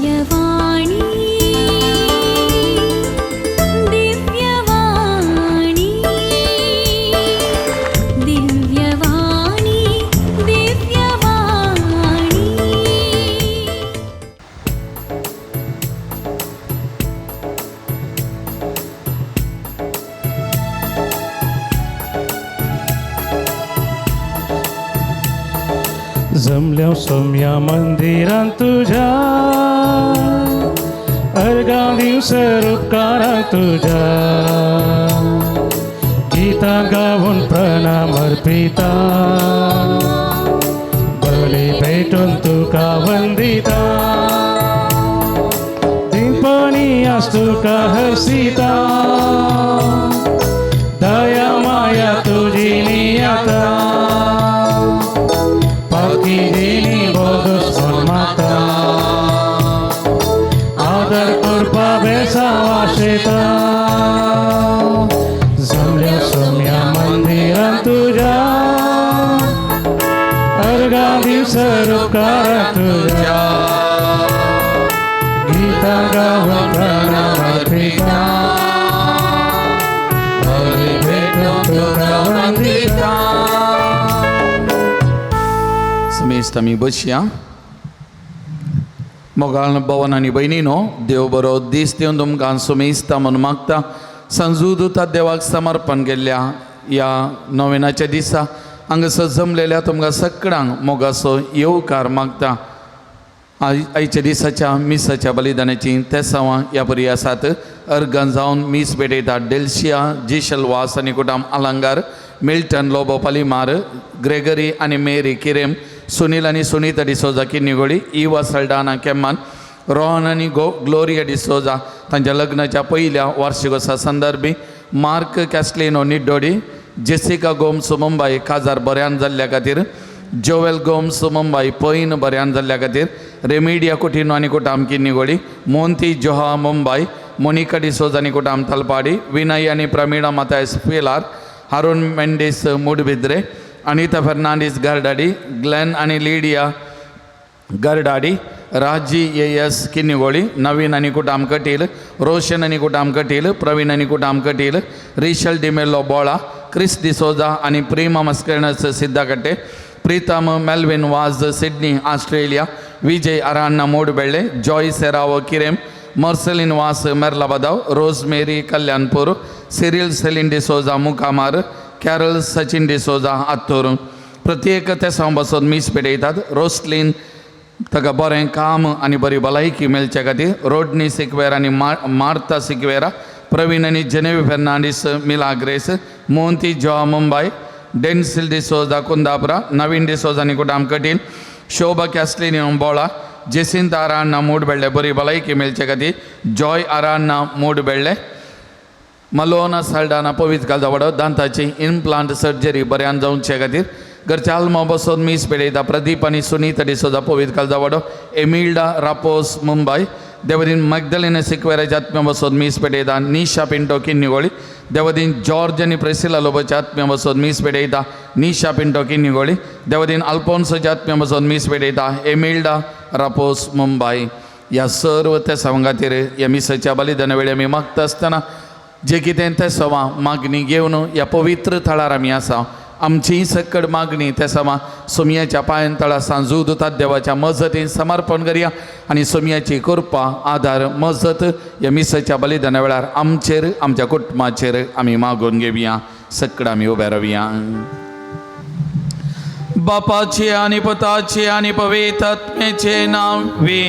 दिव्यवाणी, दिव्यवाणी, दिव्यवाणी, दिव्यवाणी. जमल्या सोम्या मंदिरांत तुझ्या, अर्गां दिवसर उपकारां तुझ्या, गीतां गावन प्रणाम अर्पिता, बळी भेटून तुका वंदिता, दिनपणी आस तुका हर्षिता, दया माया तुजी नियाता, पाकी दिनी बोगस माता, आदर करपा बेसांव आशेता. जमल्या सोम्या मंदिरांत तुज्या, अर्गां दिवसर उपकारां तुज्या, गीतां गावन प्रणाम अर्पिता, बळी भेटून तुका वंदिता. समेस्त आमी बसया. मोगाळ भवन आनी भयणीनो, देव बरो दीस दिवन तुमकां सुमेस्ता म्हूण मागता. संजुदूता देवाक समर्पण केल्ल्या ह्या नोवेनाच्या दिसा हांगासर जमलेल्या तुमकां सगळ्यांक मोगाचो येवकार मागता. आयच्या दिसाच्या मिसाच्या बलिदानाची तेसांवां ह्या परी आसात. अर्गां जावन मीस भेटयतात डेल्शिया जिशल वास आनी कुटाम आलांगार, मिल्टन लोबो पालिमार, ग्रेगरी आनी मेरी किरेम, सुनील आनी सुनीता डिसोजा किन्नीगोळी, इवा सल्डाना केम्मान, रोहन आनी ग्लोरिया डिसोजा तांच्या लग्नाच्या पयल्या वार्षिकोत्सवा संदर्भी, मार्क कॅस्लिनो निड्डोडी, जेसिका गोम्स मुंबय काजार बऱ्यान जाल्ल्या खातीर, जोवेल गोम्स मुंबय पैन बऱ्यान जाल्ल्या खातीर, रेमिडिया कुटिनो आनी कुटाम किन्नीगोळी, मोंती जोहा मुंबय, मोनिका डिसोज आनी कुटाम तलपाडी, विनय आनी प्रमीणा मातायस पिलार, हारून मेंडीस मुडबिद्रे, अनिता फर्नांडीस गरडाडी, ग्लॅन आनी लिडिया गरडाडी, राजी ए एस किन्निगोळी, नवीन आनी कुटाम कटील, रोशन आनी कुटाम कटील, प्रवीण आनी कुटाम कटील, रिशल डिमेलो बोळा, क्रिस डिसोजा आनी Prema Mascarenhas Siddhakatte, Pritam Melvin Vaz Sydney Australia, Vijay Aranha मूडबेಳ್ಳೆ, Joy Serrao Kirem, Marcelin Vas मेर्लाबदाव, Rosemary Kalyanpur, Cyril Celine D'Souza मुकामार, कॅरल सचिन डिसोजा आत्तूर. प्रत्येक तेसांव बसून मीस पेटयतात. रोसलीन ताका बरें काम आनी बरी भलायकी मेळचे खातीर, रोडनी सिक्वेरा आनी मार्ता सिक्वेरा, प्रवीण आनी जेनेवी फेर्नांडीस मिलाग्रेस, मोहंती जॉ मुंबय, डेन्सिल डिसोजा कुंदापुरा, नवीन डिसोजा आनी कुटाम कटील, शोभा कॅस्लिनी बोळा, जेसिंत आराण्णा मूडबेಳ್ಳೆ बरी भलायकी मेळचे खातीर, जॉय आराण्णा मूडबेಳ್ळे, मलोना साल्डाना पवित्र कालदावडो दांताची इम्प्लांट सर्जरी बऱ्यान जावचे खातीर. घरच्या आल्मा बसून मीस पेटयता प्रदीप आनी सुनीता डिसोजा पवित्र कालदावडो, एमिल्डा रापोस मुंबय, देवदीन मॅगदलिन सिक्वेराच्या आत्म्या बसून मीस पेटयता निशा पिंटो किन्निगोळी, देवदीन जॉर्ज आनी प्रेसिला लोबोच्या आत्म्या बसून मीस पेटयता निशा पिंटो किन्निगोळी, देवदीन अल्फोन्सोच्या आत्म्या बसून मीस पेटयता एमिल्डा रापोस मुंबय. ह्या सर्व त्या खातीर ह्या मिसाच्या बलिदाना वेळी आमी मागता आसतना जे कितें तें सवा मागणी घेवन ह्या पवित्र थळार आमी आसा. आमची सकड मागणी त्या समा सोमयाच्या पांयान तळा सांजू दुतात देवाच्या मजतीन समर्पण करया आनी सोमयाची कृपा, आदार, मजत ह्या मिसाच्या बलिदाना वेळार आमचेर, आमच्या कुटुंबाचेर आमी मागून घेवया. सकड आमी उबे रावया. बापाचे आणि पुताचे आणि पवित्र आत्म्याचे नावे.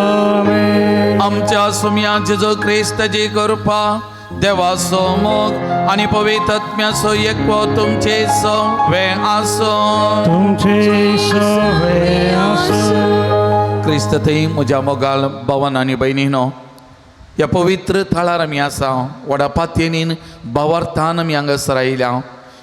आमेन. आमच्या सुम्या जेजू क्रिस्ताची कृपा, देवाचो मोग आणि पवित्र आत्म्याचो एकवो तुमचे सवे आसो. तुमचे सवे आसूं. क्रिस्त थंय म्हज्या मोगाल भवन आनी भयणीनो, ह्या पवित्र थळार आमी आसा. व्हडा पातयेनीन भावार्थान आमी हांगासर आयल्या.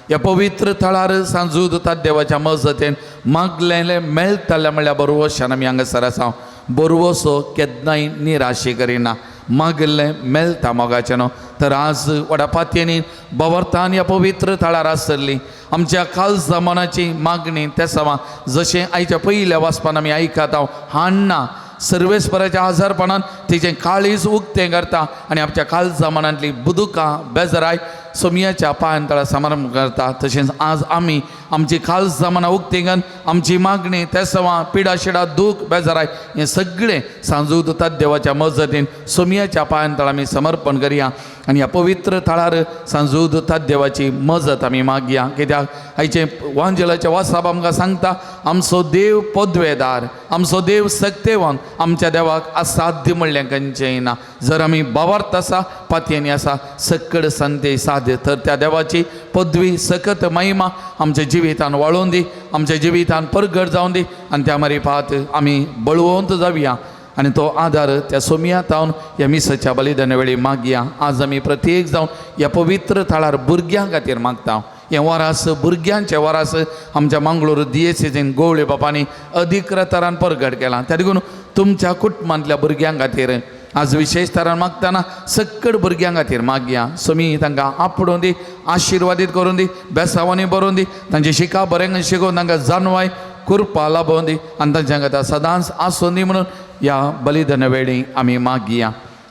ह्या पवित्र थळार सांजू दुतात देवाच्या मजतीन मागलेलें मेळटलें म्हणल्यार बरवशान आमी हांगासर आसा. बरवसो केन्नाय निराशे करिना, मागलें मेळटा मोगाचें न्हू. तर आज व्हडा पातयेनी बवरतान ह्या पवित्र थळार आसतली आमच्या खालसा मनाची मागणी त्या समा जशें आयच्या पयल्या वाचपान आमी आयकता हाण्णा सर्वेस्पराच्या आजारपणान तिचें काळीज उक्तें करता आनी आमच्या काळजा मनांतली बुदुकां बेजराय सोमयाच्या पांयान तळा समारंभ करता. तशेंच आज आमी आमची खालसा मनां उक्ती करून आमची मागणी तेसवां पिडा शिडा दूख बेजाराय हें सगळें सांजू दुतात देवाच्या मजतीन सोमयाच्या पांयान तळा आमी समर्पण करया आनी ह्या पवित्र थळार सांजू दुतात देवाची मजत आमी मागया. कित्याक आयचें वांजेलाचें वासाप आमकां सांगता आमचो देव पदवेदार, आमचो देव सक्तेवान, आमच्या देवाक असाध्य म्हणलें खंयचेंय ना. जर आमी बावार्थ आसा पातयेनी आसा सकड संते साध्य तर त्या देवाची पदवी सकत महिमा आमच्या जिवितान वाळोवन दी, आमच्या जिवितान परगट जावन दी आनी त्या मारी पात आमी बळवंत जावया आनी तो आदार त्या सोमया तावन ह्या मिसाच्या बलिदाना वेळी मागया. आज आमी प्रत्येक जावन ह्या पवित्र थळार भुरग्यां खातीर मागता. हें वरास भुरग्यांचें वरास आमच्या मंगळूर दियेसेजीन गोवळे बापांनी अधिकृतरान परगट केलां. त्या देखून तुमच्या कुटुंबांतल्या भुरग्यां खातीर आज विशेश तरान मागतना सक्कड भुरग्यां खातीर मागया. सोमी तांकां आपडोवन दी, आशिर्वादीत करून दी, बेसावांनी बरोवन दी, तांची शिका बरें शिकोवन तांकां जानवाय कृपा लाबोवन दी आनी तांच्या खातीर सदांच आसून दी म्हणून ह्या बलिदाना वेळी आमी मागया.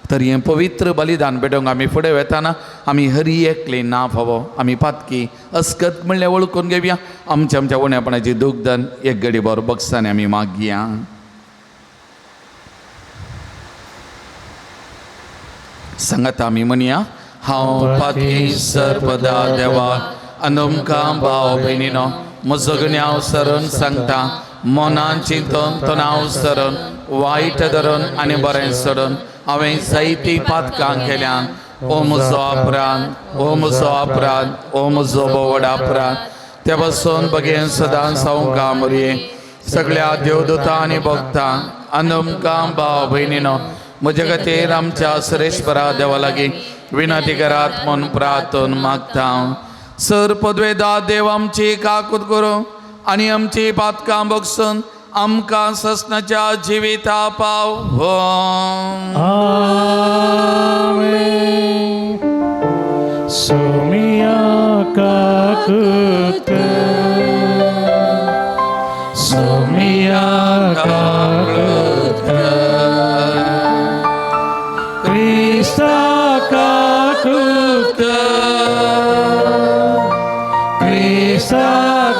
तर हें पवित्र बलिदान भेटोवंक आमी फुडें वेताना आमी हरी एकली ना फावो आमी पातकी अस्कत म्हणल्यार वळखून घेवया. आमच्या आमच्या उण्यापणाची दुखदन एक गडी भर बक्षांनी आमी मागया. सांगात आमी म्हणया, हांव पातकी सर्पदा देवाक आनी भाव भयणीनो म्हजो गुन्यांव सरून सांगता मनान चिंतून तणाव सरून वायट धरून आनी बरें सोडून हांवें जायतीं पातकां केल्यां. ओ म्हजो अपराध, ओ म्हजो अपराध, ओ म्हजो भोवड अपराध. ते पासून बगेन सदांच हांव कामरये सगळ्या देवदूतां आनी भक्तां आनी तुमकां भाव भयणीनो म्हजे खातीर आमच्या सुरेश्वरा देवा लागीं विनंती करात म्हूण प्रार्थन मागता. सर पदवेदा देव आमची काकूत करूं आनी आमची पातकां बगसून आमकां ससनाच्या जिविता पाव हो. आमेन. सोमिया काकूत, सोमिया काकूत, क्रिस्ता काकूत, क्रिस्ता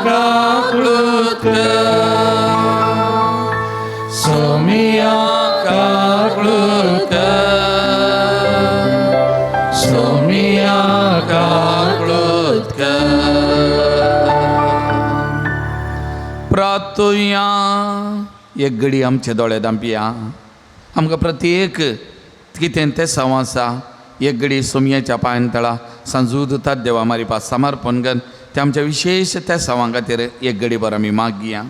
काकूत, सोमिया काकूत, सोमिया काकूत. प्रातुया एक घडी आमचे दोळे दांपया. आमकां प्रत्येक कितें तें साव आसा एक घडी सोमयाच्या पांयान तळा सांजू दुतात देवा मारी पास समर्पण कर ते आमच्या विशेश त्या सावां खातीर एक घडी भर आमी मागया.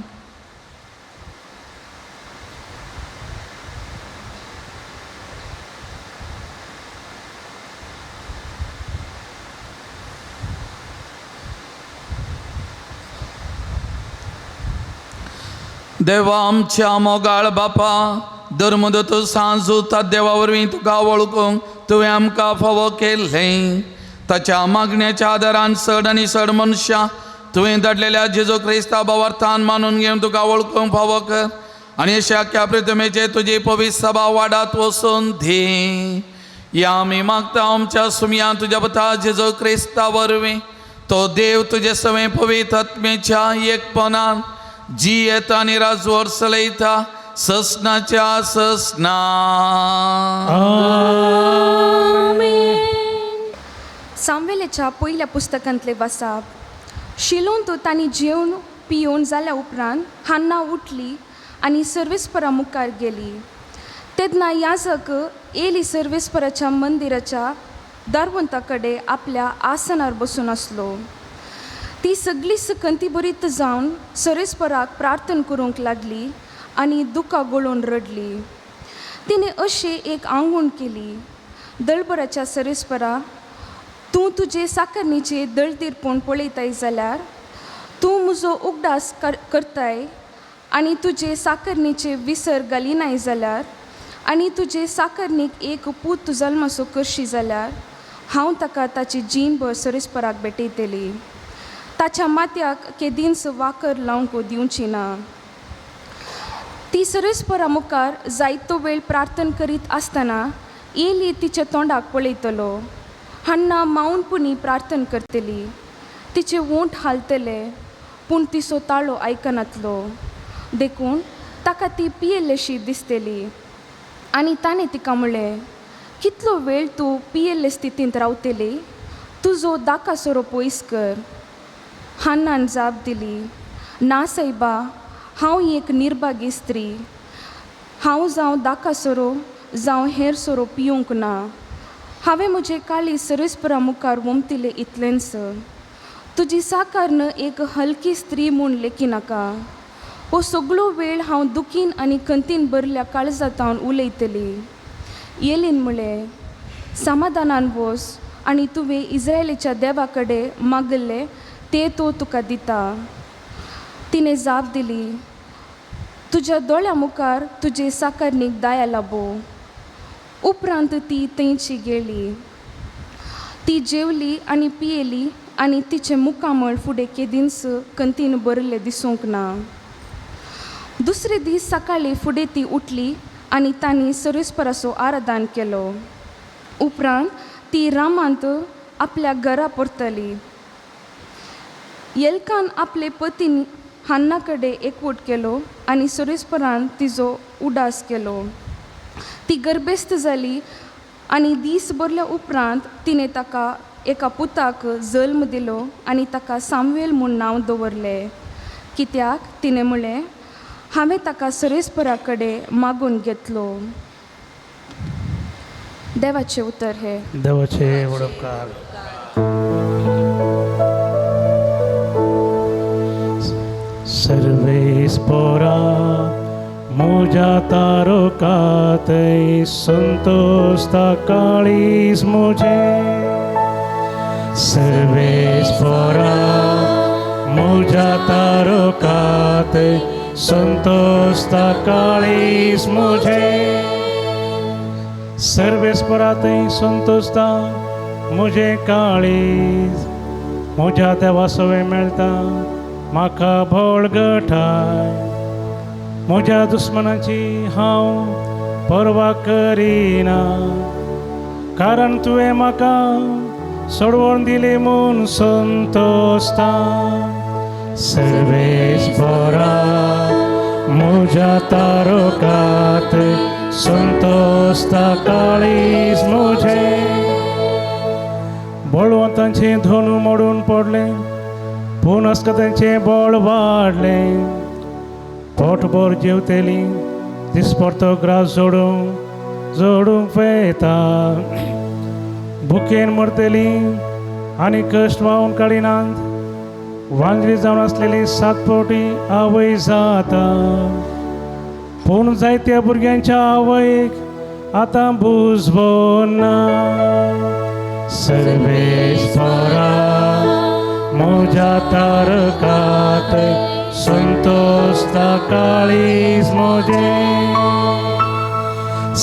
देवा आमच्या मोगाळ बापा धर्मदत्त सांजू ता देवा वरवीं तुका वळखूंक तुवें आमकां फावो केल्लें. ताच्या मागण्याच्या आदारान चड आनी चड मनशां तुवें धाडलेल्या जेजू क्रिस्ता भावार्थान मानून घेवन तुका वळखूंक फावो कर आनी अशा ह्या प्रतिमेचे तुजी पवित्र सभा वाडात वचून दी. या आमी मागता आमच्या सुमयान तुज्या पता जेजू क्रिस्ता वरवीं तो देव तुजे सवें पवित्र आत्मेच्या एकपणान जी येता आनी राजवर चलयता ससनाच्या ससना. सामवेलेच्या पयल्या पुस्तकांतले वसाप. शिलोंत तांणी जेवन पियोवन जाल्या उपरांत हान्ना उठली आनी सर्वेस्परा मुखार गेली. तेन्ना याजक एली सर्वेस्पराच्या मंदिराच्या दारवंता कडेन आपल्या आसनार बसून आसलो. ती सगळी सकंती बरीत जावन सरेस्पराक प्रार्थना करूंक लागली आनी दुकां गळोवन रडली. तिणें अशें एक आंगवण केली, दळबराच्या सरेस्परा तूं तुजे साकरणीचे दळदीरपण पळयताय जाल्यार तूं म्हजो उगडास करताय आनी तुजे साकरणीचे विसर घालिनाय जाल्यार आनी तुजे साकरणीक एक पूत जल्मासो करशी जाल्यार हांव ताका ताची जीणभर सरेस्पराक भेटयतली. ताच्या माथ्याक केदींच वाकर लावंक दिवची ना. ती सरेस्परा मुखार जायतो वेळ प्रार्थन करीत आसतना एली तिच्या तोंडाक पळयतलो. हन्ना माऊनपुणी प्रार्थन करतली. तिचे ओंठ हालतले पूण तिचो ताळो आयकनातलो. देखून ताका ती पियेल्लेशी दिसतली. आनी ताणें तिका म्हणलें, कितलो वेळ तूं पियेल्ले स्थितींत रावतली? तुजो दाका सोरो पयस कर. हन्नान जाप दिली, ना सायबा, हांव एक निर्भागी स्त्री. हांव जावं दाका सोरो जावं हेर सोरो पिवंक ना. हांवें म्हजें काळीज सरेस्परा मुखार वमतिलें इतलेंच. तुजी साकारन एक हलकी स्त्री म्हूण लेखिनाका. हो सगळो वेळ हांव दुखीन आनी खंतीन भरल्या काळजांत उलयतली. येलीन म्हळें, समाधानान वस आनी तुवें इस्रायलीच्या देवा कडेन मागल्लें तें तो तुका दिता. तिणें जाप दिली, तुज्या दोळ्या मुखार तुजे साकरणीक दया लाबो. उपरांत ती थंयची गेली. ती जेवली आनी पियेली आनी तिचें मुखामळ फुडें केदींच खंतीन भरिल्लें दिसूंक ना. दुसरे दीस सकाळीं फुडें ती उठली आनी तांणी सरेस्पराचो आराधन केलो. उपरांत ती रामांत आपल्या घरा परतली. येलकान आपले पतीन हन्ना कडेन एकवट केलो आनी सरेस्परान तिजो उडास केलो. ती गर्भेस्त जाली आनी दीस भरल्या उपरांत तिणें ताका एका पुताक जल्म दिलो आनी ताका सामवेल म्हूण नांव दवरलें. कित्याक तिणें म्हणलें, हांवें ताका सरेस्परा कडेन मागून घेतलो. देवाचें उतर हें. देवाचे वडपकार. सर्वेस्पोरा म्हज्या तारोकातय संतोषता काळीज म्हजें. सर्वेस्पोरा म्हज्या तारोकातय संतोषता काळीज म्हजें. सर्वेस्परातय संतोषता म्हजें काळीज. म्हज्या देवा सवें मेळटा म्हाका बळगटाय. म्हज्या दुस्मनाची हांव पर्वा करिना, कारण तुवें म्हाका सोडवण दिली म्हूण संतोषता. सर्वेस्परा म्हज्या तारोकात संतोषता काळीज म्हजें. बळवंतांचें धोनू मोडून पडलें, पूण अस्कतांचें बळ वाडलें. पोटभर जेवतली दिसपडतो ग्रास जोडूंक जोडूंक पेता. भुकेन मरतली आनी कश्ट व्हांवन काडिनात. वांजली जावन आसलेली सात फावटी आवय जाता, पूण जायत्या भुरग्यांच्या आवयक आतां बुजवना. सर्वेस्परा म्हज्या तारकात संतोषता काळीज म्हजें.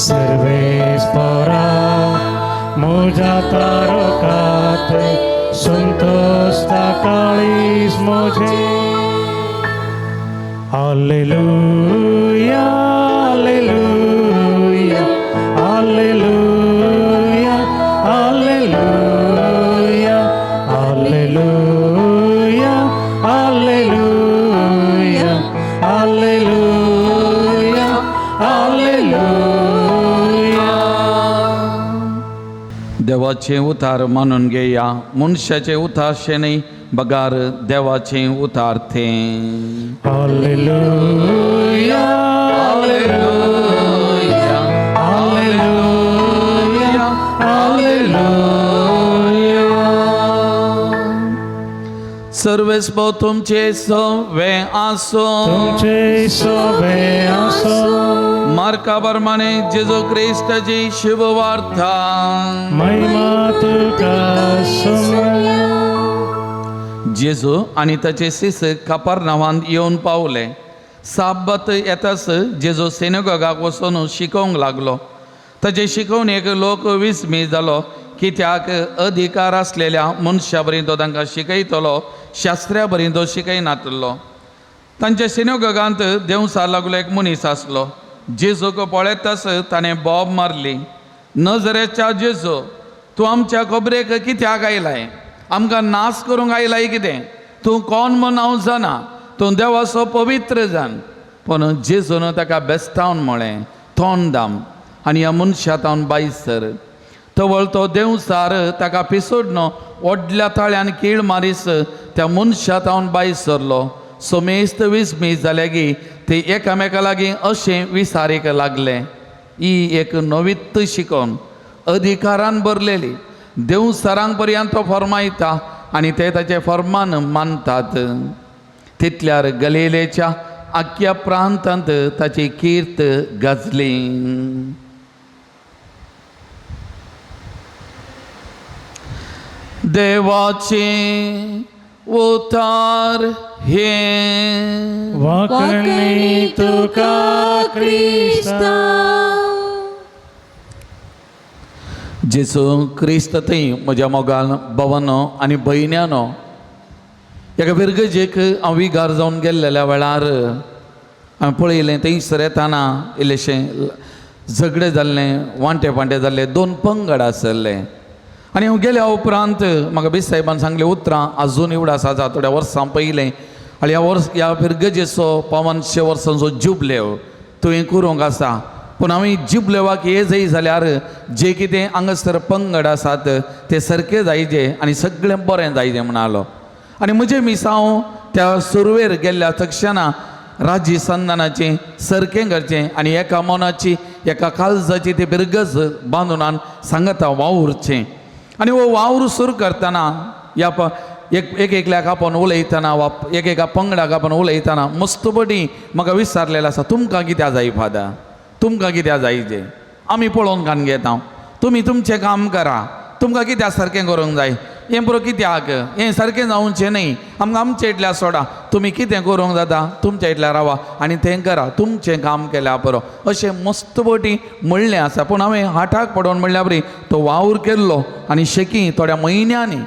सर्वेस्परा म्हज्या तारकात संतोषता काळीज म्हजें. Hallelujah, hallelujah, hallelujah, hallelujah, hallelujah, hallelujah, hallelujah, hallelujah. देवाचें उतार मानून घेया. मनशाचें उतारशें न्हय बगार देवाचें उतार तें. Hallelujah, hallelujah, hallelujah, hallelujah. सर्वेस्पो तुमचे सवे आसो. तुमचे सोबे आसो. मार्का प्रमाणे जेजू क्रिस्ताची शुभवार्ता. महिमा तुका सुमया. जेजू आनी ताचे शिश्य कापार नांवांत येवन पावले. साब्बत येताच जेजू सिनेगॉगाक वचून शिकोवंक लागलो. ताचे शिकवणेक लोक विस्मी जालो. कित्याक अधिकार आसलेल्या मनशा बरी तो तांकां शिकयतलो, शास्त्र्या बरी तो शिकयनातलो. तांच्या सिनेगोगांत देंवचार लागलो एक मनीस आसलो. जेजूक पळयताच ताणें बोब मारली, नजरेच्या जेजू, तूं आमच्या खबरेक कित्याक आयलाय? आमकां नाश करूंक आयलाय कितें? तूं कोण म्हूण हांव जाणा, तूं देवाचो पवित्र जाण. पूण जेजून ताका बेस्तावन म्हळें, तोंड दाम आनी ह्या मनशा तावन बायस सर. तवळ तो देंवचार ताका पिसोडनो व्हडल्या ताळ्यान कीळ मारीस त्या मनशा तावन बायस सरलो. समेस्त विस्मीत जाले ते एकामेका लागीं अशें विसारीक लागले, ही एक नवीत शिकोवन अधिकारान भरलेली. देंवचारांक पर्यंत तो फर्मायता आनी ते ताचें फर्मान मानतात. तितल्यार गलिलेच्या आख्या प्रांतांत ताची कीर्त गाजली. देवाचें उतार हें. वाकणी तुका क्रिस्ता. जेजू क्रिस्त थंय म्हज्या मोगान भवनो आनी भयण्यानो, एका फिरगजेक हांव विगार जावन गेल्लेल्या वेळार हांवें पळयलें थंयसर येताना इल्लेशें झगडें जाल्लें, वांटे पांटे जाल्ले, दोन पंगड आसले. आनी हांव गेल्या उपरांत म्हाका बीस साहेबान सांगलें उतरां आजून उगडास आसा थोड्या वर्सां पयलें. आनी ह्या वर्स ह्या फिरगजेचो 500 वर्सांचो जुबलेव तुवें करूंक आसा, पूण हांवें जिबलेवाक हे जाय जाल्यार जे कितें हांगासर पंगड आसात ते सारके जायजे आनी सगळें बरें जायजें म्हणालो. आनी म्हजें मिसांव त्या सुरवेर गेल्ल्या तक्षणा राजी संदानाचें सारकें करचें आनी एका मनाची एका काळजाची ती बिरगज बांदून सांगता वावुरचें. आनी हो वावर सुरू करतना ह्या एक एकल्याक आपोवन उलयतना वा एक एका पंगडाक आपोवन उलयतना मस्तपटी म्हाका विचारलेलें आसा, तुमकां कित्याक जाय फादर, तुमकां कित्याक जाय जें आमी पळोवन कान घेता, तुमी तुमचें काम करा, तुमकां कित्याक सारकें करूंक जाय, हें पुरो कित्याक, हें सारकें जावचें न्हय, आमकां आमचे इतल्या सोडा, तुमी कितें करूंक जाता तुमच्या इतल्या रावा आनी तें करा, तुमचें काम केल्यार पुरो, अशें मस्तपटी म्हणलें आसा. पूण हांवें हाटाक पडोवन म्हणल्या बरी तो वावर केल्लो आनी शेकी थोड्या म्हयन्यांनी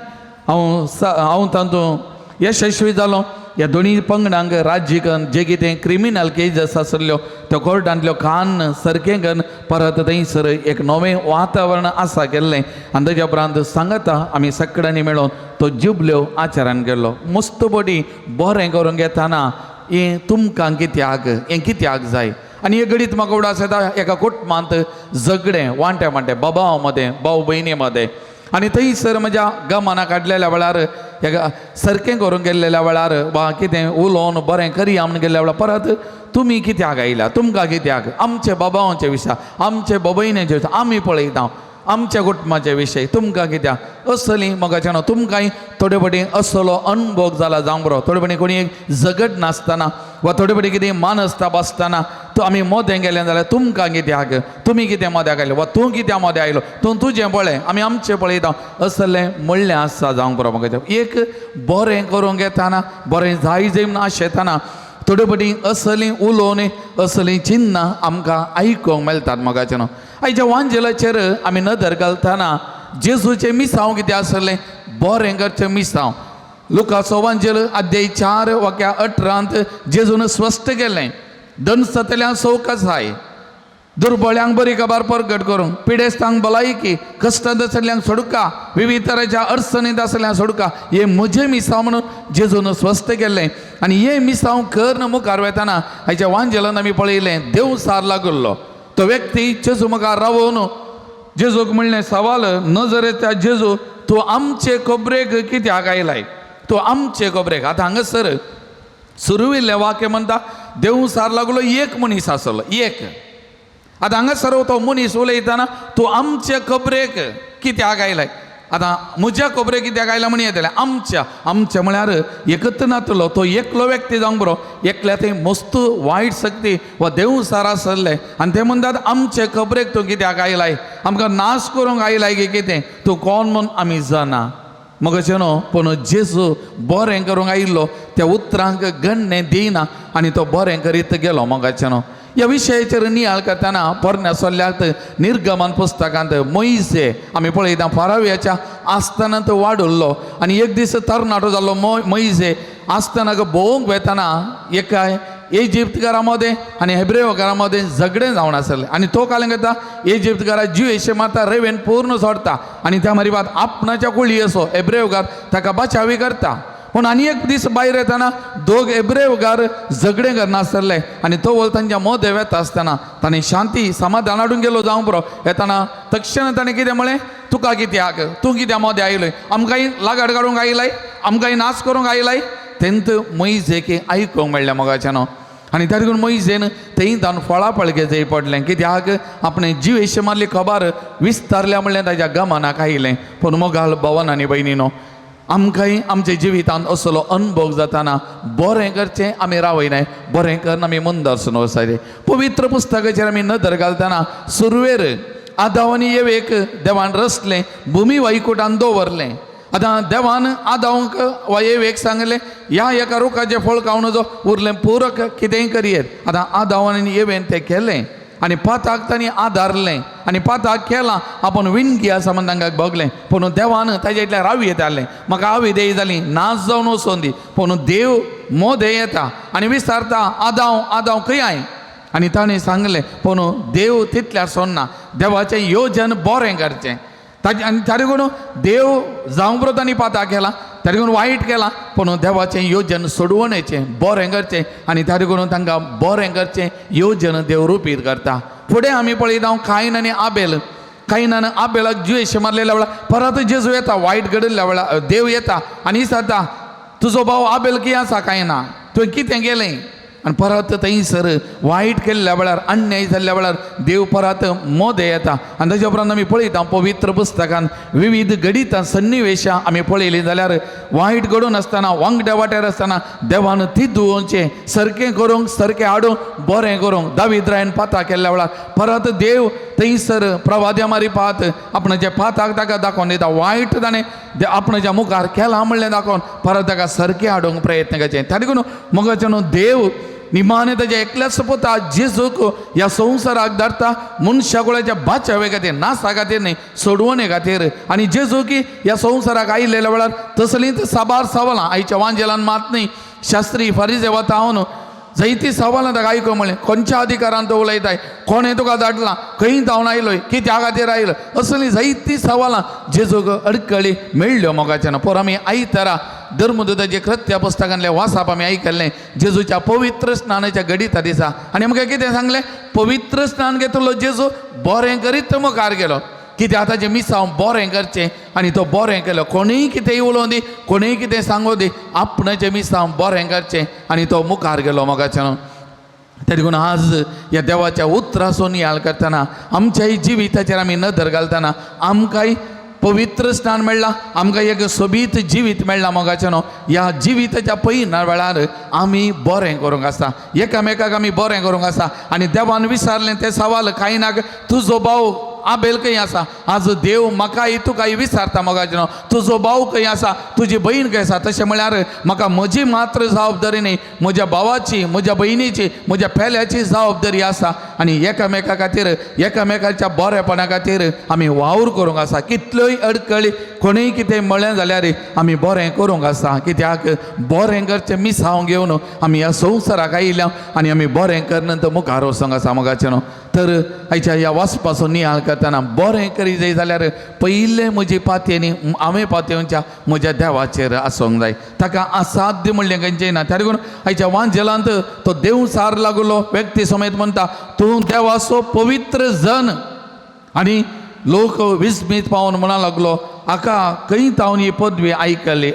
हांव तातूंत यशस्वी जालो. ह्या दोनी पंगडांक राज्यकन जे कितें क्रिमिनल केजीस आसल्ल्यो त्यो कोर्टांतल्यो कान सारकें कन्न परत थंयसर एक नवें वातावरण आसा केल्लें. आनी ताच्या उपरांत सांगता आमी सगळ्यांनी मेळोन तो जुबल्यो आचरण केल्लो. मस्तपटी बरें करून घेताना हें तुमकां कित्याक, हें कित्याक जाय. आनी हे घडीत म्हाका उगडास येता एका कुटुंबांत झगडें वांटे वांटे बाबा मदें भाव भयणी मदें, आनी थंयसर म्हज्या गमना काडलेल्या वेळार एका सारकें करूंक गेल्लेल्या वेळार वा कितें उलोवन बरें करया म्हूण गेल्ल्या वेळार परत तुमी कित्याक आयल्या, तुमकां कित्याक, आमचे बाबांचे विशय, आमचे बाबयण्याचे विशय आमी पळयता, आमच्या कुटुंबाचे विशय तुमकां कित्याक असली मोगाच्यान तुमकांय थोडे फावटी असलो अणभोग जाला जावंक बरो. थोडे फावटी कोणी एक झगड नासतना वा थोडे फावटी कितें मानसताप आसतना तूं आमी मोदें गेलें जाल्यार तुमकां कित्याक, तुमी कितें मोद्याक आयले वा तूं कित्याक मोद्या आयलो, तूं तुजें पळय आमी आमचें पळयता, असलें म्हणलें आसा जावंक बरो. म्हाका एक बरें करूंक येताना बरें जाय जाय म्हूण आशेताना थोडे फावटी असलीं उलोवणी असलीं चिन्नां आमकां आयकूंक मेळटात. मोगाचें आयच्या वांजेलाचेर आमी नदर घालतना जेजूचें मिसांव कितें आसलें, बरें करचें मिसांव. लुकाचो वांजेल अध्याय 4 वाक्या 18 जेजून स्पश्ट केलें, दनसतल्यांक सवकासाय, दुर्बळ्यांक बरी खबर परगट करूंक, पिडेस्तांक भलायकी, कश्टांत आसल्ल्यांक सोडका, विविध तरेच्या अडचणींत आसल्ल्यांक सोडका, हें म्हजें मिसांव म्हणून जेजून स्वस्थ केल्लें. आनी हें मिसांव करून मुखार वेताना हाच्या वांजेलान आमी पळयलें देवसार लागल्लो तो व्यक्ती जेजू मुखार रावोवन जेजूक म्हणलें सवाल, नजरेच्या जेजू तूं आमचे खबरेक कित्याक आयलाय, तूं आमचे खबरेक. आतां हांगासर सुरविल्लें वाक्य म्हणटा देवसार लागलो एक मनीस आसलो एक. आतां हांगासर तो मनीस उलयतना तूं आमचे खबरेक कित्याक आयलाय, आतां म्हज्या खबरेक कित्याक आयला म्हण येतलें आमच्या, आमच्या म्हळ्यार एकच नातलो तो एकलो व्यक्ती जावंक बरो, एकल्या थंय मस्त वायट शक्ती वा देवसार आसले आनी ते म्हणटात आमचे खबरेक तूं कित्याक आयलाय, आमकां नाश करूंक आयलाय की कितें, तूं कोण म्हूण आमी जाणा. मग अशें न्हू, पूण जेजू बरें करूंक आयिल्लो त्या उतरांक गण्णें दिना आनी तो बरें करीत गेलो. मग अशें न्हू, ह्या विशयाचेर नियाळ करतना पोरण्या सल्ल्यात निर्गमन पुस्तकांत मोईसे आमी पळयता फाराव्याच्या आस्थानांत वाडुल्लो आनी एक दीस तरणाटो जाल्लो मोईसे आस्थानाक भोंवंक वेतना एका इजिप्तकारा मदें आनी हेब्रेवकारा मदें झगडें जावन आसलें आनी तो कालें करता इजिप्तकारा जिवेशे मारता रेवेन पूर्ण सोडटा आनी त्या मारी आपणाच्या कुळी असो हेब्रेवकार ताका बचावी करता. पूण आनी एक दीस भायर येतना दोग हेब्रेवकार झगडें करनासले आनी तो वोल तांच्या मोदें वेता आसतना ताणें शांती समाधान हाडून गेलो जावं पुरो. येतना तक्षण ताणें कितें म्हळें, तुका कित्याक तूं कित्या मोदें आयलोय, आमकांय लागाड काडूंक आयलाय, आमकांय नाच करूंक आयलाय. तेंत मोयजेक आयकूंक मेळ्ळें मोगाच्यानो आनी त्या देखून मोयजेन थंय ताण फळां पळगे जंय पडलें कित्याक आपणें जिवेश मारली खबर विस्तारल्या म्हणल्यार ताज्या गमनाक आयलें. पूण मोगाल भवन आनी भयणीनो, आमकांय आमच्या जिवितांत असलो अनुभव जाताना बरें करचें आमी रावयनाय, बरें करून आमी मुंदरसून वचपाचें. पवित्र पुस्तकाचेर आमी नदर घालतना सुरवेर आदाव आनी येवेक देवान रचलें, भुमी वायकुटान दवरलें. आतां देवान आदावंक वा येवेक सांगलें ह्या एका रुखाचें फळ खावन जो उरलें पुरक कितेंय करयेत. आतां आदावान आनी येवेन तें केलें आनी पाताक तांणी आदारलें आनी पाताक केलां आपूण विणगी आसा म्हण तांकां भोगलें. पूण देवान ताजे इतलें रावी येतालें म्हाका आवी जाली नाच जावन वचोन दी. पूण देव मोदें येता आनी विचारता आदाव आदाव खंय I, आनी ताणें सांगलें. पूण देव तितल्यार सोडना, देवाचें योजन बरें करचें ताजे आनी ताजे करून देव जावं पुरो तांणी पाता केला, ताजे करून वायट केला, पूण देवाचें योजन सोडवणेचें बरें करचें आनी ताजे करून तांकां बरें करचें योजन देव रुपीत करता. फुडें आमी पळयता कायन आनी आबेल, कायनान आबेलाक जुवेश मारलेल्या वेळार परत जेजू येता, वायट घडिल्ल्या वेळार देव येता आनी विचारता तुजो भाव आबेल कितें आसा काय ना, तुवें कितें केलें. आनी परत थंयसर वायट केल्ल्या वेळार अन्याय जाल्ल्या वेळार देव परत मोदें येता. आनी ताच्या उपरांत आमी पळयता पवित्र पुस्तकान विविध घडितां सन्निवेशां आमी पळयलीं जाल्यार वायट घडून आसतना वांगड्या वाट्यार आसतना देवान ती धुवोवचें सारकें करूंक सारकें हाडूंक बरें करूंक. दावीद रायान पाता केल्ल्या वेळार परत देव थंयसर प्रवाद्या मारी पात आपणाच्या पाताक ताका दाखोवन दिता, वायट ताणें आपणाच्या मुखार केलां म्हणलें दाखोवन परत ताका सारकें हाडूंक प्रयत्न करचें. त्या देखून मोगाचें न्हू देव निमाणे ताच्या एकल्याच पुता जेजूक ह्या संवसाराक धाडटा मनशा कुळाच्या बाचावे खातीर, नासा खातीर न्ही, सोडवणे खातीर. आनी जेजू की ह्या संवसाराक आयिल्ल्या वेळार तसलींच साबार सवालां आयच्या वांजेलान मात न्ही, शास्त्री फारीजे वता हांव जायतीं सवालां ताका आयकूंक मेळ्ळीं. खंयच्या अधिकारान तो उलयताय, कोणें तुका धाडलां, खंय धांवन आयलोय, कित्या खातीर आयलो, असलीं जायतीं सवालां जेजूक अडकळी मेळ्ळ्यो मोगाच्यान. पोर आमी आयतारा धर्मदूताचे कृत्य पुस्तकांतलें वाचप आमी आयकल्लें जेजूच्या पवित्र स्नानाच्या घडिता दिसा. आनी आमकां कितें सांगलें, पवित्र स्नान घेतलो जेजू बरें करीत मुखार गेलो. कित्याक ताचें मिसांव बरें करचें आनी तो बरें केलो. कोणूय कितेंय उलोवं दी, कोणूय कितें सांगूं दी, आपणाचें मिसांव बरें करचें आनी तो मुखार गेलो मोगाच्यान. त्या देखून आज ह्या देवाच्या उतराचो नियाळ करतना आमच्याय जिविताचेर आमी नदर घालतना आमकांय पवित्र स्नान मेळ्ळां, आमकां एक सोबीत जिवीत मेळ्ळां मोगाचें न्हू. ह्या जिविताच्या पयना वेळार आमी बरें करूंक आसा, एकामेकाक आमी बरें करूंक आसा. आनी देवान विचारलें तें सवाल कांय तुजो भाव आबेल खंय आसा. आज देव म्हाकाय तुकाय विचारता मोगाचें न्हू, तुजो भाव खंय आसा, तुजी भयण खंय आसा. तशें म्हळ्यार म्हाका म्हजी मात्र जबाबदारी न्ही, म्हज्या भावाची, म्हज्या भयणीची, म्हज्या पेल्याची जबाबदारी आसा. आनी एकामेका खातीर, एकामेकाच्या बरेपणा खातीर आमी वावर करूंक आसा. कितल्योय अडकळी कोणूय कितें म्हळें जाल्यार आमी बरें करूंक आसा. कित्याक बरें करचें मिसांव घेवन आमी ह्या संवसाराक आयिल्ल्या आनी आमी बरें करन तर मुखार वचोंक आसा मोगाचें न्हू. तर आयच्या ह्या वाचपाचो नियाळ करतना बरें करी जाय जाल्यार पयलें म्हजी पातयेनी हांवें पातयेवच्या म्हज्या देवाचेर आसूंक जाय. ताका असाध्य म्हणलें खंयचें ना. त्या देखून आयच्या वांजेलांत तो देवसार लागलो व्यक्ती समेत म्हणटा तूं देवाचो पवित्र जन. आनी लोक विस्मीत पावन म्हणा लागलो हाका खंय तावन ही पदवी आयकली,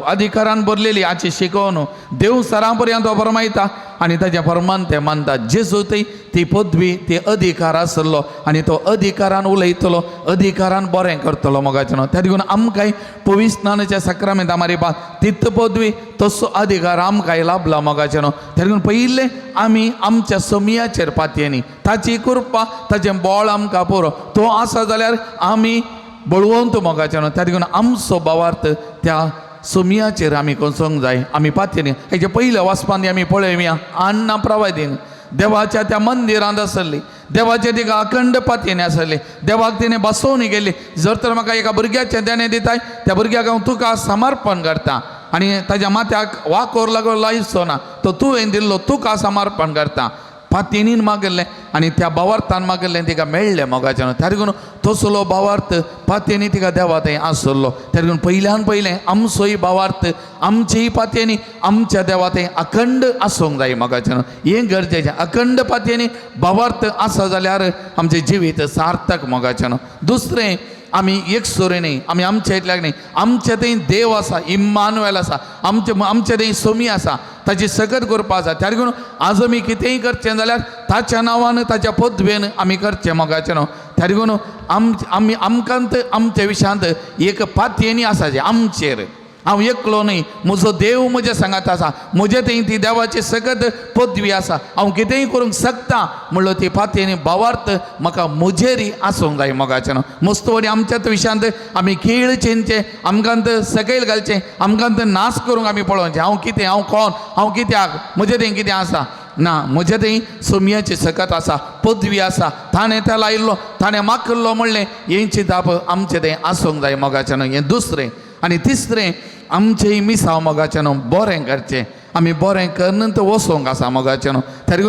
अधिकारान भरलेली हाची शिकोवन देव सरां पर्यंत तो फरमायता आनी ताच्या फरमान ते मानता. जेजू थंय ती पदवी ती अधिकार आसलो आनी तो अधिकारान उलयतलो, अधिकारान बरें करतलो मोगाचें न्हू. त्या देखून आमकांय पविस्नानाच्या साक्रामेंता मारी तित पदवी तसो अधिकार आमकांय लाभला मोगाचें न्हू. त्या देखून पयलें आमी आमच्या समयाचेर पातयेनी ताची कृपा ताचें बळ आमकां पुरो, तो आसा जाल्यार आमी बळवंत मोगाचें न्हू. त्या देखून आमचो भावार्थ त्या सोमयाचेर आमी कोसोंक जाय, आमी पातयेनी. हेजे पयल्या वाचपान आमी पळोवया अण्णा प्रवादीन देवाच्या त्या मंदिरांत आसली, देवाचे तिका अखंड पातयेन आसली, देवाक तिणें बसोवन गेली. जर तर म्हाका एका भुरग्याचें देणें दिताय, त्या भुरग्याक हांव तुका समर्पण करता आनी ताज्या माथ्याक वाकोर लागो लायचो ना, तो तुवें दिल्लो तुका समर्पण करता. पातयेनीन मागलें आनी त्या भावार्थान मागलें, तिका मेळ्ळें मोगाचें. त्या देखून तसलो भावार्थ पातयेनी तिका देवा थंय आसलो. त्या देखून पयल्यान पयलें आमचोय भावार्थ, आमचीय पातयेनी आमच्या देवा थंय अखंड आसूंक जाय मोगाचें. हें गरजेचें. अखंड पातयेनी भावार्थ आसा जाल्यार आमचें जिवीत सार्थक मोगाचें. दुसरें, आमी एक सुरी न्ही, आमी आमच्या इतल्याक न्ही, आमचे थंय देव आसा, इम्मानुएल आसा, आमचे थंय सोमी आसा, ताची सगत करपा आसा. त्या देखून आज आमी कितेंय करचें जाल्यार ताच्या नांवान, ताच्या पदवेन आमी करचें मोगाचें न्हू. त्या देखून आमी आमकां आमच्या विशयांत एक पातयेनी आसा जे आमचेर. हांव एकलो न्ही, म्हजो देव म्हज्या सांगात आसा, म्हजे थंय ती देवाची सगत पदवी आसा, हांव कितेंय करूंक शकता म्हणलो ती पातयेनी भावार्थ म्हाका म्हजेरी आसूंक जाय मोगाचें न्हू. मस्तवडी आमच्याच विशयांत आमी खेळ चेनचें, आमकां सकयल घालचें, आमकां नाश करूंक आमी पळोवचें. हांव कितें, हांव कोण, हांव कित्याक, म्हजें थंय कितें आसा ना. म्हजें थंय सोमयाची सकत आसा, पदवी आसा, ताणें त्या लायिल्लो, ताणें माकल्लो म्हणलें हें चिंताप आमचें थंय आसूंक जाय मोगाचें न्हू. हें दुसरें. आनी तिसरें, आमचें मिसांव मोगाचें न्हू बरें करचें, आमी बरें करून तर वचोंक आसा मोगाचें न्हू. तरी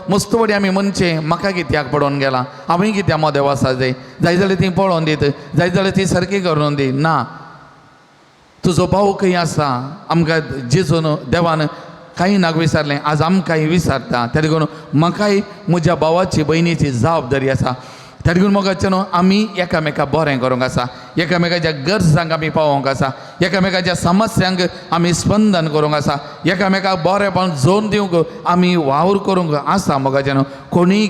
मस्तवडी आमी म्हणचें म्हाका कित्याक पडोवन गेला, हांवें कित्याक मोदें वचा जाय, जाय जाल्यार ती पळोवन दीत, जाय जाल्यार ती सारकी करून दी. ना, तुजो भाव खंय आसा? आमकां जेजून देवान कांय नाक विचारलें, आज आमकांय विचारता. त्या देखून म्हाकाय म्हज्या भावाची भयणीची जबाबदारी आसा. त्या देखून मोगाचें न्हू आमी एकामेका बरें करूंक आसा, एकामेकाच्या गरजांक आमी पावोवंक आसा, एकामेकाच्या समस्यांक आमी स्पंदन करूंक आसा, एकामेकाक बरेंपण जोन दिवंक आमी वावर करूंक आसा मोगाचें न्हू. कोणीय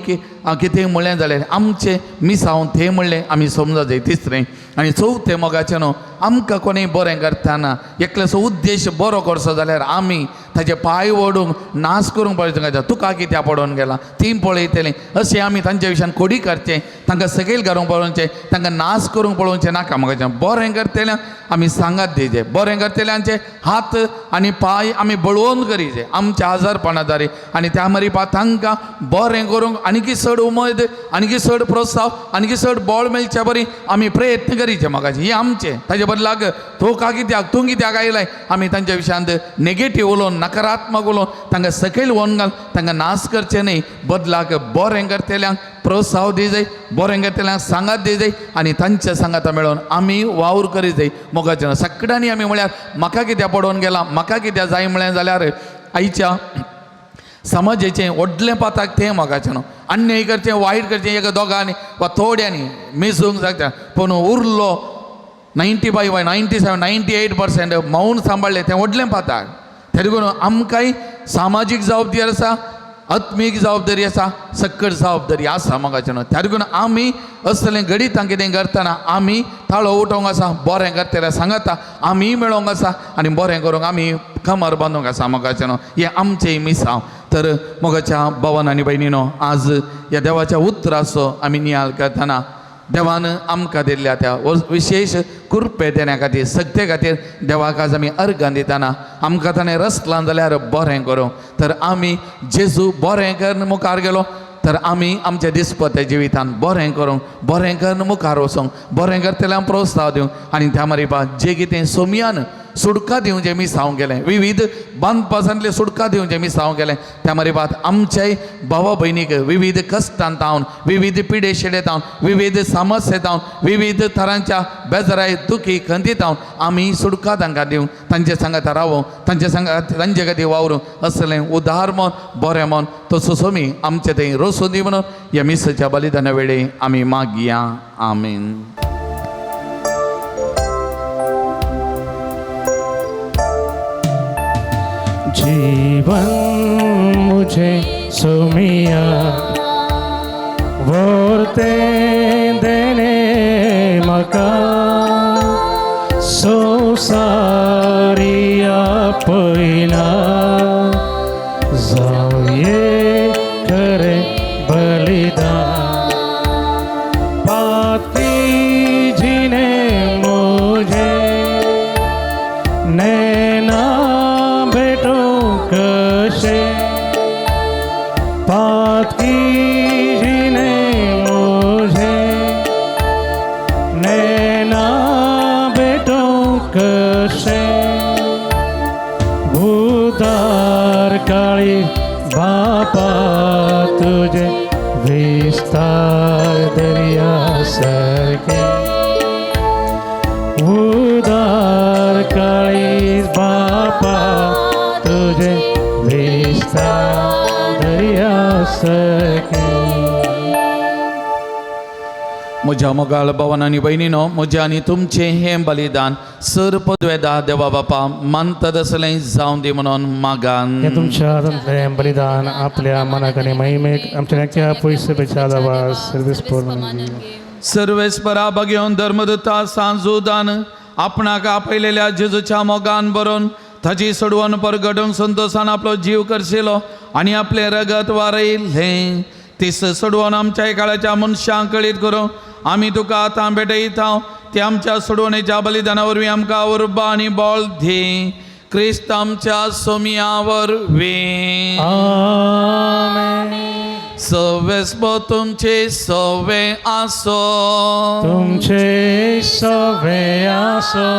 कितें म्हणलें जाल्यार आमचें मिसावन तें म्हणलें आमी समजा जाय. तिसरें आनी चवथें मोगाचें न्हू, आमकां कोणीय बरें करतना एकल्याचो उद्देश बरो करचो जाल्यार आमी ताजे पांय ओडूंक नाश करूंक पळयता, तुका कित्याक पडोवन गेला, तीं पळयतलीं अशें आमी तांच्या विशयान खोडी करचें, तांकां सकयल घालूंक पळोवचें, तांकां नाश करूंक पळोवचें नाका मोगाचें. बरें करतल्यांक आमी सांगात दिवचें, बरें करतल्यांचे हात आनी पांय आमी बळोवन करीचे आमच्या आजारपणादारी, आनी त्या मरिपा तांकां बरें करूंक आनीकी चड उमेद, आनीकी चड प्रोत्साहन, आनीकी चड बळ मेळचे बरी आमी प्रयत्न करीचे मोगाचें. हें आमचें. ताजे बदलाक तो का कित्याक, तूं कित्याक आयलाय, आमी तांच्या विशयांत नेगेटीव उलोवन, नकारात्मक उलोवन तांकां सकयल व्हरून घाल, तांकां नाश करचें न्ही. बदलाक बरें करतल्यांक प्रोत्साहन दी जाय, बरें करतल्यांक सांगात दी जाय आनी तांच्या सांगाता मेळोवन आमी वावर करी जाय मोगाचें. सगळ्यांनी आमी म्हळ्यार म्हाका कित्याक पडोवन गेला, म्हाका कित्याक जाय म्हळें जाल्यार आयच्या समाजाचें व्हडलें पाताक तें मोगाचें न्हू. अन्याय करचें, वायट करचें एका दोगांनी वा थोड्यांनी मेजूंक शकता, पूण उरलो 95 वा 97 98% मौन सांबाळ्ळें तें व्हडलें पाताक. ते देखून आमकांय सामाजीक जबाबदारी आसा, आत्मीक जबाबदारी आसा, सक्कट जबाबदारी आसा मोगाचें न्हू. त्या देखून आमी असलें घडितां कितें करतना आमी ताळो उठोवंक आसा, बरें करतले सांगता आमी मेळोवंक आसा आनी बरें करूंक आमी कमर बांदूंक आसा मोगाचें न्हू. हें आमचें मिसांव. तर मोगाच्या भावान आनी भयणीनो, आज ह्या देवाच्या उतराचो आमी नियाळ करतना देवान आमकां दिल्ल्या त्या विशेश कृपे देण्या खातीर, सक्ते खातीर देवाक आज आमी अर्गां दितना आमकां ताणें रसलां जाल्यार बरें करूं. तर आमी जेजू बरें करून मुखार गेलो तर आमी आमच्या दिसपत्या जिवितान बरें करूंक, बरें करून मुखार वचूंक, बरें करतल्यांक प्रोत्साहन दिवंक आनी त्या मरिपा जे कितें सोमयान सुडका दिवचें मिसांव केलें, विविध बांदपासांतले सुडका दिवचें मिसांव केलें, त्या मरिपात आमच्याय भावा भयणीक विविध कश्टांत जावन, विविध पिडे शेडे जावन, विविध समस्ये जावन, विविध तरांच्या बेजाराय दुखी खंतीत जावन आमी सुडका तांकां दिवंक, तांचे सांगात रावूं, तांचे सांगात तांचे खातीर वावरूं असलें उदार मन, बरें मन तसो सोमी आमचे थंय रोसून दी म्हणून ह्या मिसाच्या बलिदाना वेळी आमी मागया. आमीन. जीवन मुझे सुमिया वोरते देने मका सोसारिया पैना जाऊये करे बलिदान पाती जिने मुझे नैना भेटो कशे पाती काळी बापा तुझे विस्तार दर्या सारखे उदार काळी बापा तुझे विस्तार दर्या सारखे. म्हज्या मोगाळ भावान आनी भयणीनो, म्हजें आनी तुमचें हें बलिदान सर पदवेदा देवा बापा मानता तसलें जावं दी म्हणून मागान. हे तुमच्या हातांतलें बलिदान आपल्या मनाक आनी महिमेक आमच्या नाक्या पयशे पेच्या सर्वीस पूर्ण. सर्वेस्परा बघेवन धर्मदूता सांजुदान आपणाक आपयलेल्या जेजूच्या मोगान बरोवन ताची सोडवण परगटूंक संतोशान आपलो जीव करशिलो आनी आपलें रगत वारयलें तीस सोडवण आमच्या काळाच्या मनशांक कळीत करूं आमी तुका आतां भेटयता. ते आमच्या सोडवणेच्या बलिदाना वरवीं आमकां उर्बा आनी बळ दी क्रिस्त आमच्या सोमया वरवीं. आमेन. सवेस्प तुमचे सवे आसो. तुमचे सवे आसो.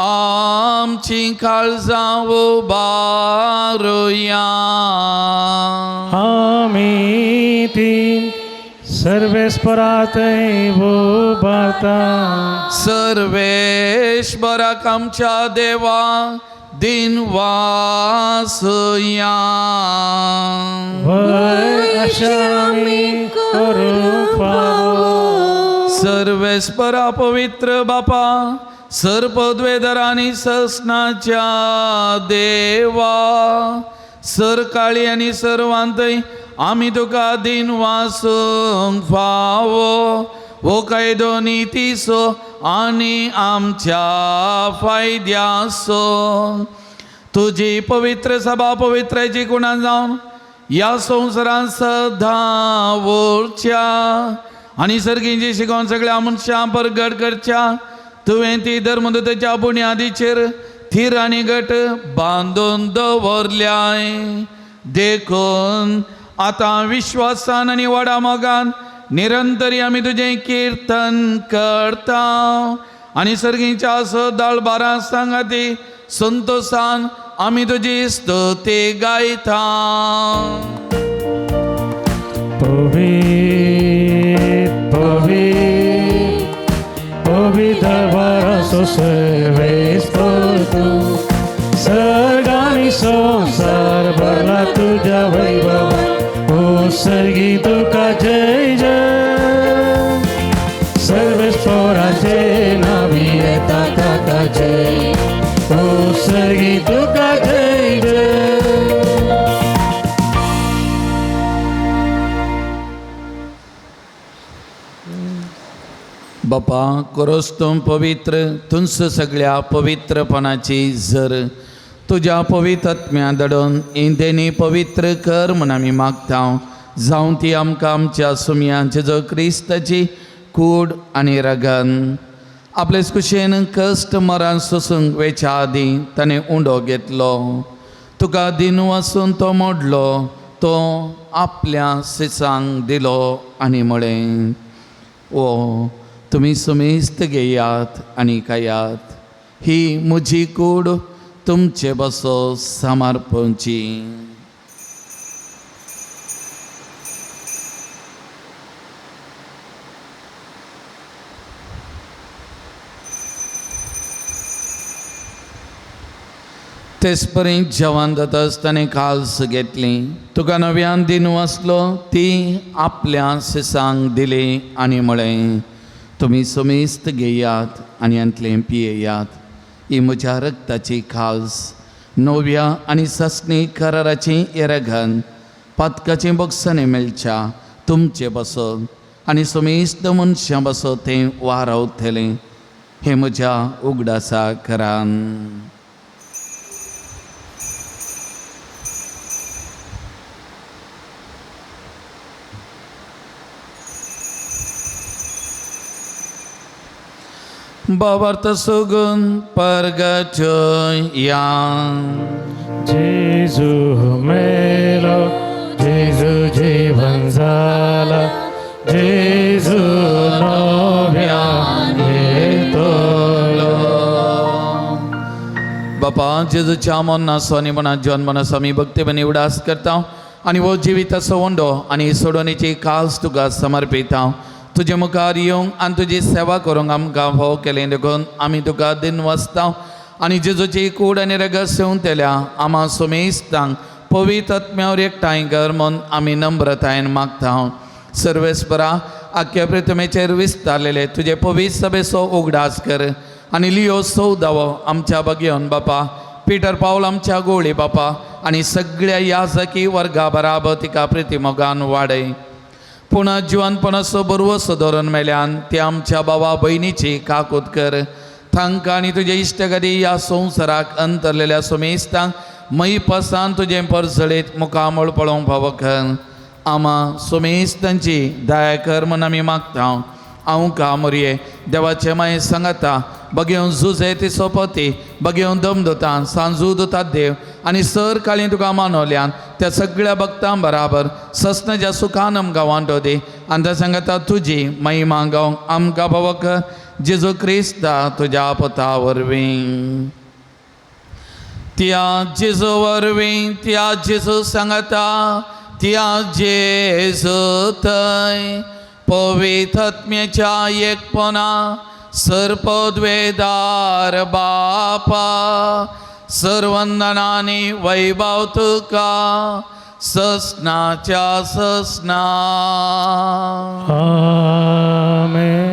आमची काळजां उबारुया. आमी ती सर्वेस्परातय उबारता. सर्वेश्वराक आमच्या देवा दिन वासया. वय अशा आमी करूंक फावो. सर्वेस्परा पवित्र बापा सर्पद्वेदर आनी ससनाच्या देवा सरकाळी आनी सर्वांतय आमी तुका दिन वासूंक फावो हो कायदो नितीचो आनी आमच्या फायद्याचो. तुजी पवित्र सभा पवित्राची गुणां जावन ह्या संवसारांत सदां उरच्या आनी सर्गींची शिकोवन सगळ्या मनशां परगट करच्या. तुवें ती धर्मदूताच्या बुन्यादीचेर थीर आनी घट बांदून दवरल्याय. देखून आतां विश्वासान आनी व्हडा मोगान निरंतरी आमी तुजें किर्तन करता आनी सर्गीच्या सदाळ बारा सांगाती संतोसान आमी तुजी स्तुती गायता. पवित्र पवित्र पवित्र दरबाराचो सर्वेस्पर तूं सर्ग आनी संवसार भरला तुज्या वैभवान. ओ सर्गी तुका जय जय. सर्वेस्पराचे नावी येता ताका जय. ओ सर्गी तुका जय जय. बापा कोरोस तूं पवित्र तुंस सगळ्या पवित्रपणाची जर तुज्या पवित्र धाडून इंदेनी पवित्र कर म्हूण आमी मागता. जावं ती आमकां आमच्या सुमयान जेजो क्रिस्ताची कूड आनी रगन आपले कुशेन कश्ट मरान सोसूंक वेच्या आदीं ताणें उंडो घेतलो. तुका दिनू आसून तो मोडलो, तो आपल्या सिसांक दिलो आनी म्हळें, ओ तुमी सुमेस्त घेयात आनी खायात, ही म्हजी कूड तुमचे बसो समर्पणची. तेच परी जेवण जाता आसतना काल्स घेतली, तुका नव्यान दिनू आसलो ती आपल्या सिसांक दिली आनी म्हळें, तुमी सुमेस्त घेयात आनी हांतलें पियेयात, ही म्हज्या रक्ताची खाल्स नव्या आनी ससणी कराराची येरघन पातकाचें बोगसणें मेळच्या तुमचे बसत आनी सुमेस्त मनशां बसत तें वारावतलें, हें म्हज्या उगडासा करान. बाबार्थ सुगून परगटया. जेजू मेलो, जेजू जीवन जाला, जेजू नव्यान येतलो. बापा जेजूच्या मरणाचो आनी मना जन्मनाचो आमी भक्तीपणी उडास करता आनी हो जिविताचो वंडो आनी सोडवणेची कास तुका समर्पिता. तुजे मुखार येवंक आनी तुजी सेवा करूंक आमकां फावो केलें देखून आमी तुका दिनवासता आनी जेजूची कूड आनी रगत सेवंतल्या आमा सुमेस्तांक पवित्र आत्म्यावर एकठांय कर म्हूण आमी नम्रतायेन मागता. सर्वेस्परा आख्या प्रतिमेचेर विस्तारलेले तुजे पवित्र सभेचो उगडास कर आनी लियो सौदावो आमच्या बगयोन बापा, पिटर पावल आमच्या गोळी बापा आनी सगळ्या याजकी वर्गा बराबर तिका प्रितीमोगान वाडय. पूण जिवनपणाचो बरवसो धरून मेल्यान ते आमच्या बाबा भयणीची काकूत कर. तांकां आनी तुजे इश्टगदी ह्या संवसाराक अंतरलेल्या सुमेस्तांक मयपासान तुजें परजळीत मुखामळ पळोवंक फावो कर. आमा सुमेस्तांची दया कर म्हूण आमी मागता. हांव का मोरये देवाचे माये सांगता बगेवन जुजे ती सोपती बगेवन दम दोता सांजू दोता देव आनी सर काळी तुका मानवल्यान त्या सगळ्या भक्तां बराबर ससनाच्या सुखान आमकां वांटो दी आनी त्या सांगता तुजी महिमा गावंक आमकां फावो कर जेजू क्रिस्ता तुज्या पुता वरवीं. त्या जेजू वरवीं त्या जेजू सांगता त्या जेजू थंय पवित्र आत्म्याच्या एकपणा सर्पद्वेदार बापा सर्वंदनानी वैभव तुका ससनाच्या ससना. आमेन.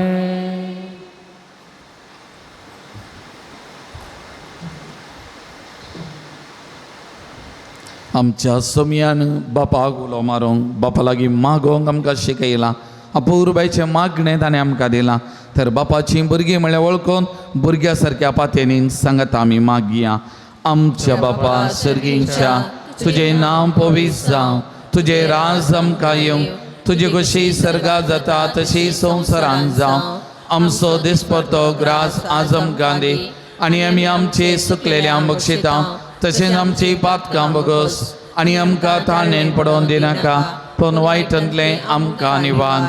आमच्या सोमयान बापाक उलो मारूंक बापा लागीं मागोवंक आमकां शिकयलां. अपुरबायचें मागणें ताणें आमकां दिलां. तर बापाचीं भुरगीं म्हळ्यार वळखून भुरग्या सारक्या पातयेनीन सांगता आमी मागया. आमच्या बापा सर्गींच्या तुजें नांव पवित्र जावं, तुजें राज आमकां येवं, तुजी खुशी सर्गात जाता तशी संवसारांत जावं. आमचो दिसपडतो ग्रास आज आमकां दी आनी आमी आमचे सुकलेल्या बक्षिता तशेंच आमची पातकां बगस आनी आमकां ताणेन पडोवन दिनाका पूण वायटांतलें आमकां निवार.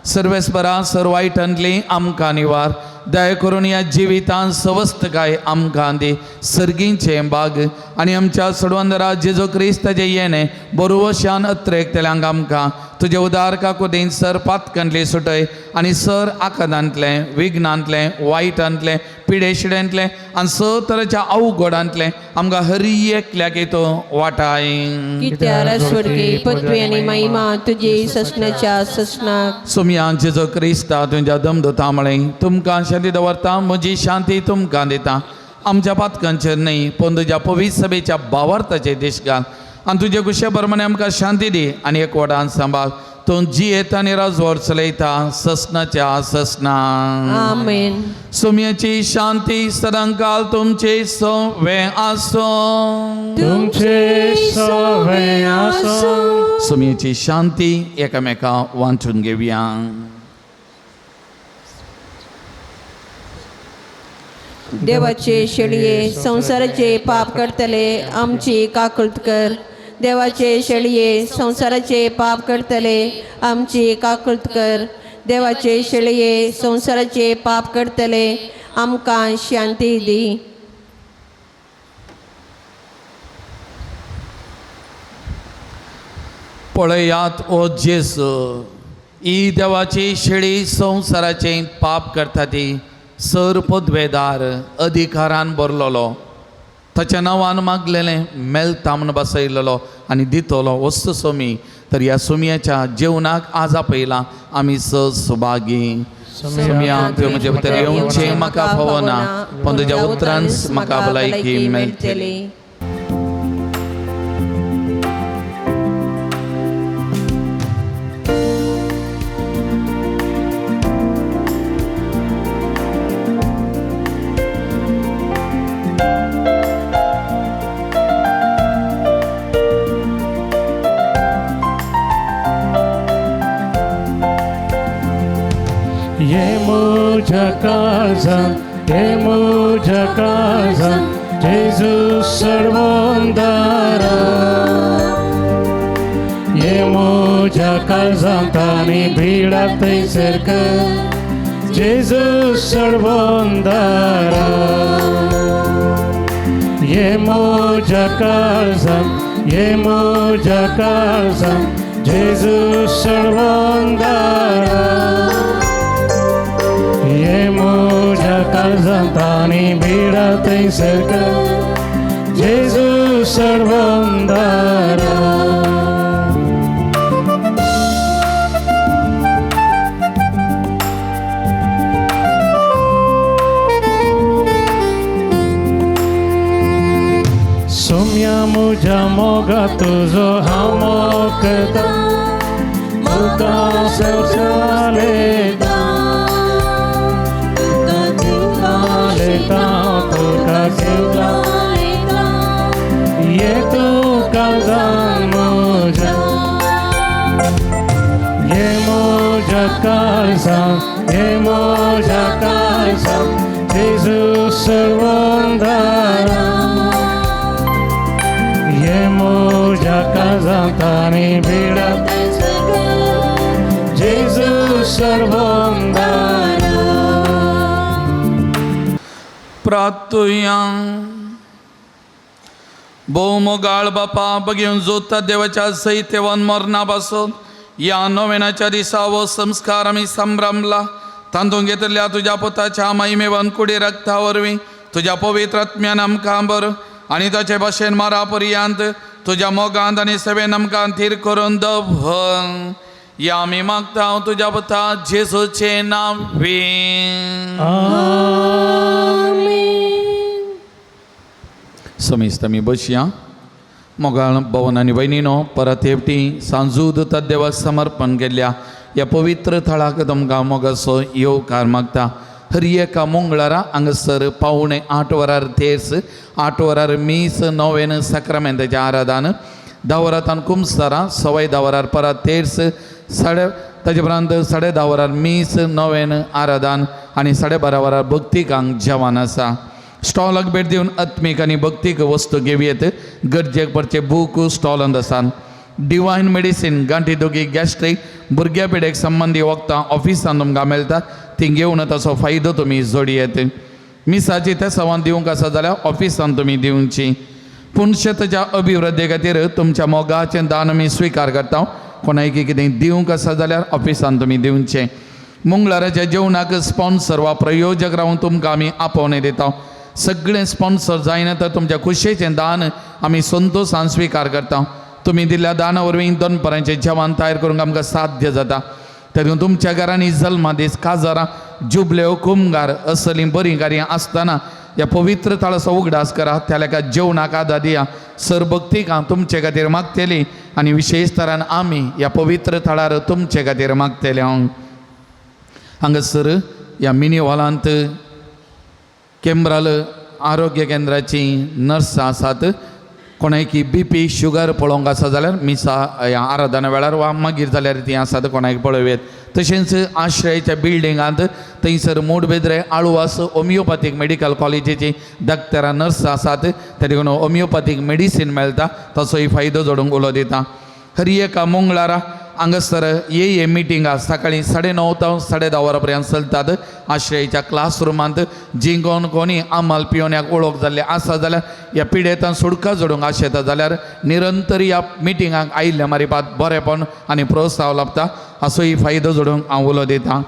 सर्वेस्परा सर वायटांतली आमकां निवार. दया करून ह्या जिवितांत सवस्तकाय आमकां दी. सर्गींचें बाग आनी आमच्या सडवंदरा जेजू क्रिस्ताचें येणें बरोवशान अत्रेकतल्यांक आमकां तुजे उदार काकुदीन सर पातकांतली सुटय आनी सर आकादांतलें विघ्नांतलें वायटांतलें पिडेशिड्यांतलें आनी स तरेच्या अवघडांतलें आमकां हरी एकल्याक तूं वाटाय. कित्यार स्वर्गी पदवी आनी महिमा तुजी ससनाच्या ससनाक. सोमया जेजू क्रिस्ता तुमच्या दमदोता म्हळें तुमकां शांती दवरता म्हजी शांती तुमकां दिता. आमच्या पातकांचेर न्हय पूण तुज्या पवित्र सभेच्या बावार्थाचे देश घाल आनी तुजे कुशे बरमाने आमकां शांती दी आनी एकवटान सांबाळ. तूं जियेता आनी राजवट चलयता ससनाच्या ससना. आमेन. सोमयाची शांती सदांकाल तुमचे सवे आसूं. तुमचे सवे आसूं. सोमयाची शांती एकामेका वांटून घेवया. देवाचे शेळये संवसाराचे पाप करतले आमची काकुळट कर. देवाचे शेळये संवसाराचे पाप करतले आमची काकुळट कर. देवाचे शेळये संवसाराचे पाप करतले आमकां शांती दी. पळयात ओ जेजू ही देवाची शेळी संवसाराचें पाप करता ती सर पदवेदार अधिकारान भरलेलो ताच्या नांवान मागलेलें मेलता म्हूण बसयलेलो आनी दितलो वस्त सोमी. तर ह्या सोमयाच्या जेवणाक आज आपयला आमी स सुभागी. सोमया तुवें म्हजे भितर येवचें म्हाका फावना पूण तुज्या उतरान म्हाका भलायकी मेळटली. ये म्हज्या काळजान ये म्हज्या काळजान जेजू सर्वंदारा. ये म्हज्या काळजांत आनी भिडा थंयसर कर जेजू सर्वंदारा. ये म्हज्या काळजान, ये म्हज्या काळजान, जेजू सर्वंदारा. ये म्हज्या काळजान ताणी बिडा थंयसर कर, जेजू सर्वंदारा. सोम्या म्हज्या मोगा तुजो हांव मोग करता, तुका संवसार लेता, तुका घेवता, ये तूं काळजान म्हज्या, ये म्हज्या काळजान, ये म्हज्या काळजान, जेजू सर्वंदारा. ये म्हज्या काळजान ताणी बिडा, जेजू सर्वंदारा. प्रार्थुया. भोव बापा बघेवन जोता देवाच्या सहितेवन मरणा पासून ह्या नोवेनाच्या दिसा हो संस्कार आमी संभ्रमला. तांतूंत घेतिल्ल्या तुज्या पुताच्या महिमेवन कुडी रक्ता वरवीं तुज्या पवित्र आत्म्यान आमकां बरो आनी ताचे भाशेन मारा पर्यंत तुज्या मोगांत आनी सेवेन आमकां थीर करून दवर. ह्या आमी मागता तुज्या पुता जेजूचें नांव. समेस्त आमी बसया. मोगाळ भवन आनी भयणीनो, परत एकटी सांजूद देवाक समर्पण केल्ल्या ह्या पवित्र थळाक तुमकां मोगाचो येवकार मागता. हर एका मंगळारा हांगासर 7:45 वरार तेर्स, 8 वरार मीस, नोवेन साक्रामेंताचें आराधन, 10 वरां कुमसारां, 10:15 वरार परत तेर्स, ताजे उपरांत 10:30 वरार मीस, नोवेन आराधन आनी 12:30 वरार भक्तिकांक जेवण आसा. स्टॉलाक भेट दिवन आत्मीक आनी भक्तीक वस्तू घेवयेत. गरजेक पडचे बूक स्टॉलांत आसात. डिवायन मेडिसीन, गांठी दुखी, गॅस्ट्रीक, भुरग्या पिडेक संबंदी वखदां ऑफिसान तुमकां मेळटात, ती घेवन ताचो फायदो तुमी जोडयेत. मिसाची ते सवान दिवंक आसा जाल्यार ऑफिसान तुमी दिवची. पूण शेताच्या अभिवृद्धी खातीर तुमच्या मोगाचें दान आमी स्विकार करता. कोणाक कितें दिवंक आसा जाल्यार ऑफिसान तुमी दिवचें. मंगळाराच्या जेवणाक स्पॉन्सर वा प्रयोजक रावन तुमकां आमी आपोवणें दिता. सगळें स्पॉन्सर जायना तर तुमच्या खुशयेचें दान आमी संतोशान स्विकार करता. तुमी दिल्ल्या दाना वरवीं दनपरांचें जेवण तयार करूंक आमकां साध्य जाता. तेतून तुमच्या घरांनी जल्मा दीस, काजारां, जुबल्यो, कुमगार असलीं बरीं कार्यां आसतना ह्या पवित्र थळाचो उगडास करा. त्या लेखा जेवणाक आदार दिया. सरभक्तीक हांव तुमचे खातीर मागतली आनी विशेश तरान आमी ह्या पवित्र थळार तुमचे खातीर मागतले. हांव हांगासर ह्या मिनी हॉलांत केंब्राल आरोग्य केंद्राची नर्सां आसात. कोणाकी बीपी शुगर पळोवंक आसा जाल्यार मिसा ह्या आराधना वेळार वा मागीर जाल्यार ती आसात, कोणाक पळोवयेत. तशेंच आश्रयाच्या बिल्डिंगांत थंयसर मूडबेद्रे आळवास होमियोपॅथीक मेडिकल कॉलेजीची डॉक्टरां नर्सां आसात. त्या देखून होमियोपॅथीक मेडिसीन मेळटा, ताचोय फायदो जोडूंक उलो दिता. हर एका मंगळारा हांगासर ये ये मिटिंगां सकाळीं 9:30 ते 10:30 वरां पर्यंत चलतात. आश्रयाच्या क्लासरुमांत जी कोण कोणी आमाल पियोन्याक वळख जाल्ले आसा जाल्यार ह्या पिडेतान सुटका जोडूंक आशेता जाल्यार निरंतर ह्या मिटिंगाक आयिल्ल्या मारिपात बरेपण आनी प्रोत्साहन लाबता, असोय फायदो जोडूंक हांव उलो दितां.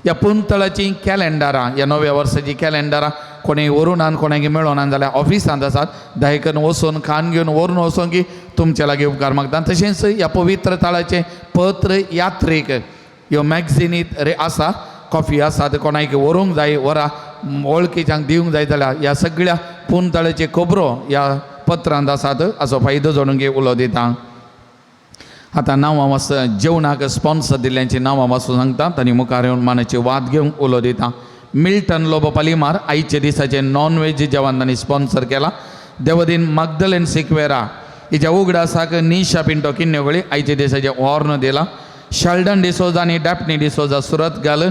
ह्या पुंतळाचीं कॅलेंडरां, ह्या नव्या वर्साचीं कॅलेंडरां कोणीय व्हरून आन, कोणाक मेळोन आन जाल्यार ऑफिसांत आसात. दायकन वचून खान घेवन व्हरून वचोन की तुमच्या लागीं उपकार मागता. तशेंच ह्या पवित्र थळाचें पत्र यात्रीक ह्यो मॅगझिनीत रे आसा, कॉफी आसा, कोणाक व्हरूंक जाय व्हरा, वळखीच्यांक दिवंक जाय जाल्यार ह्या सगळ्या पुंतळाचे खबरो ह्या पत्रांत आसात, हाचो फायदो जोडूंक उलो दिता. आतां नांवां वास जेवणाक स्पॉन्सर दिल्ल्यांची नांवां वाचून सांगता. तांणी मुखार येवन मानाची वाद घेवंक उलो दिता. मिल्टन लोबो पालिमार आयच्या दिसाचें नॉन व्हेज जेवण तांणी स्पॉन्सर केला. देवदीन मागदलेन सिक्वेरा हिच्या उगडासाक निशा पिंटो किन्नेगोळी आयच्या दिसाचें हॉर्न दिला. शेल्डन डिसोजा आनी डॅपनी डिसोजा सुरत घाल,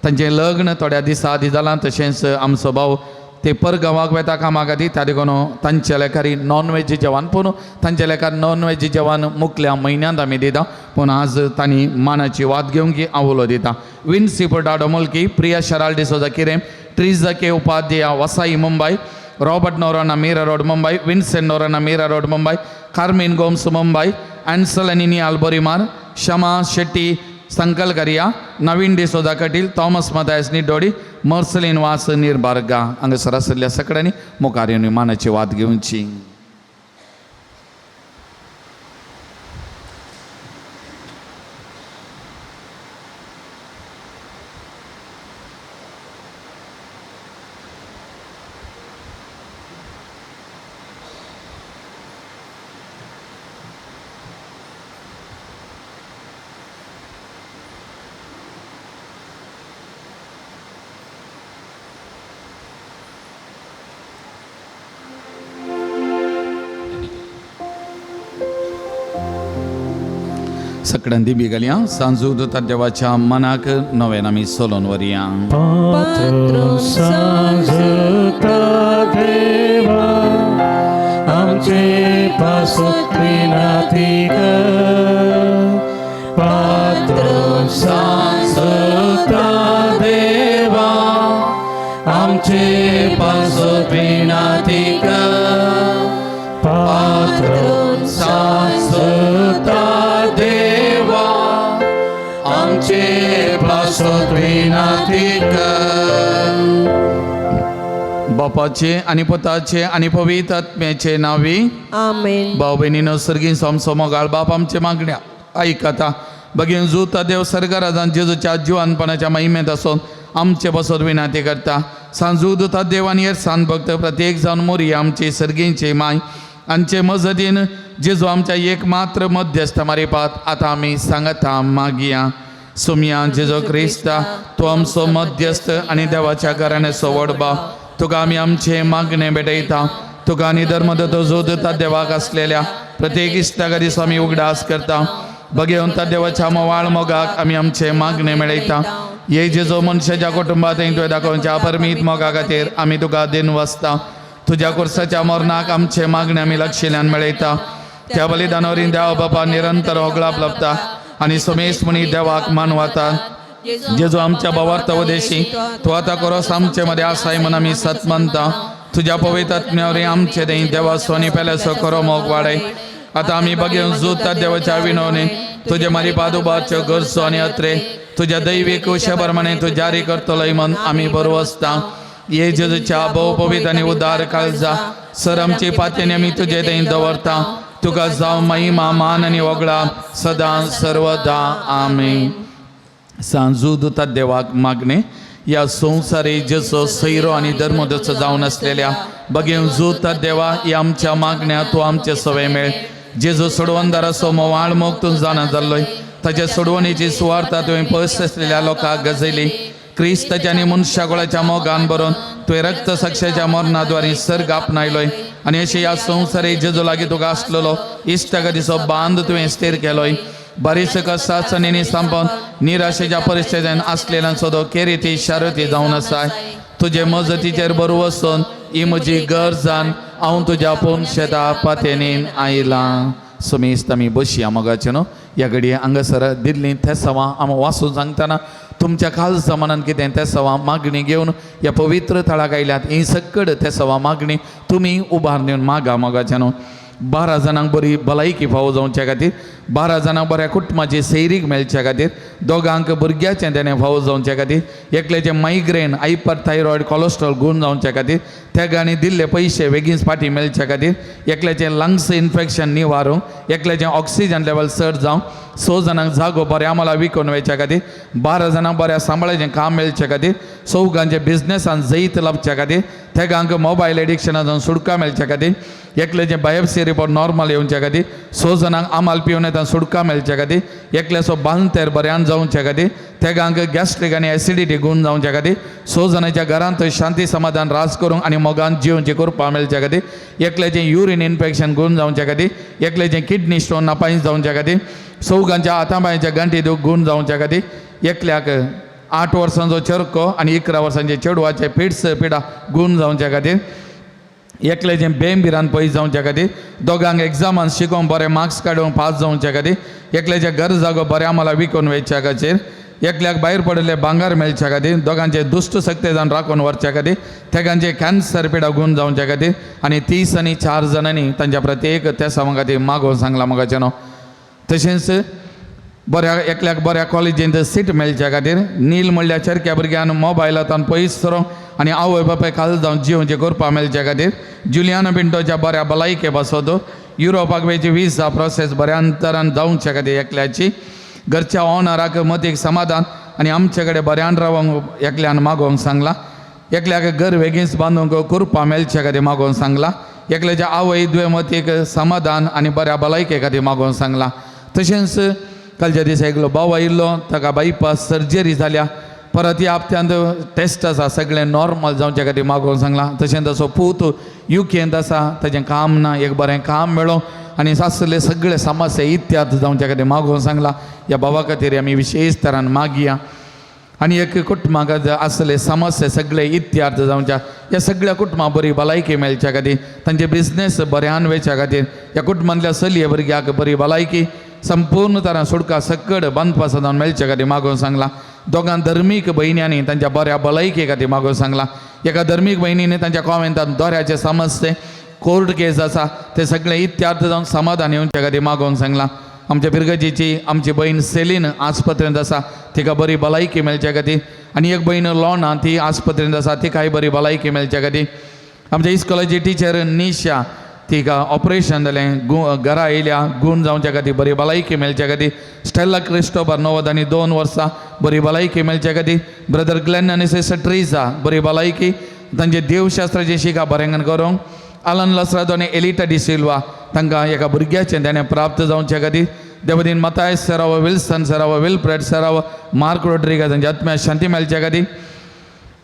तांचें लग्न थोड्या दिसा आदीं जालां. तशेंच आमचो भाव ते परगांवाक वता कामा खातीर, त्या देखून तांच्या लेखारी नॉन व्हेज जेवण, पूण तांच्या लेखार नॉन व्हेज जेवण मुखल्या म्हयन्यांत आमी दिता, पूण आज तांणी मानाची वाद घेवंक की हांव उलो दिता. विन्सी पोटाडो मुल्की, प्रिया शराल डिसोजा किरें, Teresa K Upadhyay वसाई Mumbai, Robert Noronha Mira road Mumbai, Vincent Noronha Mira road Mumbai, Carmen Gomes Mumbai, Ansel आनी Niall बोरीमार, Shama Shetty Sankalkaria, Naveen D'Souza Kateel, Thomas Mathias Niddodi, Marceline Vaz Nirbarga. हांगासर आशिल्ल्या सगळ्यांनी मुखार येवन मानाची वाद घेवची. सगळ्यां दिमी घालया. सांजू दुता देवाच्या मनाक नव्यान आमी सोलोन वरया. पात्रून सांजता देवा आमचे पासत विनाती कर. पात्रून सांजता देवा आमचे पासत विनाती कर. पात्रून सांजता देवा आमचे पासत विनाती कर. बापाचे आनी पुताचे आनी पवित्र आत्म्याचे नांवी आमेन. भाव भयणीनो, सर्गीन सोमसोमोगाळ बाप आमचे मागण्या आयकता. बगीन जुता देव सर्गराजान जेजूच्या जिवानपणाच्या महिमेंत आसून आमचे बसत विनाती करता. सांजू दुता देवान येर सान भक्त प्रत्येक जावन मोरी आमची सर्गींची माय आमचे मजतीन जेजू आमच्या एक मात्र मध्यस्थ मारिपात आतां आमी सांगता मागया. सुमया जेजू क्रिस्ता, तूं आमचो मध्यस्थ आनी देवाच्या घराण्याचो व्हड भाव, तुका आमी आमचे मागणे भेटयता. तुका आनी धर्मदत्तो जो दिता देवाक आसलेल्या प्रत्येक इश्टा खातीर आमी उगडास करता. बगेवन त्या देवाच्या मोवाळ मोगाक आमी आमचे मागणे मेळयता. हे जेजो मनशाच्या कुटुंबात तुवें दाखोवच्या अपरमीत मोगा खातीर आमी तुका दिन वसता. तुज्या कुर्साच्या मरणाक आमचे मागणे आमी लक्षिल्यान मेळयता. त्या बलिदानावरीं देवा बापा निरंतर होगळाप लाबता आनी सोमेश म्हणी देवाक मानवाता. जेजू आमच्या भावार्थ वदेशी तूं आतां कोरोस आमचे मदें आसाय म्हूण आमी सत मानता. तुज्या पवित्र आत्म्यावरी आमचे दें देवा सोनी पेल्याचो खरो मोग वाडय. आतां आमी बगेवन जुता देवाच्या विनवणी तुजे मारी पादुबाच्यो गरजो आनी अत्रे तुज्या दैवीक उशा प्रमाणे तूं जारी करतलोय म्हूण आमी बरो आसता. ये जेजूच्या भोव पवित्र आनी उदार काळजा सर आमची पातयेनी आमी तुजे थंय दवरता. तुका जावं महिमा मान आनी वगळा सदां सर्वदा. आमेन. सांजू दुता देवाक मागणे ह्या संवसारी जसो सैरो आनी धर्मदचो जावन आसलेल्या बगेवन जुता देवा ह्या आमच्या मागण्या तूं आमचे सवय मेळ. जेजो सोडवणदाराचो मोवाळ मोग तूं जाणा जाल्लोय ताच्या सोडवणीची सुवार्ता तुवें पयस आसलेल्या लोकांक गजयली. क्रिस्ताच्या आनी मनशा गोळाच्या मोगान बरोवन तुवें रक्त साक्षाच्या मरणाद्वारे सर्ग आपणायलोय आनी अशें ह्या संवसारी जेजो लागीं तुका आसलेलो इश्टागतीचो बांद तुवें स्थीर केलोय. बरीच कसाचणींनी सांपोवन निराशेच्या परिस्थितीन आसलेल्यांचो तो केरिती शारती जावन आसाय. तुजे मजतीचेर बरो वचून ही म्हजी गरजान हांव तुज्या पोनशेता पातेनीन आयलां. सुमेस्त आमी बसया मोगाचें न्हू ह्या घडये हांगासर दिल्ली तेसांवां आमी वाचून सांगतना तुमच्या खास जमानान कितें तेसांवां मागणी घेवन ह्या पवित्र थळाक आयल्यात. ही सकड तेसांवां मागणी तुमी उबार घेवन मागा मोगाचें न्हू. 12 जाणांक बरी भलायकी फावो जावच्या खातीर, 12 जाणांक बऱ्या कुटुंबाची सैरीक मेळच्या खातीर, दोगांक भुरग्याचें तेणें फावो जावच्या खातीर, एकल्याचें मायग्रेन हायपर थायरॉयड कॉलेस्ट्रॉल गूण जावच्या खातीर, तेगांनी दिल्ले पयशे बेगीन फाटीं मेळच्या खातीर, एकल्याचें लंग्स इन्फेक्शन निवारूंक, एकल्याचें ऑक्सिजन लेवल चड जावं, 6 जाणांक जागो बऱ्या मोला विकून वयच्या खातीर, 12 जाणांक बऱ्या सांबाळाचें काम मेळचे खातीर, चौगांचे बिजनेसान जैत लाबच्या खातीर, तेगांक मोबायल एडिक्शनाच्यान सुटका मेळच्या खातीर, एकल्याचें बायोप्सी रिपोर्ट नॉर्मल येवच्या खातीर, 6 जाणांक आमाल पिवन येता सुटका मेळच्या खातीर, एकल्याचो बांदतेर बऱ्यान जावच्या खातीर, तेगांक गॅस्ट्रीक आनी एसिडिटी गूण जावच्या खातीर, 6 जाणांच्या घरांत शांती समाधान राज करूंक आनी मोगान जिवची करपा मेळच्या खातीर, एकल्याचें युरीन इन्फेक्शन गूण जावच्या खातीर, एकल्याचें किडनी स्टोन नापायस जावच्या खातीर, चौगांच्या हाता पांयाच्या गांठी दूख गूण जावच्या खातीर, एकल्याक 8 वर्सांचो चरको आनी 11 वर्सांचे चेडवाचे पिड्स पिडा गूण जावच्या खातीर, एकल्याचें बेंबिरान पयस जावच्या खातीर, दोगांक एग्जामान शिकोवंक बरे मार्क्स काडूंक पास जावच्या खातीर, एकल्याचें घर जागो बऱ्या मोला विकून वयच्या खातीर, एकल्याक भायर पडिल्ले भांगर मेळच्या खातीर, दोगांचे दुश्ट शक्ती जावन राखून व्हरच्या खातीर, तेगांचे कॅन्सर पिडा गुण जावच्या खातीर आनी 30 आनी 4 जाणांनी तांच्या प्रत्येक त्या समा खातीर मागोवन सांगलां मोगाचें न्हू. तशेंच बऱ्या एकल्याक बऱ्या कॉलेजींत सीट मेळच्या खातीर, नील म्हणल्यार चरक्या भुरग्यान मोबायलांत पयस सरोंक आनी आवय बापाय खाल जावन जिवचे करपा मेळच्या खातीर, जुलियाना पिंटोच्या बऱ्या भलायके पासत, युरोपाक वयची विजा प्रोसेस बऱ्या अंतरान जावच्या खातीर, एकल्याची घरच्या ऑनराक मतीक समाधान आनी आमचे कडेन बऱ्यान रावंक एकल्यान मागोवंक सांगलां. एकल्याक घर वेगींच बांदूंक कुरपा मेळच्या खातीर मागोवंक सांगलां. एकल्याच्या आवय दुयेंमतीक समाधान आनी बऱ्या भलायके खातीर मागोवंक सांगलां. तशेंच कालच्या दिसा एकलो भाव आयिल्लो, ताका बायपास सर्जरी जाल्या, परत ह्या हप्त्यांत टेस्ट आसा, सगळें नॉर्मल जावच्या खातीर मागोवंक सांगलां. तशेंच तसो पूत युकेंत आसा, ताजें काम ना, एक बरें काम मेळों आनी सासले सगळे समस्या इत्याद जावच्या खातीर मागोवंक सांगलां. ह्या भावा खातीर आमी विशेश तरान मागया आनी एक कुटुंबाक आसले समस्या सगळे इत्यार्थ जावच्या, ह्या सगळ्या कुटुंबां बरी भलायकी मेळच्या खातीर, तांचे बिजनेस बऱ्यान वयच्या खातीर, ह्या कुटुंबांतल्या चलये भुरग्याक बरी भलायकी संपूर्ण तरान सुटका सकड बांदपासा जावन मेळच्या खातीर मागोवन सांगलां. दोगां धर्मीक भयण्यांनी तांच्या बऱ्या भलायके खातीर मागोवन सांगलां. एका धर्मीक भयणीनी तांच्या कॉमेंटान दोऱ्याचे समस्ये कोर्ट केस आसा ते सगळे इत्यार्थ जावन समाधान येवच्या खातीर मागोवन सांगलां. आमच्या पिरगजीची आमची बहीण सेलीन आस्पत्रेंत आसा, तिका बरी भलायकी मेळच्या खातीर आनी एक बहीण लोणा ती आस्पत्रेंत आसा, तिकाय बरी भलायकी मेळच्या खातीर. आमच्या इस्कॉलाची टिचर निशा तिका ऑपरेशन जालें, गु घरा येयल्या, गूण जावच्या खातीर बरी भलायकी मेळच्या खातीर. स्टेला क्रिस्टोबर 92 वर्सां बरी भलायकी मेळच्या खातीर. ब्रदर ग्लॅन आनी सिस्टर ट्रिजा बरी भलायकी, तांचे देवशास्त्राची शिका बरेंगण करूंक. आलन लसरादो आनी एलिटा डिसिल्वा तांकां एका भुरग्याचें देणें प्राप्त जावच्या खातीर. देवदीन मताय सराव, विल्सन सराव, विल्फ्रेड सराव, मार्क रोड्रिगज हांच्या आत्म्या शांती मेळच्या खातीर.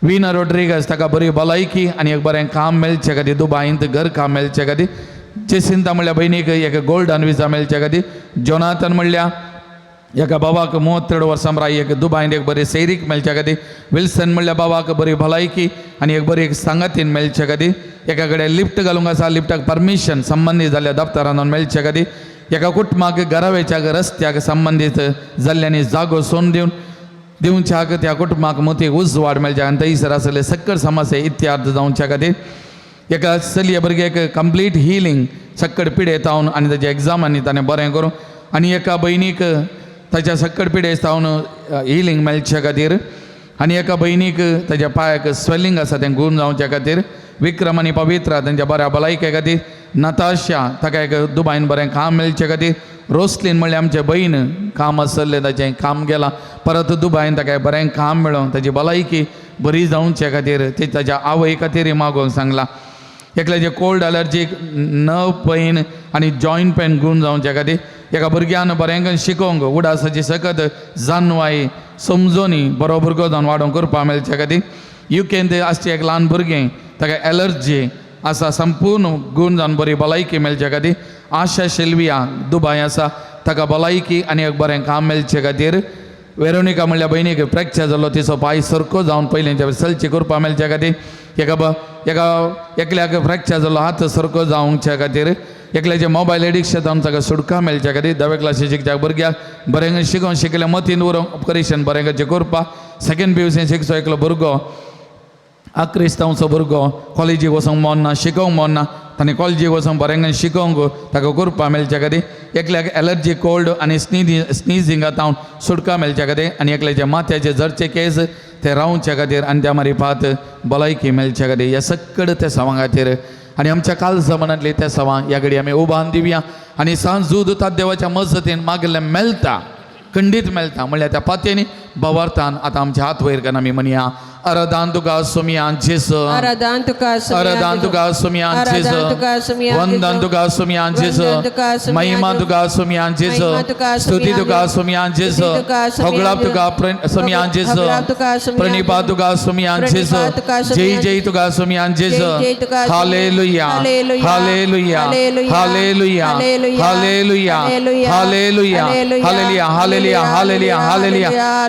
विना रोड्रिगज ताका बरी भलायकी आनी एक बरें काम मेळचे खातीर, दुबायंत घर काम मेळचे खातीर. जेसिंता म्हणल्यार भयणीक एक गोल्डन विजा मेळचे खातीर. जोनाथन म्हणल्यार एका बाबाक 33 वर्सां प्राय एक दुबायंत एक बरी सैरीक मेळच्या खातीर. विल्सन म्हणल्यार बाबाक बरी भलायकी आनी एक बरी एक सांगातीन मेळचे खातीर. एका कडेन लिफ्ट घालूंक आसा, लिफ्टाक परमिशन संबंदीत जाल्ल्या दप्तरान मेळचे खातीर. एका कुटुंबाक घरावेच्या रस्त्याक संबंदीत जाल्ल्यांनी जागो सोडून दिवन दिवच्याक त्या कुटुंबाक मोती उजवाड मेळच्या आनी थंयसर आसले सक्कर समस्या इत्यार्थ जावच्या खातीर. एका चलये भुरग्याक कंप्लीट हिलींग सक्कड पिडे तावन आनी ताजे एग्जाम आनी ताणें बरें करूं आनी एका भयणीक ताच्या सक्कड पिडे तावन हिलींग मेळच्या खातीर आनी एका भयणीक ताच्या पांयाक स्वेलिंग आसा तें गूण जावच्या खातीर. विक्रम आनी पवित्रा तांच्या बऱ्या भलायके खातीर. नताशा ताका एक दुबायन बरें काम मेळचे खातीर. रोसलीन म्हणल्यार आमचें बहीण काम आसलें ताचें काम गेलां, परत दुबायन ताका बरें काम मेळों, ताची भलायकी बरी जावचे खातीर ती ताच्या आवय खातीर मागोवंक सांगलां. एकल्याचे कोल्ड एलर्जीक नर्व पेन आनी जॉयंट पेन गूण जावचे खातीर. एका भुरग्यान बरें शिकोवंक उडासाची सकत जानवाय समजोनी बरो भुरगो जावन वाडोवंक करपा मेळचे खातीर. युकेंत आसचें एक ल्हान भुरगें ताका एलर्जी आसा, संपूर्ण गूण जावन बरी भलायकी मेळचे खातीर. आशा शेल्विया दुबाय आसा, ताका भलायकी आनी एक बरें काम मेळचे खातीर. वेरोनिका म्हणल्यार भयणीक फ्रॅक्चर जाल्लो तिचो पांय सारको जावन पयलींच्या चलची करपा मेळच्या खातीर. एका एका एकल्याक फ्रॅक्चर जाल्लो हात सारको जावच्या खातीर. एकल्याचे मोबायल एडिक्शन जावन ताका सुटका मेळच्या खातीर. धावे क्लासी शिकच्या भुरग्याक बरें शिकोवन शिकलें मतीन उरोवंक ऑपरेशन बरें करचें करपा. सेकेंड पी यू सी शिकचो एकलो भुरगो आक्रिस्तांवचो भुरगो कॉलेजीक वचोंक मन ना, शिकोवंक मन ना, ताणें कॉलेजीक वचोंक बरें शिकोवंक ताका करपा मेळच्या खातीर. एकल्याक एलर्जी कोल्ड आनी स्निजिंगा तावन सुटका मेळच्या खातीर आनी एकल्याच्या माथ्याचे जरचे केस ते रावच्या खातीर आनी त्या मारिफात भलायकी मेळच्या खातीर. ह्या सक्कड त्या सवां खातीर आनी आमच्या काल जमानांतली त्या सवां ह्या घडी आमी उबान दिवया आनी सांज तात देवाच्या मजतीन मागलें मेळटा, खंडीत मेळटा म्हणल्यार त्या पातयेनी बवार्थान आतां आमचे हात वयर करून आमी म्हणया, अरदान तुका सोमिया जेस, आराधन तुका अरदान तुका सोमिया जेस, वंदन तुका सोमिया जेस, महिमा तुका सोमिया जेस, स्तुती तुका सोमिया जेस, होगळाप तुका सोमिया जेस, प्रणिपा तुका सोमिया जेस, जय जय तुका सोमिया जेस. Hallelujah, hallelujah, hallelujah, hallelujah, hallelujah, hallelujah, hallelujah, hallelujah, hallelujah,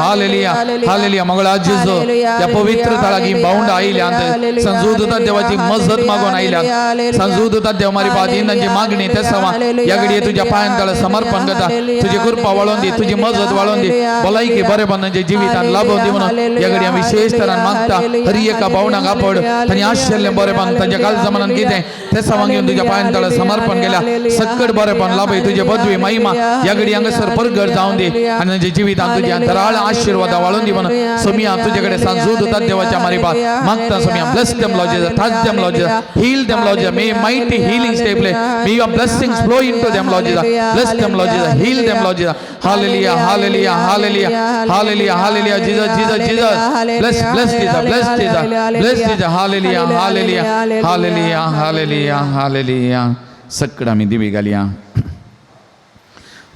hallelujah, hallelujah. Mangala जेजू. ह्या पवित्र थळाकी भावंड आयल्यात संजूदता देवाची मजत मागून आयल्यात संजूदता देव मारी बादीन तांची मागणी ते सवा ह्या घडये तुज्या पांयान तळ समर्पण करता. तुजी कृपा वाळोवन दी, तुजी मजत वाळोवन दी, भलायकी बरेपण तांच्या जिवितान लाभोवन दी म्हणून ह्या घडये आमी विशेष तरान मागता. हरी एका भावनाक आपड तांणी आशिल्लें बरेपण तांच्या कालजा मनान कितें ते सवांग घेवन तुज्या पांयान तळ समर्पण केल्या सक्कड बरेपण लाभय. तुजे पदवी महिमा ह्या घडये हांगासर परगट जावन दी आनी तांच्या जिवितान तुज्या अंतराळ आशीर्वादा वाळून दी म्हणून सोमिया तुजे कडेन सांजूद देवाच्या मारिबात मागता. सोमिया bless them Lord Jesus, touch them Lord Jesus, heal them Lord Jesus. May mighty healings take place, may your blessings flow into them Lord Jesus. Bless them Lord Jesus, heal them Lord Jesus. Hallelujah, hallelujah, hallelujah, hallelujah, hallelujah. Jesus, Jesus, Jesus, bless, bless Jesus, bless Jesus, bless Jesus. Hallelujah, hallelujah, hallelujah, hallelujah, hallelujah. सकड आमी दिवी घालया.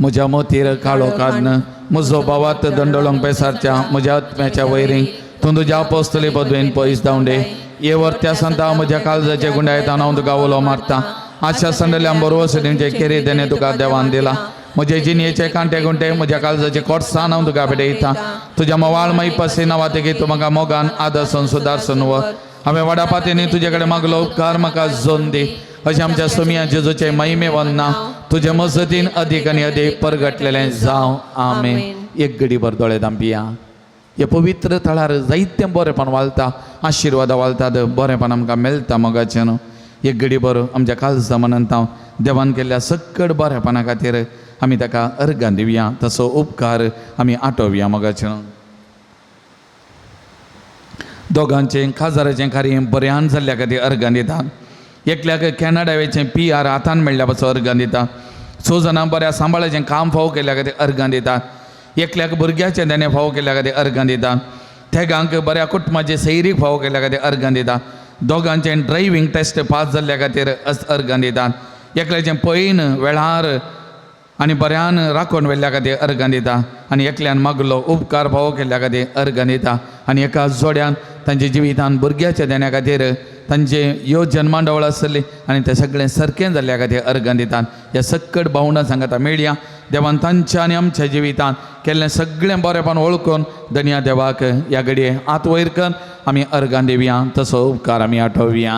म्हज्या मोतीर काळो काडन म्हजो भावात दंडोळोंक पेसारच्या म्हज्या आत्म्याच्या वैरींक तूं तुज्या पोस्तली पदवेन पयस धांवडे. ये वर्त्या संता म्हज्या काळजाचे गुंडायता हांव तुका उलो मारता. आशा संडल्या बरोबर दिवचे केरी देणे तुका देवान दिला. म्हजे जिणयेचे कांटे गुंटे म्हज्या काळजाचे कोटसान हांव तुका भेटयता. तुज्या मवाळ माई पसे नांवा तूं म्हाका मोगान आदर्शन सुदारसन वर. हांवें वडा पातींनी तुजे कडेन मागलो उपकार म्हाका जोन दी. अशें आमच्या सोमिया जेजूचे महिमे वंदना तुजे मजतीन अदीक आनी अदीक परगटलेलें जावं. आमेन. एक घडीभर दोळे धांपिया. हे पवित्र थळार जायतें बरेंपण वालता, आशिर्वादां वालतात, बरेंपण आमकां मेळटा मोगाचें न्हू. एक घडीभर आमच्या काळजा मनांत हांव देवान केल्ल्या सक्कड बरेपणा खातीर आमी ताका अर्गां दिवया, तसो उपकार आमी आटोवया मोगाचें न्हू. दोगांचें खाजाराचें कार्य बऱ्यान जाल्ल्या खातीर अर्गां दिता. एकल्याक कॅनडावेचें पी आर हातान मेळ्ळ्या पासून अर्गां दिता. स जाणां बऱ्या सांबाळाचें काम फावो केल्ल्या खातीर अर्गां दिता. एकल्याक भुरग्याचें देणें फावो केल्ल्या खातीर अर्गां दिता. तेगांक बऱ्या कुटुंबाचें सैरीक फावो केल्ल्या खातीर अर्गां दिता. दोगांचें ड्रायव्हींग टेस्ट पास जाल्ल्या खातीर अर्गां दिता. एकल्याचें पयन वेळार आनी बऱ्यान राखून व्हेल्ल्या खातीर अर्गां दिता. आनी एकल्यान मागलो उपकार फावो केल्ल्या खातीर अर्गां दिता. आनी एका जोड्यान तांच्या जिवितान भुरग्याच्या देण्या खातीर तांचे योजन मांडवळ आसली आनी तें सगळें सारकें जाल्ल्या खातीर अर्गां दितात. ह्या सक्कड भावंडां सांगता मेळया. देवान तांच्या आनी आमच्या जिवितान केल्लें सगळें बरेंपण वळखून धनया देवाक ह्या घडये हात वयर कर आमी अर्गां दिवया, तसो उपकार आमी आठोवया.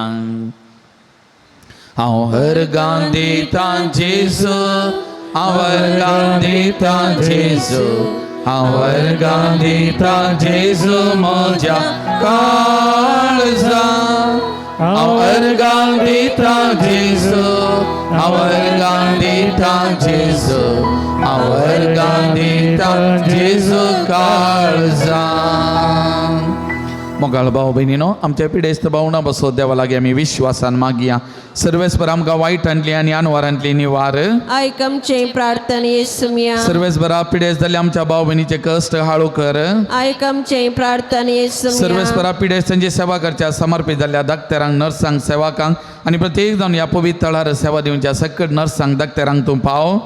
हांव अर्गां दितां जेजू, हांव अर्गां दितां जेजू, हांव अर्गां दितां जेजू म्हज्या काळजा. हांव अर्गां दितां जेजू, हांव अर्गां दितां जेजू, हांव अर्गां दितां जेजू काळजा. मोगाळ भाव भयणीनो, आमच्या पिडेस्त भावना बसो देवा लागीं आमी विश्वासान मागया. सर्वेस्पर आमकां वायटांतली आनी अनवारांतली निवार. आयक आमचे प्रार्थने सुमिया. सर्वेस्परा पिडेस्त जाल्ले आमच्या भाव भयणीचे कश्ट हाळू कर. आयक आमचे प्रार्थने सुमिया. सर्वेस्परा पिडेस्तांची सेवा करच्या समर्पित जाल्ल्या डाक्टरांक, नर्सांक, सेवकांक आनी प्रत्येक जावन ह्या पवित्र थळार सेवा दिवच्या सकट नर्सांक, डाक्टरांक तूं पाव.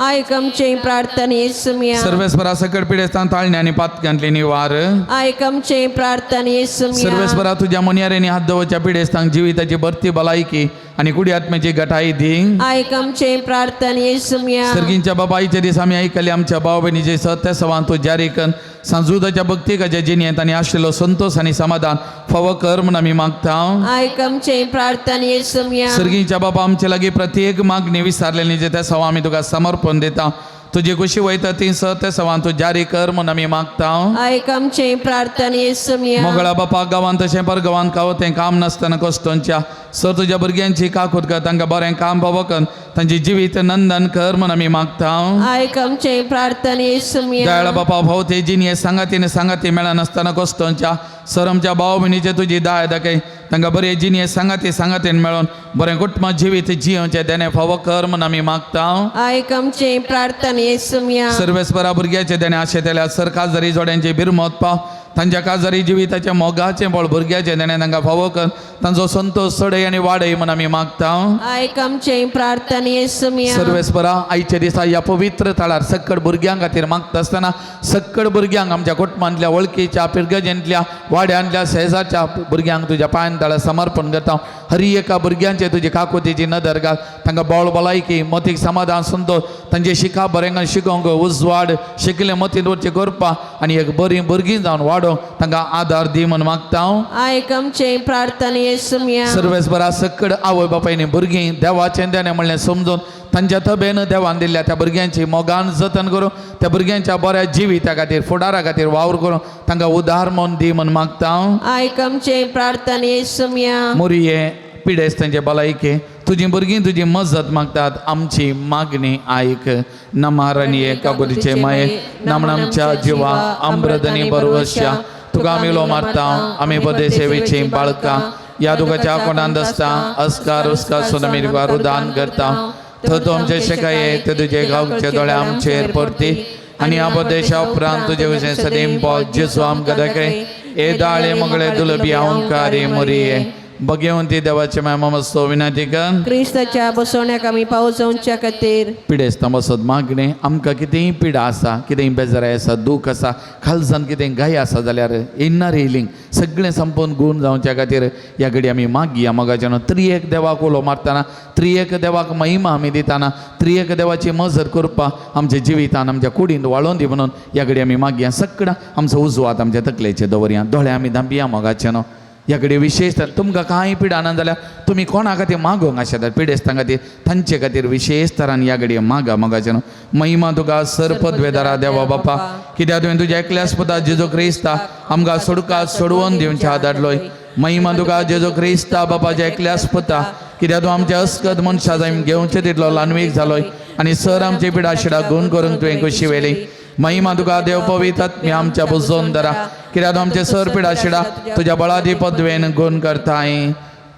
आयक आमचे प्रार्थने सुमिया. सर्वेस्परा सकट पिडेस्तांक ताळणे आनी पातक्यांतली निवार. आयक आमचे प्रार्थने सुमिया. सर्वेस्परा तुज्या मोनयारेंनी हात दवरच्या पिडेस्तांक जिविताची भरती भलायकी आनी कुडी आत्म्याची गटाई दी. आयक आमचे प्रार्थने सुमिया. सर्गींच्या बाबाईच्या दीस आमी आयकले आमच्या भाव भयणीचे सत्य सवान तूं जारी कर. सांजुदाच्या भक्तिकाच्या जिणेंत आनी आशिल्लो संतोष आनी समाधान फावो कर म्हूण आमी मागता. आयक आमचे प्रार्थने सुमिया. सर्गींच्या बाबा, आमचे लागीं प्रत्येक मागणी विसारलेली जे त्या सवा आमी तुका समर्पण दिता. तुजी खुशी वयता ती सत्य सवान तूं जारी कर म्हूण आमी मागता. आयक आमचे प्रार्थने सुमिया. मोगळा बापा, गांवांत तशें परगांवांत काव तें काम नासतना कश्टोंच्या सर तुज्या भुरग्यांची काकूत कर. तांकां बरें काम फावो कर, तांचे जिवीत नंदन कर म्हूण आमी मागता. आयक आमचे प्रार्थने सुमिया. दयाळा बापा, भाव ते जिणये सांगातीने सांगाती मेळनासतना कश्टोंच्या सर आमच्या भाव भयणीचे तुजी दाय दाखय. तांकां बरें जिणये सांगाती सांगातीन मेळोन बरें कुटुंबा जिवीत जियोवचें देणें फावो कर म्हूण आमी मागता. आयक आमचे प्रार्थने सुमिया. सर्वेस्परा भुरग्याचे देणें आशेतल्या सर काजारी जोड्यांची बिरमत पाव. तांच्या काजारी जिविताचें मोगाचें बळ भुरग्याचें देणें तांकां फावो कर. तांचो संतोश चडय आनी वाडय म्हूण आमी मागता. आयक आमचे प्रार्थने सुमिया. सर्वेस्परा, आयच्या दिसा ह्या पवित्र थळार सक्कड भुरग्यां खातीर मागता आसतना सक्कड भुरग्यांक आमच्या कुटुंबांतल्या, वळखीच्या, पिरगजेंतल्या, वाड्यांतल्या, शेजारच्या भुरग्यांक तुज्या पांयान तळार समर्पण करता. हरी एका भुरग्यांचे तुजे काकुतीची नदर घाल तांकां बोळ भलायकी मतीक समाधान संतोष तांचे शिका बरें शिकोवंक उजवाड शिकले मतींत वरचें करपा आनी एक बरीं भुरगीं जावन वाडोवंक तांकां आदार दी म्हूण मागता हांव. आयक आमचे प्रार्थने सुमया. सर्वेस्परा सकड आवय बापायनी भुरगीं देवाचें देणें म्हणलें समजून तांच्या तबेन देवान दिल्ल्या त्या भुरग्यांची मोगान जतन करूं त्या भुरग्यांच्या बऱ्या जिविता खातीर फुडारा खातीर वावर करूं तांकां उदार म्हूण दी म्हूण मागता हांव. आयक आमचे प्रार्थने सुमया. मोरये पिडेस्तांचे भलायके तुजी भुरगीं तुजी मजत मागतात आमची मागणी आयक. नमारणये कबुलीचे माये नामण आमच्या जिवा अमृतनी बरवश्या तुका आमी उलो मारता आमी बदेसेवेची बाळकां ह्या दुखाच्या कोणान दसता अस्कार उस्कार सोनमी तुका रुदान करता थंय तूं आमचे शेकाये ते तुजे गांवचे दोळे आमचेर परती आनी ह्या प्रदेशा उपरांत तुजे विशय सदीम पो जेजू आमकां दाखय ए दाळे मगळे दुलबी ओंकारी मोरये भगवंती देवाचे माय ममस्तो विनंती कर क्रिस्ताच्या बसवण्याक आमी पावस जावच्या खातीर. पिडेस्तां बसत मागणें आमकां कितेंय पिडा आसा कितेंय बेजाराय आसा दूख आसा खालसान कितें गाय आसा जाल्यार इन्नर हिलींग सगळें संपूर्ण गूण जावच्या खातीर ह्या घडी आमी मागया मोगाच्यान त्रिएक देवाक उलो मारतना त्रिएक देवाक महिमा आमी दितना त्रिएक देवाची मजत करपा आमच्या जिवितान आमच्या कुडींत वाळोवन दी म्हणून ह्या घडी आमी मागया. सगळां आमचो उजवात आमच्या तकलेचे दवरया दोळे आमी धांपया मोगाच्यान. ह्या कडेन विशेश तुमकां कांय पिडा ना जाल्यार तुमी कोणा खातीर मागोंक आसतात पिडेस्तां खातीर तांचे खातीर विशेश तरान ह्या घडये मागा मोगाच्यान. महिमा तुका सर पदवेदारा देवा बापा कित्याक तुवें तुज्या एकल्याच पुता जेजू क्रिस्ता आमकां सोडका सोडवून दिवच्या धाडलोय. महिमा तुका जेजू क्रिस्ता बापाच्या एकल्याच पुता कित्याक तूं आमच्या अस्कत मनशा जाय घेवचे तितलो ल्हानवीक जालोय आनी सर आमची पिडा शिडा गुण करूंक तुवें खोशी वेली. महिमा तुका देव पवित्र आमच्या बुजोन दरा कित्याक तूं आमचे सर पिडा शिडा तुज्या बळादी पदवेन गुण करताय.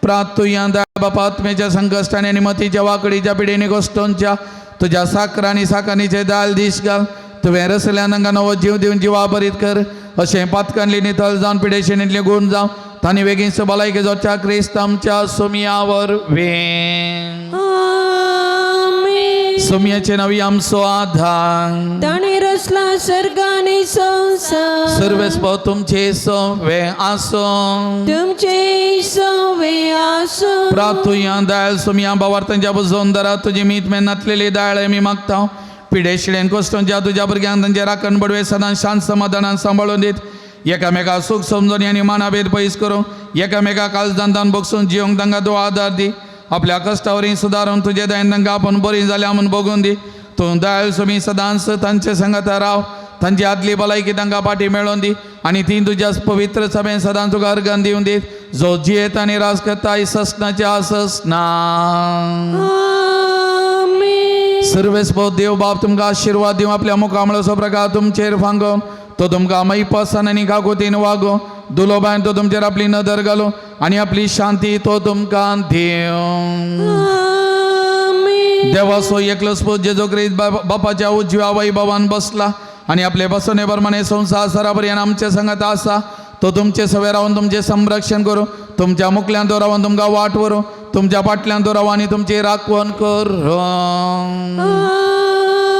प्रातुया बापा आत्म्याच्या संकश्टाने आनी मतीच्या वाकडीच्या पिडेने गोश्टोंच्या तुज्या साखर आनी साकानीचे दाल दीस घाल तुवें रसल्यान तांकां नवो जीव दिवन जिवा बरीत कर अशें पातकांतली नितळ जावन पिडेशेणींतले गुण जावं तांणी बेगीन भलायकी जोडच्या क्रिस्त आमच्या सुमयावर वें. आमेन. सुमयाचे नवी आमचो आधार ताणें रचला सर्ग आनी संवसार. सर्वेस्पर तुमचे सवे आसो तुमचे सवे आसूं. प्रातुया दाळ सुमया बावार्थांच्या बुजोवन दरा तुजी मीत मेहनतलेली दाळ मी मागता पिडेशिडेन कोश्टोंच्या तुज्या भुरग्यांक तांचे राखण बडवे सदां शांत समाधानान सांबाळून दीत एकामेका सूख समजून आनी मानाभेद पयस करूं एकामेका काळजान बगसून जिवंक तांकां तूं आदार दी आपल्या कश्टावरी सुदारून तुजे दयेन तांकां आपूण बरी जाल्या म्हूण बगून दी. तूं दयाळ सुमी सदांच तांचे सांगाता राव तांची आदली भलायकी तांकां पाटी मेळोवन दी आनी ती तुज्या पवित्र सभेन सदां तुका अर्गन दिवन दी जो जियेत आनी राज करता ससनाच्या ससना. आमेन. सर्वेस्पर देव बाप तुमकां आशिर्वाद दिवं आपल्या मुखामळाचो प्रकार तुमचेर फांगो तो तुमकां मैपासान आनी काकुतीन वागो दुलोबायन तो तुमचेर आपली नदर घालूं आनी आपली शांती तो तुमकां दिवं. आमेन. देवाचो एकलोच पूत जेजू क्रिस्त बापाच्या उजव्या वैभवान बसला आनी आपले बसवणे प्रमाणे संवसार सरापर्यंत आमचे संगत आसा तो तुमचे सवे रावन तुमचें संरक्षण करूं तुमच्या मुखल्यान तो रावन तुमकां वाट व्हरूं तुमच्या फाटल्यान तो रावन आनी तुमची राखवण करूं.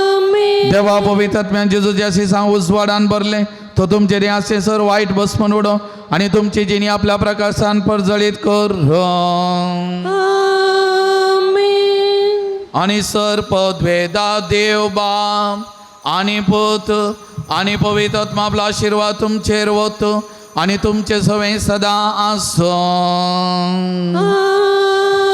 आमेन. देवा पवित्र जेजूच्या शिसां उजवाडान भरलें तो तुमचे आसे सर वायट बसमन उडो आनी तुमची जिणी आपल्या प्रकाशान परजळीत करूं. आमेन. आनी सर पदवेदा देव बाप आनी पूत आनी पवित्र आत्मा आपलो आशिर्वाद तुमचेर वतो आनी तुमचे सवें सदां आसूं.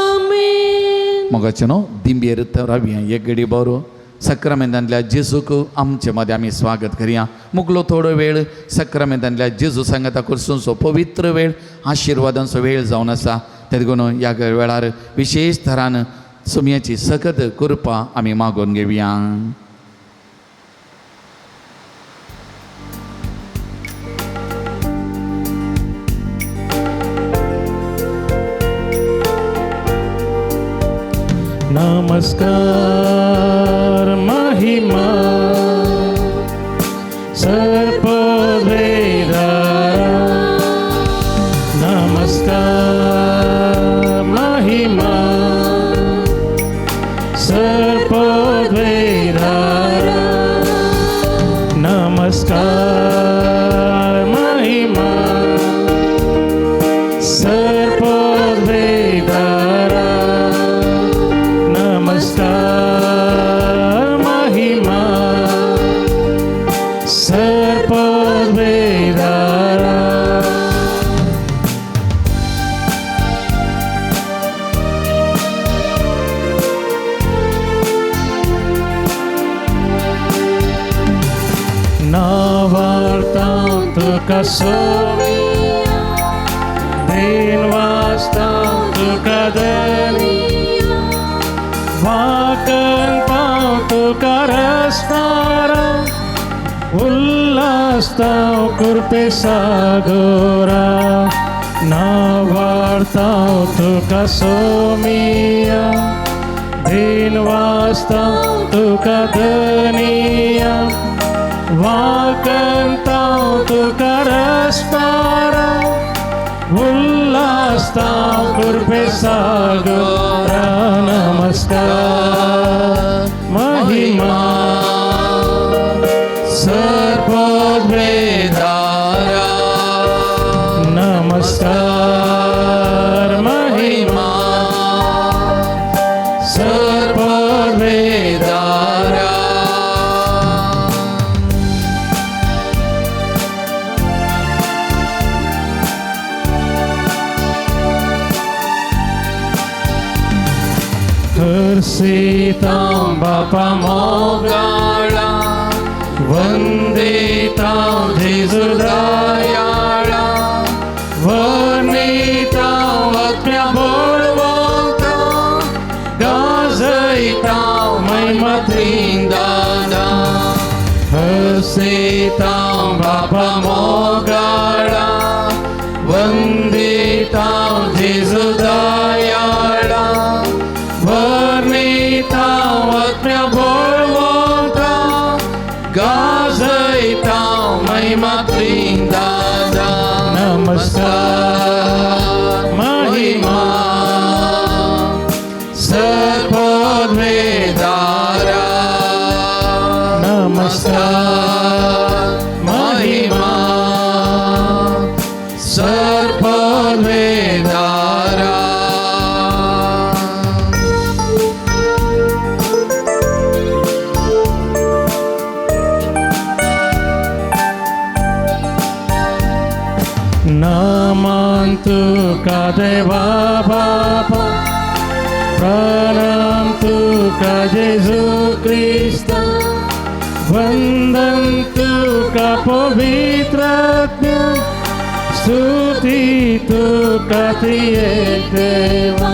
आमेन. मोगाचे न्हू दिंबेर रावया एक घडी बरो सक्रामेंतांतल्या जेजूक आमचे मदें आमी स्वागत करया. मुगलो थोडो वेळ सक्रामेंतांतल्या जेजू सांगाता करसूनचो पवित्र वेळ आशिर्वादांचो वेळ जावन आसा तेदे करून ह्या वेळार विशेश थरान सुमयाची सगत कृपा आमी मागून घेवया. नमस्कार महिमा सर्पवेदा नमस्कार महिमा सर्पवेदा नमस्कार महिमा सर्पवेदा. सोमिया दिन वाजता तुका धनिया वाकंता तुका रस्तारा उल्हासता कृपे सागोरा नावार्ता तुका सोमिया दिन वाजता तुका धनिया वाकंता तुका रस्तारा उल्हासता कृपे सागोरा नमस्कार महिमा सर्ववेदारा नमस्कार महिमा सर्ववेदारा हर्षितां बापा मोगाळा वंदितां जेजुदयाळा वर्णितां आत्म्या बळवंता गाजयतां महिमा त्रिंदादा हर्षितां बापा मोगाळा वंदितां जेजुदयाळा वर्णितां आत्म्या बळवंता गाजयतां महिमा त्रिंदादा नमस्कार महिमा सर्ववेदारा नमस्कार महिमा सर्ववेदारा नामान तुका देवा बापा प्रणाम तुका जेजू क्रिस्ता वंदन तुका पवित्र आत्म्या स्तुती तुका त्रिएक देवा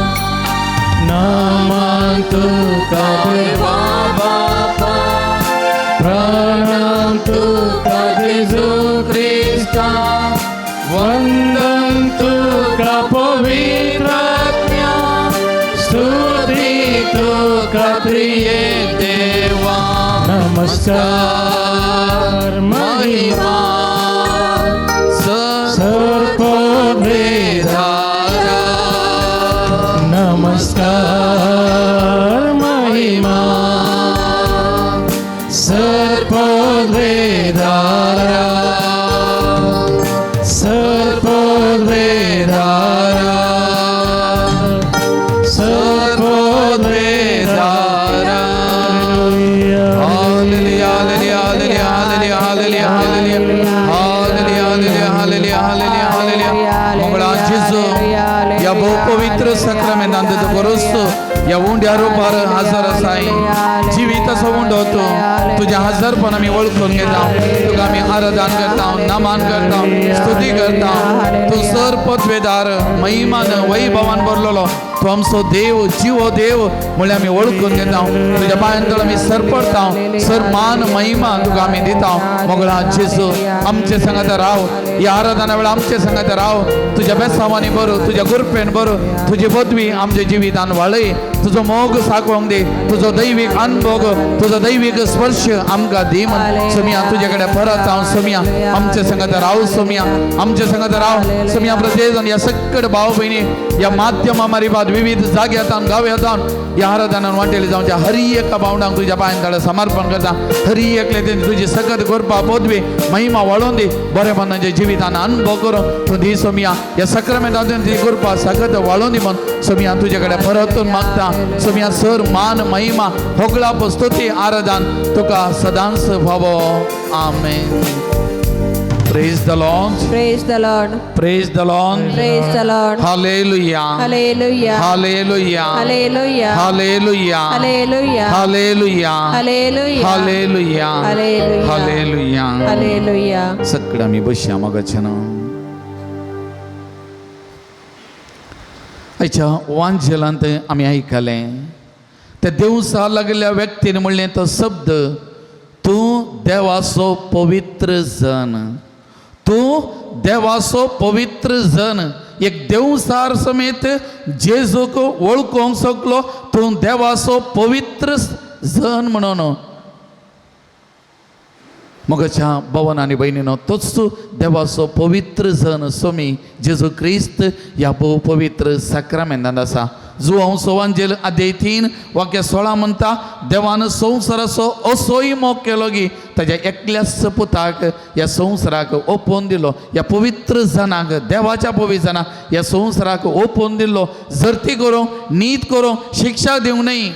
नामान तुका देवा बापा प्रणाम तुका जेजू क्रिस्ता वंदन तुका पवित्र आत्म्या स्तुती तुका त्रिएक देवा नमस्कार महिमा सर्ववेदारा नमस्कार महिमा सर्ववेदारा सर्ववेदारा सर्ववेदारा Hallelujah. Hallelujah, hallelujah, hallelujah, hallelujah, hallelujah, hallelujah, hallelujah, hallelujah, hallelujah. Mangala जेजू या भोव पवित्र साक्रामेंतांत तुका रस्तो या उंड्या रुपार हजर आसाय जिवीत असो उंडो तूं तुज्या हजरपण आमी वळखून घेता तुका आमी आराधन करता नमन करता स्तुती करता. तूं सर पदवेदार महिमान वैभवान भरलेलो तूं आमचो देव जिवो देव म्हणल्यार आमी वळखून घेता. तुज्या पांयान तळ आमी सरपडता सर मान महिमा तुका आमी दिता. मोगळा जेजू आमचे संगात राव ह्या आराधना वेळार आमचे संगात राव. तुज्या बेसावांनी बरो तुज्या कृपेन बरो तुजी पदवी आमच्या जिवितान वाळय. तुजो मोग साकोवंक दी तुजो दैवीक अनभोग तुजो दैवीक स्पर्श आमकां दी म्हण सोमिया तुजे कडेन परत हांव सोमिया आमचे संगात राव सोमिया आमचे संगात राव सोमिया प्रत्येक ह्या सकट भाव भयणी ह्या माध्यमा मारिबाद विविध जाग्यांत गांव्यांत ह्या आराधनान वांटेली जावच्या हरी एका भावणांक तुज्या पांयान ताणें समर्पण करता. हरी एकले तेणी तुजी सकत करपा पदवी महिमा वाळोवन दी बरें मनाच्या जिवितान अनुभव करूं तूं दी सोमिया ह्या सक्रामेंतांतून ती कृपा सकत वाळोवन दी म्हण सोमिया तुजे कडेन परतून मागता. सोमिया सर मान महिमा होगळा स्तुती आराधन तुका सदांच फावो. आमेन. Praise the Lord. Praise the Lord. Praise the Lord. Praise the Lord. Hallelujah. Hallelujah. Hallelujah. Hallelujah. Hallelujah. Hallelujah. Hallelujah. Hallelujah. Hallelujah. Hallelujah. Hallelujah. Hallelujah. सगळं आमी बसया मोगाच्यान. आयच्या वांजेलांत आमी आयकलें त्या देवसा लागल्या व्यक्तीन म्हणलें तो शब्द, तूं देवाचो पवित्र जन, तूं देवाचो पवित्र जन. एक देवसार समेत जेजूक वळखूंक शकलो तूं देवाचो पवित्र जन म्हणून. मोगाच्या भवन आनी भयणीनो, तोच देवाचो पवित्र जन स्वामी जेजू क्रिस्त ह्या भोव पवित्र साक्रामेंतांत आसा. जुवांव सोवांजेल अध्याय 3 वाक्य 16 म्हणटा, देवान संवसाराचो असोय मोग केलो की ताज्या एकल्याच पुताक ह्या संवसाराक ओपोवन दिलो. ह्या पवित्र जनाक, देवाच्या पवित्र जनाक ह्या संवसाराक ओपोवन दिलो, जरती करूंक, नीत करूंक, शिक्षा दिवंक न्हय,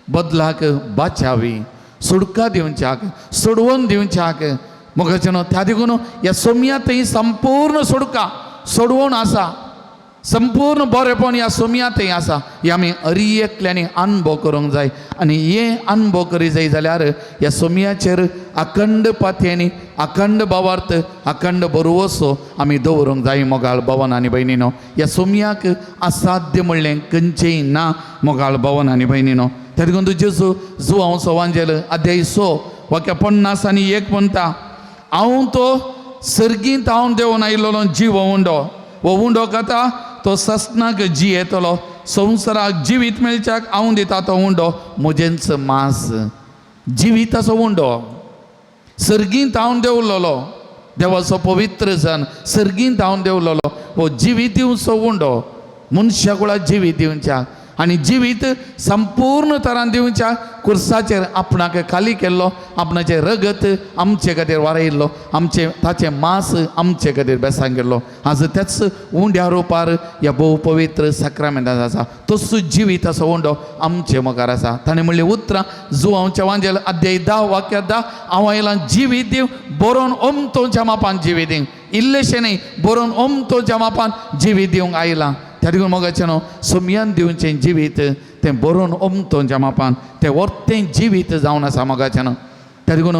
बदलाक बाचावी, सुडका दिवच्याक, सोडवून दिवच्याक. मोगाचें त्या देखून ह्या सोम्या थंय संपूर्ण सोडका सोडवून आसा, संपूर्ण बरेपण ह्या सोम्या थंय आसा. हे आमी हरी एकल्यांनी अनुभव करूंक जाय. आनी हे अनुभव करी जाय जाल्यार ह्या सोम्याचेर अखंड पातयेनी, अखंड भावार्थ, अखंड बरोवसो आमी दवरूंक जाय. मोगाळ भवन आनी भयणीनो, ह्या सोम्याक असाध्य म्हणलें खंयचेंय ना. मोगाळ भवन आनी भयणीनो, त्या देखून जेजू जुवांव सवांजेल अध्याय 6 वाक्य 51 म्हणटा, हांव तो सर्गींत हांव देंवन आयिल्लो जीव उंडो, हो उंडो खाता तो ससनाक जियेतलो, संवसाराक जिवीत मेळच्याक हांव दिता तो उंडो म्हजेंच मांस. जिविताचो उंडो सर्गींत हांव देंवलोलो, देवाचो पवित्र जन सर्गींत हांव देंवलोलो, हो जिवीत दिवचो उंडो मनशा कुळा जिवीत दिवच्याक आनी जिवीत संपूर्ण तरान दिवच्या कुर्साचेर आपणाक खाली केल्लो, आपणाचें रगत आमचे खातीर वारयल्लो, आमचें ताचें मांस आमचे खातीर बेसांग केल्लो. आज त्याच उंड्या रुपार ह्या भोव पवित्र साक्रामेंतांत आसा. तोच जिवीत असो उंडो आमचे मुखार आसा. ताणें म्हणलें उतरां जुवांवच्या वांजेल अध्याय 10 वाक्य 10, हांव आयलां जिवीत दिवं, बरोवन ओमतोच्या मापान जिवीत दिवंक, इल्लेशें न्हय, बरोवन ओमतोच्या मापान जिवीत दिवंक आयलां. त्या देखून मोगाचें न्हू सोमयान दिवचें जिवीत तें बरोवन ओमतोच्या मापान तें वर्तें जिवीत जावन आसा. मोगाचें न्हू त्या देखून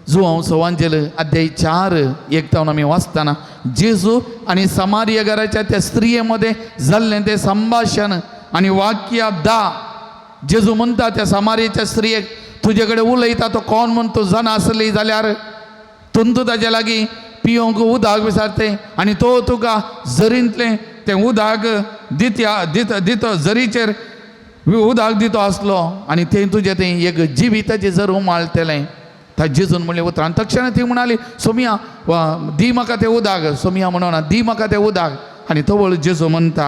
जुवांव सवांजेल अध्याय 4 1 तावन आमी वाचतना जेजू आनी समारिया घराच्या त्या स्त्रिये मदें जाल्लें तें संभाशण आनी वाक्य 10 जेजू म्हणटा त्या समारियाच्या स्त्रियेक, तुजे कडेन उलयता तो कोण म्हण तूं जाणा आसली जाल्यार तुंतू ताजे लागीं पियोंक उदक विचारते आनी तो तुका जरींतलें तें उदक दित्या दित दितो, जरीचेर उदक दितो आसलो आनी तें तुजें तें एक जिविताचें जर उमाळटलें. ता जेजून म्हणलें उतरां तक्षण ती म्हणाली, सोमिया वा दी म्हाका तें उदक. सोमिया म्हणोना दी म्हाका तें उदक. आनी तवळ जेजू म्हणटा,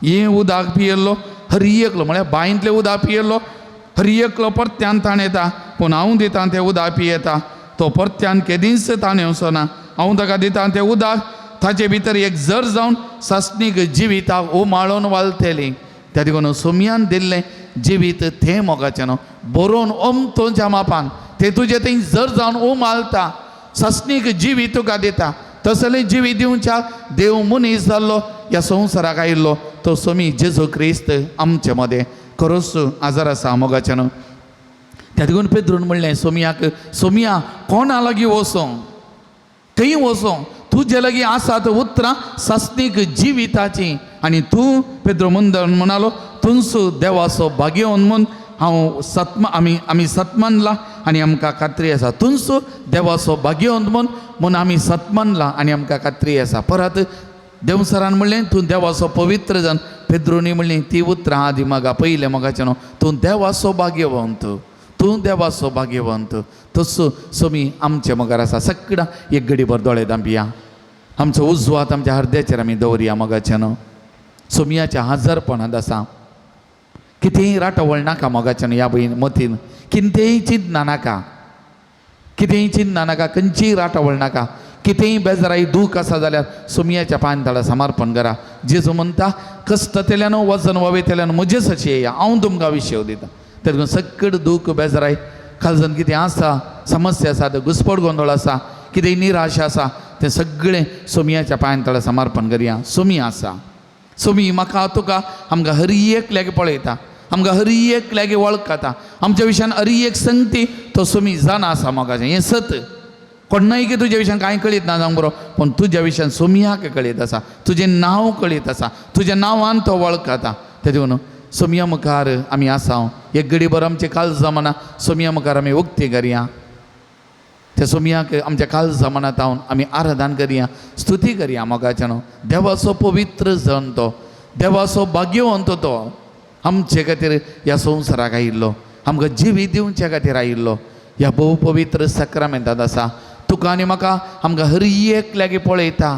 हें उदक पियेल्लो हरी एकलो, म्हळ्यार बांयंतलें उदक पियेल्लो हरी एकलो परत्यान ताण येता, पूण हांव दिता तें उदक पियेता तो परत्यान केदींच ताण येवचो ना. हांव ताका दिता तें उदक ताचे भितर एक जर जावन सासणीक जिविताक उमाळून वालतली. त्या देखून सोमयान दिल्लें जिवीत तें मोगाचें न्हू बरोवन ओमतोच्या मापान तें तुजें थंय जर जावन उमाळता, सासणीक जिवीत तुका दिता. तसलें जिवीत दिवच्या देव मनीस जाल्लो ह्या संवसाराक आयिल्लो तो सोमी जेजू क्रिस्त आमचे मदें खरोच आजार आसा. मोगाचें न्हू त्या देखून पेद्रून म्हणलें सोमयाक, सोमया कोणा लागीं वचों, खंय वचों, तुजे लागीं आसात उतरां सासणीक जिविताची. आनी तूं पेद्रो मुंदर म्हणालो, तुंसू देवाचो भाग्यवन म्हूण हांव सत्मा आमी आमी सत्मानला आनी आमकां खात्री आसा. तुंसू देवाचो भाग्यवंत म्हूण म्हूण आमी सत्मानला आनी आमकां खात्री आसा. परत देवसरान म्हणलें तूं देवाचो पवित्र जन. पेद्रोनी म्हणलें ती उतरां आदी म्हाका पयलें मोगाचें न्हू तूं देवाचो भाग्यवंत, तूं देवाचो भाग्यवंत. तसो सोमी आमचे मुखार आसा. सगळां एक घडीभर दोळे धांपया, आमचो उजवात आमच्या हरद्याचेर आमी दवरया. मोगाचें न्हू सोमयाच्या हजारपणांत आसा. कितेंय राटावळ नाका मोगाचें न्हू ह्या भयण मतीन, कितेंय चिंतना नाका, कितेंय चिंतना नाका, खंयचीय राटावळ नाका, कितेंय बेजाराय दूख आसा जाल्यार सोमयाच्या पांयतळा समर्पण करा. जेजू म्हणटा कश्टतेल्यान वजन वावयतेल्यान म्हजेच अशें येया, हांव तुमकां विशय दिता. तेका सगळें दूख बेजाराय खालजन कितें आसा, समस्या आसा, घुसपट गोंदळ आसा, कितेंय निराशा आसा तें सगळें सोमयाच्या पांयान तळा समर्पण करया. सोमी आसा, सोमी म्हाका तुका आमकां हर एकल्याक पळयता, आमकां हर एकल्याक वळखता, आमच्या विशयान हर एक संगती तो सोमी जाणा आसा मोगाचें. हें सत कोणाय की तुज्या विशयान कांय कळीत ना जावंक बरो, पूण तुज्या विशयान सोमयाक कळीत आसा, तुजें नांव कळीत आसा, तुज्या नांवान तो वळखता. ते दिवन सोमया मुखार आमी आसा, एक घडी भर आमचें काळजां मना सोमया मुखार आमी उक्ती करया. त्या सोमयाक आमच्या काळजां मनात हांव आमी आराधन करया, स्तुती करया मोगाच्या न्हू. देवाचो पवित्र जन तो, देवाचो भाग्यवंत तो, आमचे खातीर ह्या संवसाराक आयिल्लो, आमकां जिवीत दिवचे खातीर आयिल्लो. ह्या भोव पवित्र साक्रामेंतांत आसा तुका आनी म्हाका, आमकां हर एकल्याक पळयता,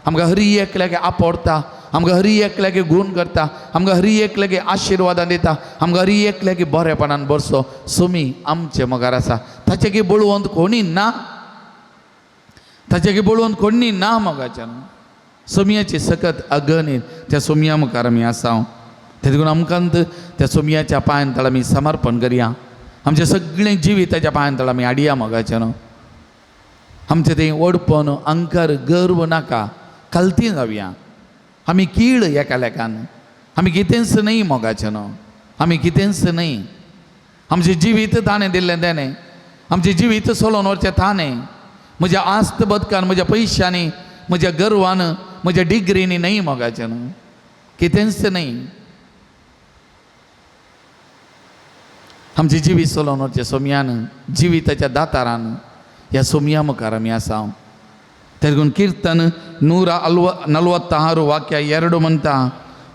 आमकां हर एकल्याक आपडता, आमकां हर एकल्याक गूण करता, आमकां हर एकल्याक आशिर्वादान दिता, आमकां हर एकल्याक बरेपणान बरसो सोमी आमचे मुखार आसा. ताचे की बळवंत कोणी ना, ताचे की बळवंत कोणी ना मोगाच्यान. सोमयाची सकत अगणीत त्या सोमया मुखार आमी आसा. ते देखून आमकां त्या सोमयाच्या पांयान तळ आमी समर्पण करया, आमचें सगळें जिवीत ताच्या पांयान तळ आमी हाडया मोगाच्यान. आमचें तें ओडपण अंकार गर्व नाका, खालती जावया आमी, कीळ एकालेकान, आमी कितेंच न्हय मोगाचें न्हू, आमी कितेंच न्हय. आमचें जिवीत ताणें दिल्लें तेणें, आमचें जिवीत सोलोवन व्हरचें ताणें. म्हज्या आस्त बदकान, म्हज्या पयशांनी, म्हज्या गर्वान, म्हज्या डिग्रीनी न्हय मोगाचें न्हू, कितेंच न्हय. आमचें जिवीत सोलोवन व्हरचें सोमयान, जिविताच्या दातारान, ह्या सोमया मुखार आमी आसा. तेगून कीर्तन 146 वाक्य 2 म्हणटा,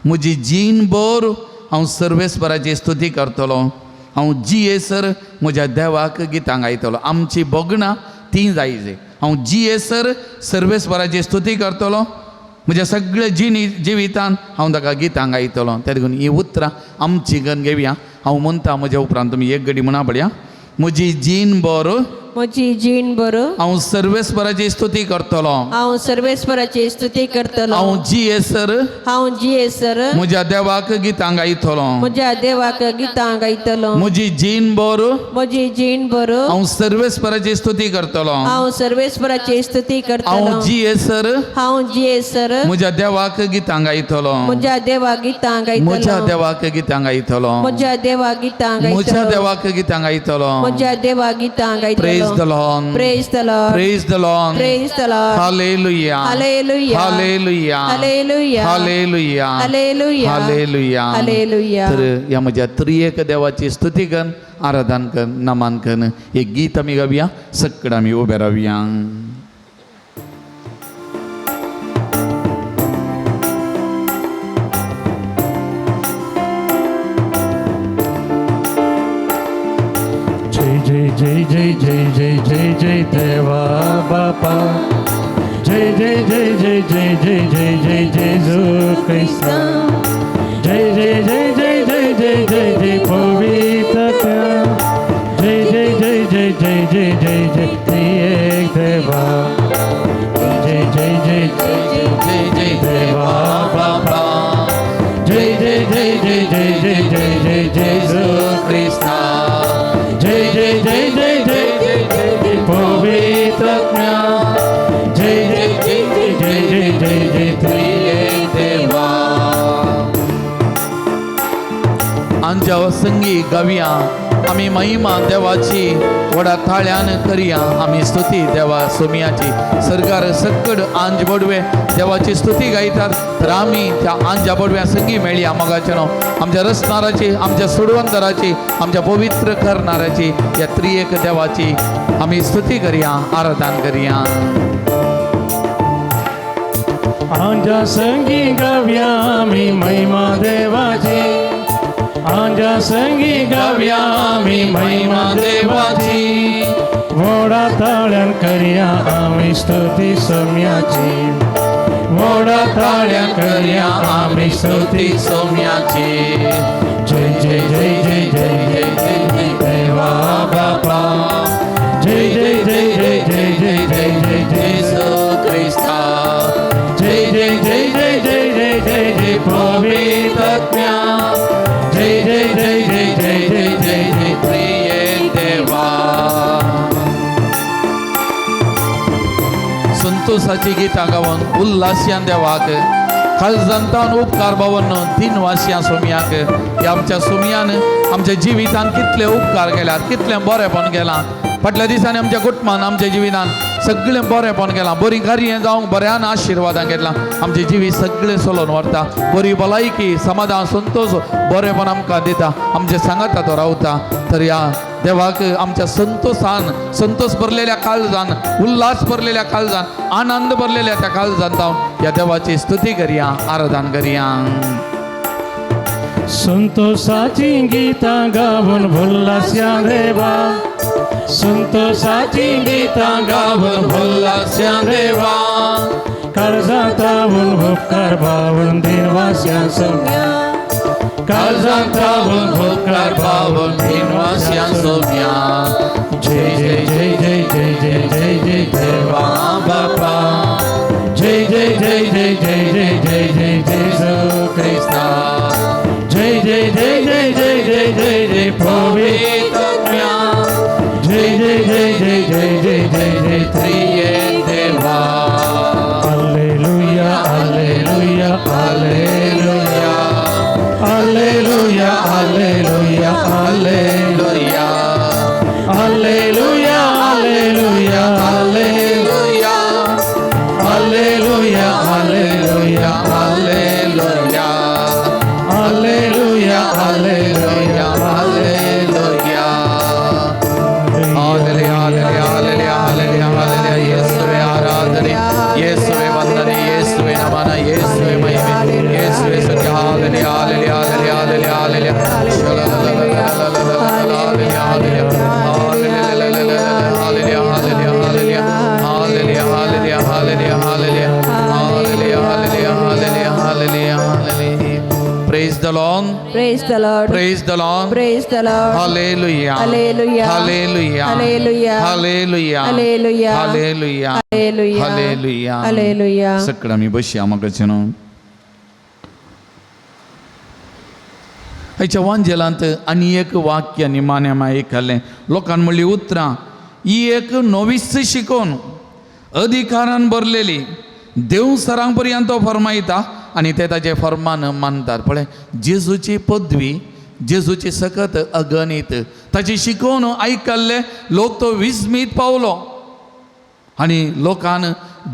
म्हजी जीण भर हांव सर्वेस्पराची स्तुती करतलो, हांव जियेसर म्हज्या देवाक गितां गायतलो. आमची भोगणां ती जायजे. हांव जियेसर सर्वेस्पराची स्तुती करतलो, म्हज्या सगळ्या जिणी जिवितान हांव ताका गितां गायतलो. ते देखून ही उतरां आमची गन घेवया. हांव म्हणटा म्हज्या उपरांत तुमी एक घडी म्हणा पळया. म्हजी जीण भर, म्हजी जीण बरो, हांव सर्वेस्पराची स्तुती करतलो, हांव सर्वेस्पराची स्तुती करतलो, हांव जियेसर हांव जियेसर म्हज्या देवाक गितां गायतलो. म्हज्या देवाक गितां गायतलो. म्हजी जीण भर, म्हजी जीण बरो, हांव सर्वेस्पराची स्तुती करतलो, हांव सर्वेस्पराची स्तुती हांव करतलो, जियेसर हांव जियेसर म्हज्या देवाक गितां गायतलो, म्हज्या देवाक गितां म्हज्या गायतलो, देवाक गितां गायतलो, म्हज्या देवाक गितां म्हज्या गायतलो, देवाक गितां गायतलो. म्हज्या देवाक गितां प्रेज गायतलो. The Lord. Praise the Lord. Praise the Lord. Praise the Lord. Hallelujah. Hallelujah. Hallelujah. Hallelujah. Hallelujah. Hallelujah. Hallelujah. Hallelujah. तर ह्या म्हज्या त्रियेक देवाची स्तुती कर, आराधन कर, नमन कर. एक गीत आमी गावया, सगळं आमी उबे रावया. जय जय जय जय जय जय जय जय देवा बापा, जय जय जय जय जय जय जय जय जेजू क्रिस्ता, जय जय जय जय जय जय जय जय पवित्र, जय जय जय जय जय जय जय जय त्रिएक देवा, जय जय जय जय जय जय देवा बापा, जय जय जय जय जय जय जय जय जेजू क्रिस्ता, जय जय जय जय जय जय जय जय पवित्र, जय जय जय जय जय जय जय जय त्रियेक देवा. आमच्या संगी गावया आमी, महिमा देवाची व्हडा थाळ्यान करया आमी स्तुती देवा सोमयाची. सरकार सक्कड आंज बोडवे देवाची स्तुती गायतात, तर आमी त्या आंजा बोडव्या संगी मेळया मोगाचे न्हू. आमच्या रचणाराची, आमच्या सोडवंतराची, आमच्या पवित्र करणाऱ्याची, ह्या त्रियेक देवाची आमी स्तुती करया, आराधन करया. आंजा संगी गावया आमी महिमा देवाची, आंजा संगी गावया आमी महिमा देवाची, व्हडा ताळ्यान करया आमी स्तुती सोम्याची, व्हडा ताळ्यान करया आमी स्तुती सोम्याची. जय जय जय जय जय जय जय जय देवा बापा, जय जय जय जय जय जय जय जय जेजू क्रिस्ता, जय जय जय जय जय जय जय जय पवित्र, जय जय जय जय जय जय जय जय त्रियेक देवा. संतोषाची गितां गावन उल्हासयान देवाक काळजांतावन उपकार बावन तीन वासयां सोमयाक. ह्या आमच्या सोमयान आमच्या जिवितान कितले उपकार केल्यात, कितलें बरेंपण केलां. फाटल्या दिसांनी आमच्या कुटुंबान आमच्या जिवितान सगळें बरेंपण केलां, बरीं कार्यां जावंक बऱ्यान आशिर्वादां घेतलां. आमचें जिवीत सगळें चलोवन व्हरता, बरी भलायकी समाधान संतोष बरेंपण आमकां दिता, आमचे सांगाता तो रावता. तर ह्या देवाक आमच्या संतोषान, संतोष भरलेल्या काळजान, उल्हास भरलेल्या काळजान, आनंद भरलेल्या त्या काळजान जावन ह्या देवाची स्तुती करया, आराधन करया. संतोषाची गीतां गावन भुल्लास्या देवा, संतोषाची गीतां गावन उल्हास्या देवा, काळजांतावून उपकार भावून दिनवास्या सोम्या, काळजांतावून उपकार पावून दिनवास्या सोम्या. जय जय जय जय जय जय जय जय देवा बापा, जय जय जय जय जय जय जय जय जेसू क्रिस्ता, जय जय जय जय जय जय जय जय पवित्र आत्म्या, जय जय जय जय जय जय जय जय त्रिये देवा. Alleluia alleluia alleluia alleluia alleluia alleluia alleluia alleluia alleluia alleluia alleluia alleluia alleluia alleluia alleluia. Hallelujah hallelujah hallelujah hallelujah hallelujah. ಯೇಸುವೆ ಆರಾಧನೆ, ಯೇಸುವೆ ವಂದನೆ, ಯೇಸುವೆ ನಮನ, ಯೇಸುವೆ ಮಹಿಮೆ, ಯೇಸುವೆ ಸ್ತುತಿ. Hallelujah hallelujah hallelujah hallelujah hallelujah. Hallelujah hallelujah hallelujah hallelujah hallelujah hallelujah hallelujah hallelujah hallelujah hallelujah hallelujah hallelujah. Praise the Lord. Praise the Lord. Praise the Lord. Praise the Lord. Hallelujah. Hallelujah. Hallelujah. Hallelujah. Hallelujah. Hallelujah. Hallelujah. Hallelujah. Hallelujah. Hallelujah. सगळं आमी बसया म्हाका न्हू. आयच्या वांजेलांत आनी एक वाक्य निमाण्या आयकलें. लोकान म्हणली उतरां ही एक नवीच शिकोवन अधिकारान भरलेली देव सरांक पर्यंत तो फरमायता आनी ते ताजे फरमान मानतात. पळय जेजूची पदवी, जेजूची सकत अगणीत, ताची शिकोवन आयकल्ले लोक तो विस्मीत पावलो आनी लोकान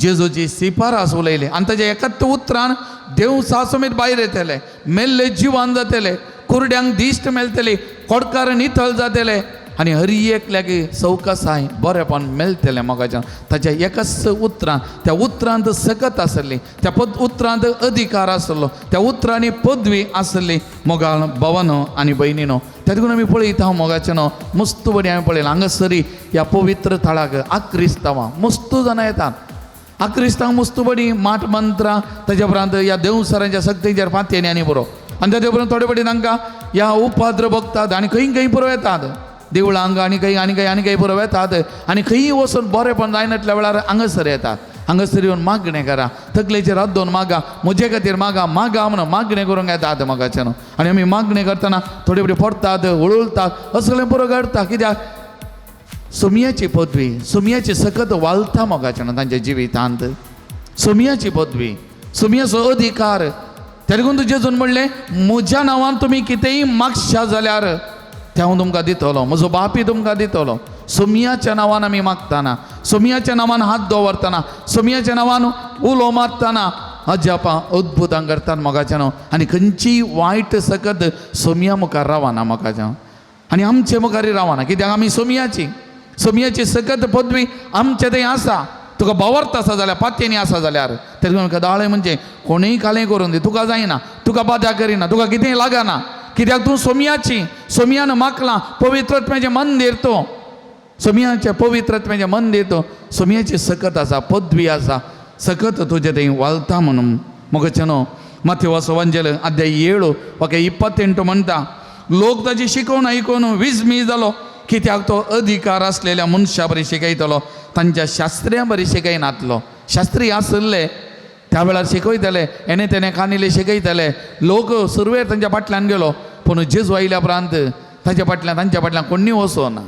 जेजूची शिफारस उलयली आनी ताच्या एकाच उतरान देव सासमीत भायर येतले, मेल्ले जिवान जातले, कुरड्यांक दिश्ट मेळटली, कोडकार नितळ जातले आनी हर एकल्याक सवकासाय बरेपण मेळटलें. मोगाच्यान ताच्या एकाच उतरान, त्या उतरांत सकत आसली, त्या पद उतरांत अधिकार आसलो, त्या उतरांनी पदवी आसली. मोगाळ भवनो आनी भयणीनो, त्या देखून आमी पळयता मोगाचें न्हू मस्त बरी आमी पळयलां हांगासरी ह्या पवित्र थळाक आक्रिस्तांवां मस्त जाणां येतात. आक्रिस्तांव मस्त बरी माठ मंत्रां, ताच्या उपरांत ह्या देवसरांच्या शक्तीचेर फांतयांनी आनी बरो आनी ताच्या उपरांत थोडे फावटी तांकां ह्या उपाद्र बघतात आनी खंय खंय पुरो येतात देवळांक आनी खंय आनी खंय आनी खंय पुरो येतात आनी खंय वचून बरेंपण जायनातल्या वेळार हांगासर येतात. हांगासर येवन मागणें करा, तकलेचेर हात दवरून मागा, म्हजे खातीर मागा मागा म्हणून मागणें करूंक येतात मोगाचें न्हू. आनी आमी मागणें करतना थोडे फावटी पडटात, उळुळतात, असलें पुरो घडटा. कित्याक सोमयाची पदवी, सोमयाची सकत वालता मोगाचें न्हू तांच्या जिवितांत. सोमयाची पदवी, सोमयाचो अधिकार. त्या देखून जेजून म्हणलें म्हज्या नांवान तुमी कितेंय मागशा जाल्यार तें हांव तुमकां दितलो, म्हजो बापूय तुमकां दितलो. सोमयाच्या नांवान आमी मागतना, सोमयाच्या नांवान हात दवरतना, सोमयाच्या नांवान उलो मारतना अजापां अद्भुतां करतात मोगाचें न्हू. आनी खंयचीय वायट सकत सोमया मुखार रावना मोगाचें आनी आमचे मुखारय रावना. कित्याक आमी सोमयाची, सोमयाची सकत पदवी आमचे थंय आसा. तुका बावर्त आसा जाल्यार, पातयेनी आसा जाल्यार तेका दाळे म्हणजे कोणूय कालें करून दी, तुका जायना, तुका बादा करिना, तुका कितेंय लागना. कित्याक तूं सोमयाची, सोमयान मागलां पवित्रत्म्याचें मंदीर तूं, सोमयाचें पवित्रत्म्याचें मंदीर तूं, सोमयाची सकत आसा, पदवी आसा, सकत तुजें थंय वालता म्हणून. मोगाचें न्हू माथेवाचो वांजेल अध्याय 7 वाक्य 28 म्हणटा लोक ताची शिकोवन आयकून विस्मी जालो. कित्याक तो अधिकार आसलेल्या मनशा बरी शिकयतलो, तांच्या शास्त्र्यां बरी शिकयनातलो. शास्त्री आसले त्या वेळार शिकयतले, हेणे तेणे कानिले शिकयतले. लोक सुरवेर तांच्या फाटल्यान गेलो, पूण जेजू आयल्या उपरांत ताच्या फाटल्यान तांच्या फाटल्यान कोण्णी वचना.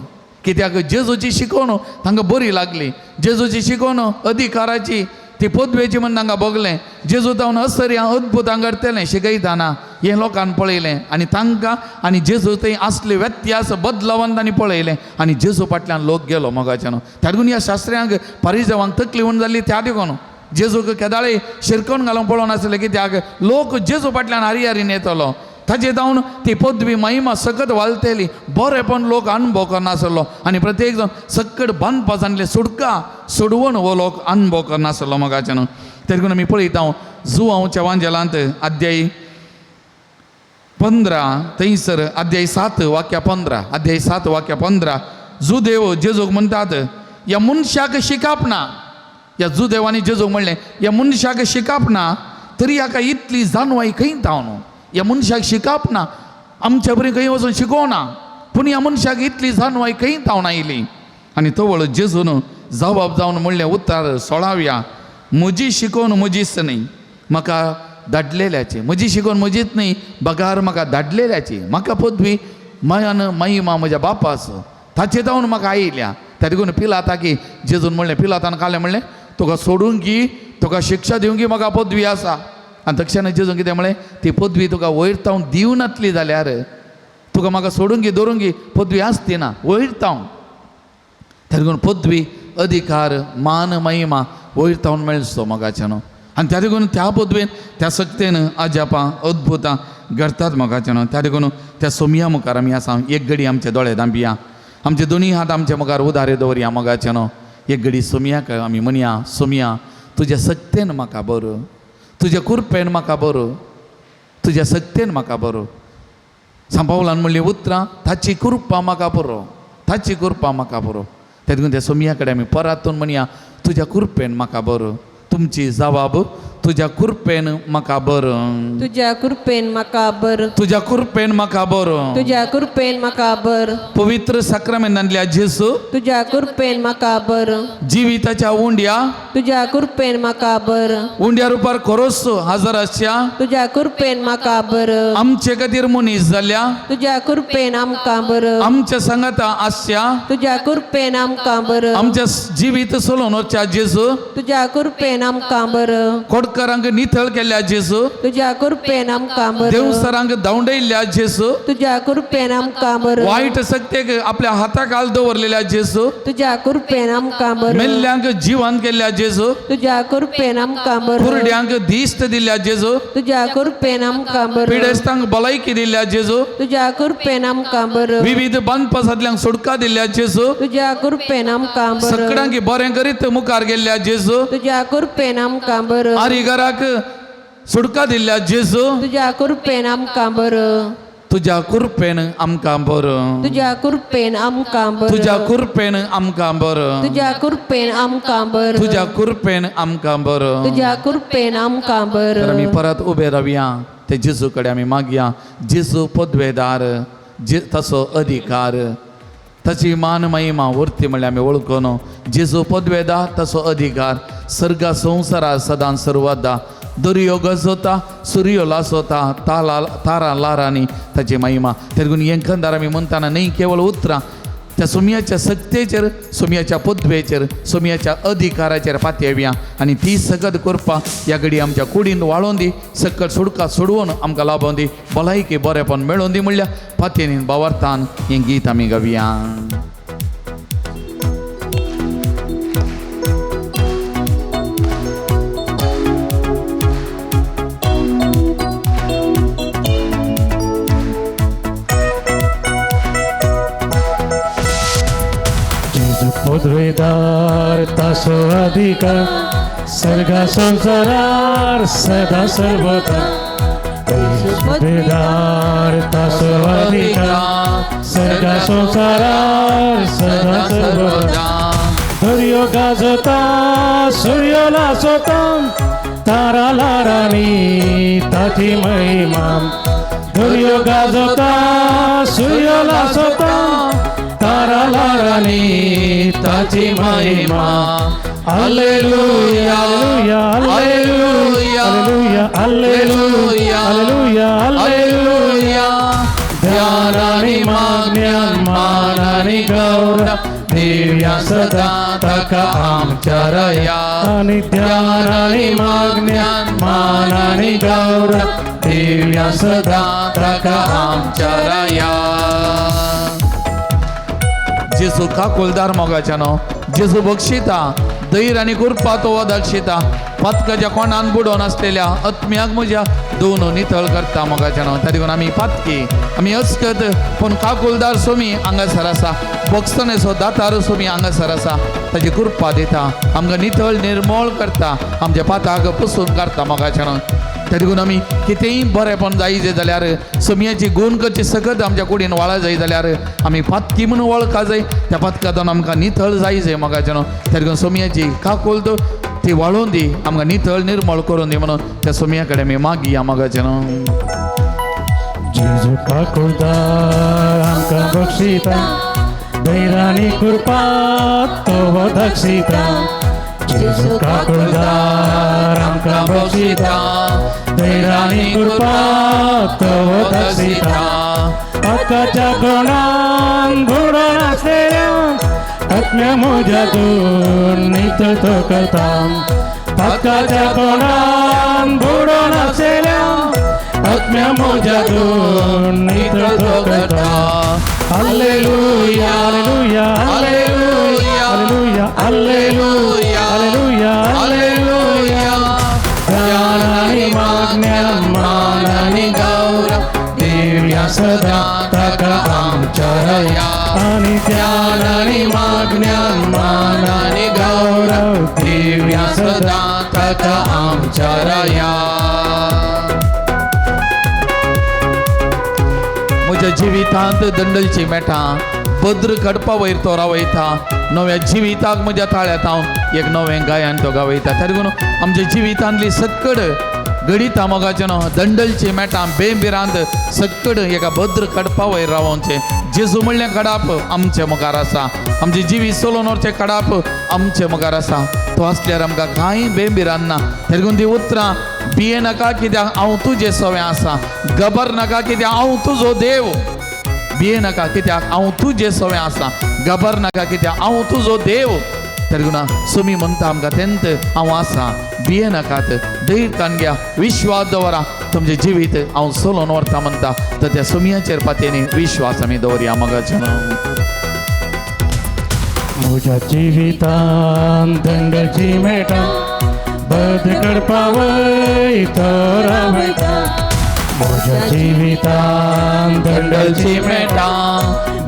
कित्याक जेजूची शिकवण तांकां बरी लागली, जेजूची शिकवण अधिकाराची, ती पदवेची म्हण तांकां भोगलें. जेजू जावन असर्या अद्भुतां घडटलें शिकयतना हें लोकान पळयलें आनी तांकां आनी जेजू थंय आसले व्यत्यास बदलावान तांणी पळयलें आनी जेजू फाटल्यान लोक गेलो मोगाच्यान. त्या देखून ह्या शास्त्र्यांक परिजवांक तकली हून जाल्ली. त्या देखून जेजूक केदाळे शिरकोन घालून पळोवन आसलें कित्याक लोक जेजू फाटल्यान हारी हारीन येतलो. ताजे जावन ती पदवी महिमा सकत वालतली बरेपण लोक अनुभव करनासलो आनी प्रत्येक जाण सकट बांदपासांतले सुटका सोडवण हो लोक अनुभव करनासलो मोगाच्यान. देखून आमी पळयता जुवांवच्या वांजेलांत अध्याय 15 थंयसर अध्याय 7 वाक्या 15 अध्याय 7 वाक्या 15 जुदेव जेजूक म्हणटात ह्या मनशाक शिकाप ना. ह्या जुदेवांनी जेजूक म्हणलें ह्या मनशाक शिकाप ना तरी हाका इतली जाणवाय खंय जावन ह्या मनशाक शिकाप ना आमच्या बरी खंय वचून शिकोवना पूण ह्या मनशाक इतली जाणवाय खंय जावन आयली. आनी तवळ जेजून जबाब जावन म्हणलें उतार 16व्या म्हजी शिकोवन म्हजीच न्ही म्हाका धाडलेल्याची म्हजी शिकोवन म्हजीच न्ही बगार म्हाका धाडलेल्याची म्हाका पदवी मयान महिमा म्हज्या बापाचो ताचे जावन म्हाका आयल्या. त्या देखून पिलाताकी जेजून म्हणलें पिलातान कालें म्हणलें तुका सोडूंक की तुका शिक्षा दिवंक की म्हाका पदवी आसा. आनी तक्षणान जेजून कितें म्हणलें ती पदवी तुका वयर तावन दिवनातली जाल्यार तुका म्हाका सोडूंक की धरूंक की पदवी आसती ना वयर तावन. त्या देखून पदवी अधिकार मान महिमा वयर तावन मेळचो मोगाच्यान. आनी त्या देखून त्या पदवेन त्या सक्तेन अजापां अद्भुतां घडतात मोगाच्यान. त्या देखून त्या सोमया मुखार आमी आसा एक घडी आमचे दोळे धांपया आमचे दोनी हात आमच्या मुखार उदारे दवरया मोगाच्यान. एक घडी सोमयाक आमी म्हणया सोमया तुज्या सक्तेन म्हाका बरो तुज्या कुरपेन म्हाका बरो तुज्या सक्तेन म्हाका बरो. सांपावलान म्हणली उतरां ताची कृपा म्हाका पुरो ताची कृपा म्हाका पुरो. त्या देखून त्या सोमया कडेन आमी परातून म्हणया तुज्या कृपेन म्हाका बरो. तुमची जबाब तुज्या कृपेन म्हाका बरो तुज्या कृपेन म्हाका बरो तुज्या कृपेन म्हाका बरो तुज्या कृपेन म्हाका बरो. पवित्र साक्रामेंतांतल्या जेजू तुज्या कृपेन म्हाका बरो जिविताच्या उंड्या तुज्या कृपेन म्हाका बरो उंड्या रुपार खरोच हजर आसच्या तुज्या कृपेन म्हाका बरो आमचे खातीर मनीस जाल्या तुज्या कृपेन आमकां बरो आमच्या सांगाता आसच्या तुज्या कृपेन आमकां बरो आमच्या जिवीत सोलोवन वचच्या जेजू तुज्या कृपेन आमकां बरो कोडकरांक नितळ केल्ल्या जेजू तुज्या कृपेन आमकां बरो देवसरांक धांवडयल्ल्या जेजू तुज्या कृपेन आमकां बरो वायट सक्तेक आपल्या हाताखाल दवरलेल्या जेजू तुज्या कृपेन आमकां बरो मेल्ल्यांक जिवन केल्ल्या जेजू तुज्या कृपेन आमकां बरो कुरड्यांक दिश्ट दिल्ल्या जेजू तुज्या कृपेन आमकां बरो पिडेस्तांक भलायकी दिल्ल्या जेजू तुज्या कृपेन आमकां बरो विविध बांदपासांतल्यांक सुटका दिल्ल्या जेजू तुज्या कृपेन आमकां बरो सगळ्यांक बरें करीत मुखार गेल्ल्या जेजू तुज्या कृपेन आमकां बरो आरिगराक सुटका दिल्ल्या जेजू तुज्या कृपेन आमकां बरो तुज्या कृपेन आमकां बरो तुज्या कृपेन आमकां बरो तुज्या कृपेन आमकां बरो तुज्या कृपेन आमकां बरो तुज्या कृपेन आमकां बरो. तुज्या कृपेन आमकां बरो. तर आमी परत उबे रावया ते जेजू कडेन आमी मागया जेजू पदवेदार जे ताचो अधिकार ताची मान महिमा वर्ती म्हणल्यार आमी वळखून जेजू पदवेदार ताचो अधिकार सर्गा संवसारा सदां सर्वदा दर्यो गजोता सुर्यो लासोता ताला तारा लारांनी ताची महिमा. तेगून येंखंदार आमी म्हणटाना न्ही केवळ उतरां त्या सोमयाच्या सक्तेचेर सोमयाच्या पदवेचेर सोमयाच्या अधिकाराचेर पातयेवया आनी ती सगत करपा ह्या घडी आमच्या कुडीन वाळोवन दी सकट सुडका सोडवून आमकां लाबोवन दी भलायकी बरेपण मेळोवन दी म्हणल्यार पातयेन बावार्थान हें गीत आमी गावया. पदवेदार तासो अधिकार सर्गा संसारार सदा सर्वदा पदवेदार तासो अधिकार सर्गा संसारार सदा सर्वदा दर्यो गाजता सूर्य लासोता तारा लारांनी ताची महिमा दर्यो गाजता सूर्य लासोता तारा लारांनी ताची महिमा. Hallelujah hallelujah hallelujah hallelujah hallelujah hallelujah. ध्यानानि माज्ञान मानानि गौरव दिव्या सदा ताका आमच्या रया. आनी ध्यान आनी मागण्या मान आनी गौरव दिवया सदां ताका आमच्या राया. जेजू काकुलदार मोगाच्या न्हू, जेजू बक्षिता धैर आनी कृपा तो दाक्षिता. पातकाच्या कोणान बुडोवन आसलेल्या आत्म्याक म्हज्या दोन नितळ करता मोगाच्या न्हू. त्या देखून आमी पातकी, आमी अस्कत, पूण काकुलदार सोमी हांगासर आसा. बक्षणेचो दातार सोमी हांगासर आसा. ताची कृपा दिता, आमकां नितळ निर्मळ करता, आमच्या पाताक पुसून काडटा मोगाच्या न्हू. त्या देखून आमी कितेंय बरेंपण जाय जाल्यार, सोमयाची गुण करची सकत आमच्या कुडीन वाळा जाय जाल्यार, आमी पातकी म्हणून वळखा जाय. त्या पातकांतून आमकां नितळ जाय जाय मोगाचें न्हू. त्या देखून सोमयाची काकुल ती वाळोवन दी, आमकां नितळ निर्मळ करून दी म्हणून त्या सोमया कडेन आमी मागया मोगाचें न्हू. जेजू काकुळदार आमकां बक्षिता, धैर्यानी कृपा तो दाक्षिता. जेजू काकुळदार आमकां बक्षिता, धैर्यानी कृपा तो दाक्षिता. पातकाच्या कोणान बुडोन आसलेल्या आत्म्या म्हज्या दोन नितळ तो करता. पातकाच्या कोणान बुडोन आसलेल्या आत्म्या म्हज्या दोन नितळ तो करता. Hallelujah, hallelujah, hallelujah, hallelujah, hallelujah, hallelujah. ध्यान आनी मागण्या मान आनी गौरव दिवया सदां ताका आमच्या राया. आनी ध्यान आनी मागण्या मान आनी गौरव दिवया सदां ताका आमच्या राया. म्हज्या जिवितांत दंडलची मेठां भद्र कडपा वयर तो रावयता. नव्या जिविताक म्हज्या ताळ्यांत हांव एक नवें गायन तो गावयता. त्या देखून आमच्या जिवितांतली सक्कड घडिता मोगाचें न्हू, दंडलची मेठां बेबिरांत सक्कड एका भद्र कडपा वयर रावोवचें. जेजू म्हणलें कडाप आमचे मुखार आसा. आमचें जिवीत चलोवन व्हरचें कडाप आमचे मुखार आसा. तो आसल्यार आमकां कांय बेबिरांत ना. त्या देखून ती उतरां भिये नाका कित्याक हांव तुजें सवें आसा. गबर नाका कित्याक हांव तुजो देव. भिये नाका कित्याक हांव तुजें सवें आसा. गबर नाका कित्याक हांव तुजो देव. त्या देखून सोमी म्हणटा आमकां तेंत हांव आसा, भिये नाकात, धैर्य कान घ्या, विश्वास दवरा, तुमचें जिवीत हांव चलोवन व्हरता म्हणटा. तर त्या सोमयाचेर पातयेनी विश्वास आमी दवरया मोगाचें. म्हज्या जिवितान दंडची मेटां बद कडपा वयर तो रावयता. म्हज्या जिवितान दंडची मेटां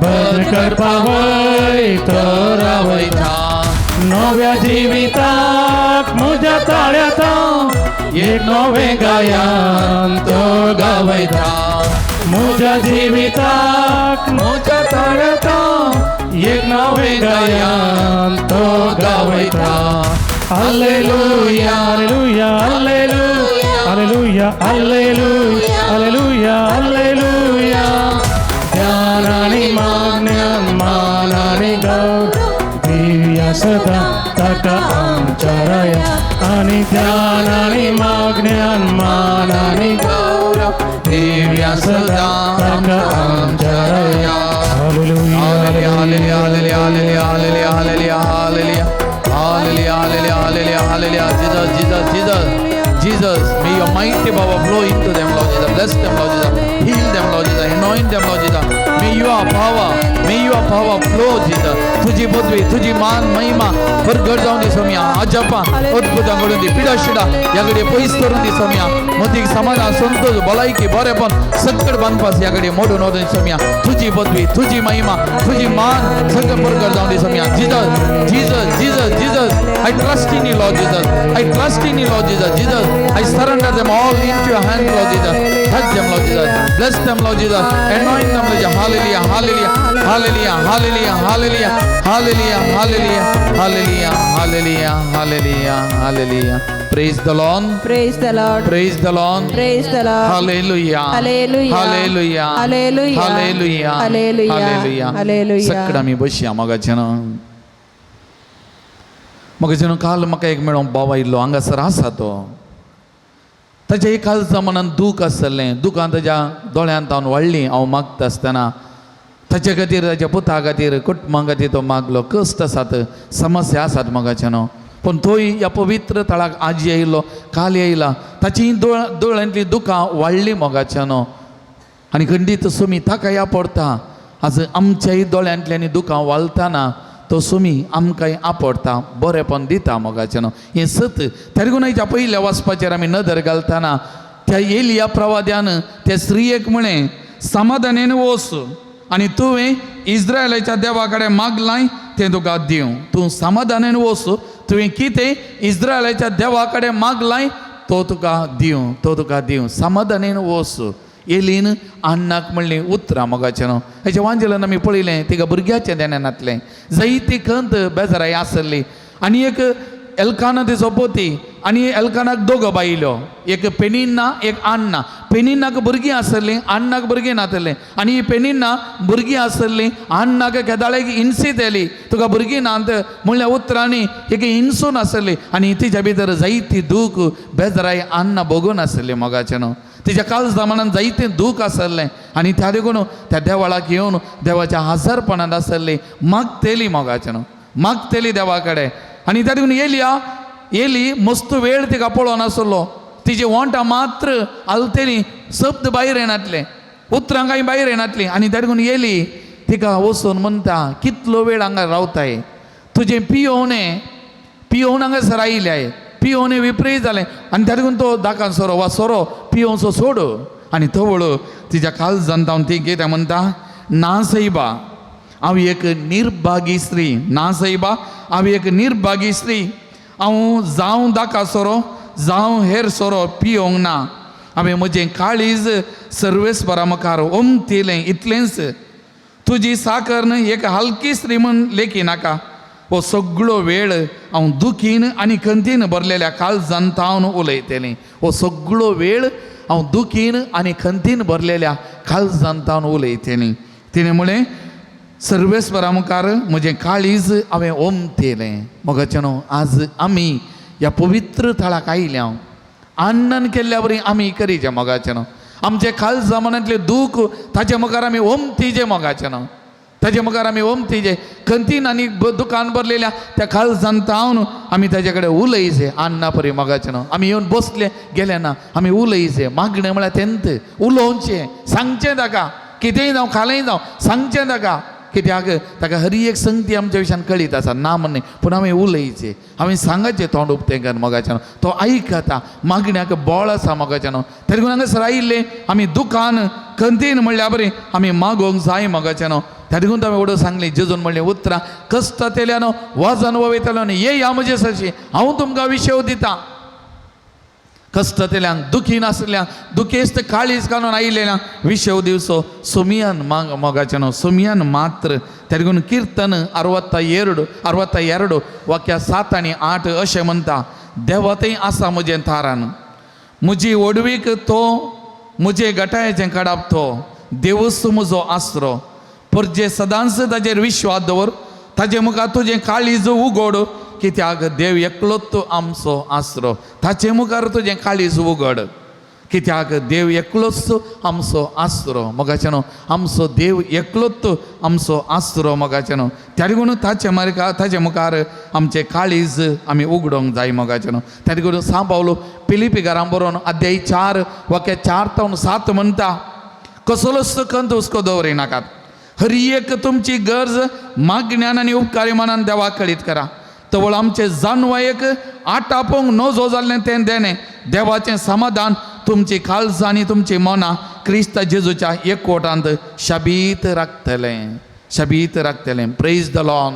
बद कडपा वयर तो रावयता. नव्या जिविताक म्हज्या ताळ्यांत एक नवें गायन तो गावयता. म्हज्या जिविताक म्हज्या ताळ्यांत एक नवें गायन तो गावयता. Hallelujah, hallelujah, hallelujah, hallelujah, hallelujah, hallelujah, hallelujah. ध्यान आनी मागण्या मान आनी गौरव दिवया सदां ताका आमच्या राया. आनी ध्यान आनी मागण्या मान आनी गौरव दिवया सदां ताका आमच्या राया. Hallelujah, hallelujah, hallelujah, hallelujah, hallelujah, hallelujah, hallelujah, hallelujah, hallelujah, hallelujah, hallelujah. Jesus, Jesus, Jesus, Jesus, may your mighty power flow into them, Lord Jesus. Bless them, Lord Jesus. Heal them, Lord Jesus. Anoint them, Lord Jesus. May your power, may your power flow, Jesus. तुझी पदवी, तुझी मान, महिमा परगट जावन दी सोमया. अजपा अद्भुतां घडून दी. पिडा Shida ह्या घडये पयस करून दी सोमया. मतीक समाधान, संतोष, भलायकी, बरेपण सक्कड बांदपास ह्या घडये मोडून वचून सोमया. तुझी पदवी, तुझी महिमा, तुझी मान सगळं परगट जावन दी Somaiya. Jesus, Jesus, Jesus, Jesus, I trust in you, Lord Jesus. I trust in you, Lord Jesus. Jesus, I surrender them all into your hand, Lord Jesus. Touch them, Lord Jesus. Bless them, Lord Jesus. Anoint them, Lord Jesus. Hallelujah, hallelujah, hallelujah, hallelujah, hallelujah, hallelujah, hallelujah, hallelujah, hallelujah, hallelujah, hallelujah. Praise the Lord. Praise the Lord. Praise the Lord. Praise the Lord. Hallelujah. Hallelujah. Hallelujah. Hallelujah. Hallelujah. Hallelujah. Hallelujah. Hallelujah. सकड आमी बसया मोगाचें. मोगाचें, काल म्हाका एक मेळोंक बाबा आयिल्लो, हांगासर आसा तो. ताच्या एकाच मनान दूख आसलें. दुकान ताज्या दोळ्यांत हांव वाडली. हांव मागता आसतना ताचे खातीर, ताच्या पुता खातीर, कुटुंबा खातीर तो मागलो. कश्ट आसात, समस्या आसात मोगाचें न्हू. पूण थंय ह्या पवित्र थळाक आज येयलो काल येयला ताची दोळ्यांतलीं दुकां वाडलीं मोगाच्यानो आनी खंडीत सुमी ताका या पडटा. आज आमच्याय दोळ्यांतल्यानी दुकां वालतना तो सुमी आमकांय आपडटा बरेंपण दिता मोगाच्यानो. हें सत तेरगुनायच्या पयल्या वाचपाचेर आमी नदर घालतना त्या एलिया प्रवाद्यान त्या स्त्रियेक म्हळें समाधानेन वच आनी तुवें इस्रायलाच्या देवा कडेन मागलाय तें तुका दिवं. तूं समाधानेन वच, तुवें कितें इस्रायलाच्या देवा कडेन मागलाय तो तुका दिवं, तो तुका दिवं. समाधानेन वच. एलीन अण्णाक म्हणलीं उतरां मोगाचें न्हू. हेच्या वांजेलान आमी पळयलें तिका भुरग्याचें देणें नातलें, जायती खंत बेजाराय आसली. आनी एक एल्काना तिचो पती आनी एल्कानाक दोगो बायलो, एक पेनिन्ना एक आन्ना. पेनिन्नाक भुरगीं आसलीं, आन्नाक भुरगीं नातलें. आनी पेनिन्ना भुरगीं आसलीं, आन्नाक केदाळेक हिंसीत येली, तुका भुरगीं नात म्हणल्या उतरांनी एक हिंसून आसली. आनी तिच्या भितर जायती दूख बेजाराय आन्ना भोगून आसली मोगाचें न्हू. तिच्या काळजा मनान जायतें दूख आसलें आनी त्या देखून त्या देवळाक येवन देवाच्या हजारपणांत आसली, मागतेली मोगाचें न्हू, मागतेली देवा कडेन. आनी त्या देखून येली येली मस्त वेळ तिका पळोवन आसलो, तिजी वोंटां मात्र आलतेली, शब्द भायर येनातले, उतरां कांय भायर येनातलीं. आनी त्या देखून येली तिका वचून म्हणटा कितलो वेळ हांगा रावताय, तुजें पियोवणें पियोवन हांगासर आयल्याय, पियोवणें विपरीत जालें. आनी त्या देखून तो दाकान सोरो वा सोरो पियोवचो सोड. आनी तवळ तिच्या काळजान तावन ती कितें म्हणटा, ना सैबा हांव एक निर्भागी स्त्री, ना सैबा हांव एक निर्भागी स्त्री, हांव जावं दाका सोरो जावं हेर सोरो पियोंक ना, हांवें म्हजें काळीज सर्वेस्परा मुखार ओमतिलें इतलेंच. तुजी साकर न्हय एक हलकी स्त्री म्हूण लेखी नाका. हो सगळो वेळ हांव दुखीन आनी खंतीन भरलेल्या काळजान तावन उलयतलें. हो सगळो वेळ हांव दुखीन आनी खंतीन भरलेल्या काळजान तावन उलयतलें. तिणें म्हळें सर्वेस्परा मुखार म्हजें काळीज हांवें ओमतेलें. मोगाचें न्हू आज आमी ह्या पवित्र थळाक आयल्या आनंद केल्ल्या वरी आमी करीचे मोगाचें न्हू. आमचे काळजा मनांतलें दूख ताचे मुखार आमी ओमतीचे मोगाचें न्हू, ताजे मुखार आमी ओमतीचे खंतीन आनी दुकान भरलेल्या त्या काळजान तावन आमी ताजे कडेन उलयचे अन्ना परी मोगाचें न्हू. आमी येवन बसले गेले ना, आमी उलयचे मागणें म्हळ्यार तेंत उलोवचें, सांगचें ताका, कितेंय जावं खालेंय जावं सांगचें ताका, कित्याक ताका हरी एक संगती आमच्या विशयान कळीत आसा ना म्हण न्ही, पूण आमी उलयचे, आमी सांगाचें तोंड उक्तें करून मोगाचें न्हू. तो आयकता, मागण्याक बळ आसा मोगाचें न्हू. तरी हांगासर आयिल्लें आमी दुकान खंतीन म्हणल्या बरी आमी मागोवंक जाय मोगाचें न्हू. त्या देखून आमी वडो सांगली जेजून म्हणलें उतरां कश्टतेल्यान वजन वयतलो न्हू, ये ह्या म्हजे सरशी हांव तुमकां विशेव दितां. कश्टतेल्यांक दुखी नासल्यांक दुखेस्त काळीज घालून आयिल्ल्यांक विशेव दिवचो सुमियान माग मोगाचें न्हू, सुमियान मात्र. त्या देखून किर्तन 62 वाक्या 7 आनी 8 अशें म्हणटा, देवा थंय आसा म्हजें थारान, म्हजी व्हडवीक तो, म्हजे गटायेचें काडप तो, देवूच म्हजो आसरो, परजे सदांच ताजेर विश्वास दवर, ताजे मुखार तुजें काळीज उगड, कित्याक देव एकलोच आमचो आसरो. ताचे मुखार तुजें काळीज उगड, कित्याक देव एकलोच आमचो आसरो मोगाचें न्हू. आमचो देव एकलोच आमचो आसरो मोगाचें न्हू. त्या देखून ताचे मुखार आमचें काळीज आमी उगडोंक जाय मोगाचें न्हू. त्या देखून सांव पावलो फिलिपी घरां बरोवन अध्याय 4 वाक्य 4 तावन 7 म्हणटा, कसलोच खंत हुस्को दवरिनाकात, हर एक तुमची गरज मागण्यान आनी उपकारी मनान देवाक कळीत करा. तवळ आमचे जानवायेक आटापोवंक नजो जाल्लें तें देणें देवाचें समाधान तुमची काळजां आनी तुमची मनां क्रिस्त जेजूच्या एकवटांत शाबीत राखतलें, शाबीत राखतलें. Praise the Lord,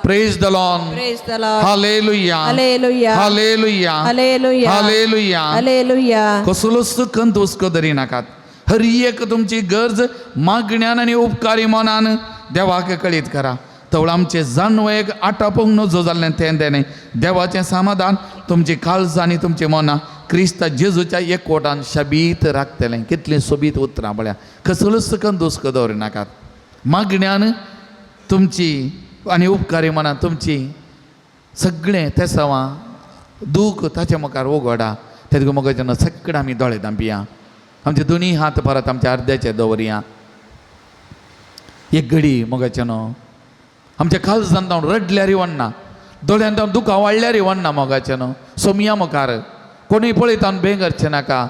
praise the Lord, Praise the Lord. Hallelujah, hallelujah. Hallelujah, hallelujah. Hallelujah. Hallelujah. कसलोच खंत हुस्को धरिनाकात, हर एक तुमची गरज मागण्यान आनी उपकारी मनान देवाक कळीत करा. तवळ आमचें जानवयेक आटापोवंक नजो जाल्लें तें देणें देवाचें समाधान तुमची काळजां आनी तुमची मनां क्रिस्त जेजूच्या एकवटान शाबीत राखतलें. कितलीं सोबीत उतरां पळया, कसलोच खंत हुस्को दवरिनाकात, मागण्यान तुमची आनी उपकारी मनान तुमची सगळें तेसांवां दूख ताचे मुखार उगडा. तेदो मुखार जेन्ना सगळें आमी दोळे धांपया, आमचे दोनी हात परत आमच्या अर्द्याचे दवरया. एक घडी मोगाचें न्हू आमच्या काळजान जावन रडल्यार वन्ना, दोळ्यान तावन दुकां वाडल्यार वण्णा मोगाचें न्हू. सोमया मुखार कोणूय पळयता बेंग करचें नाका.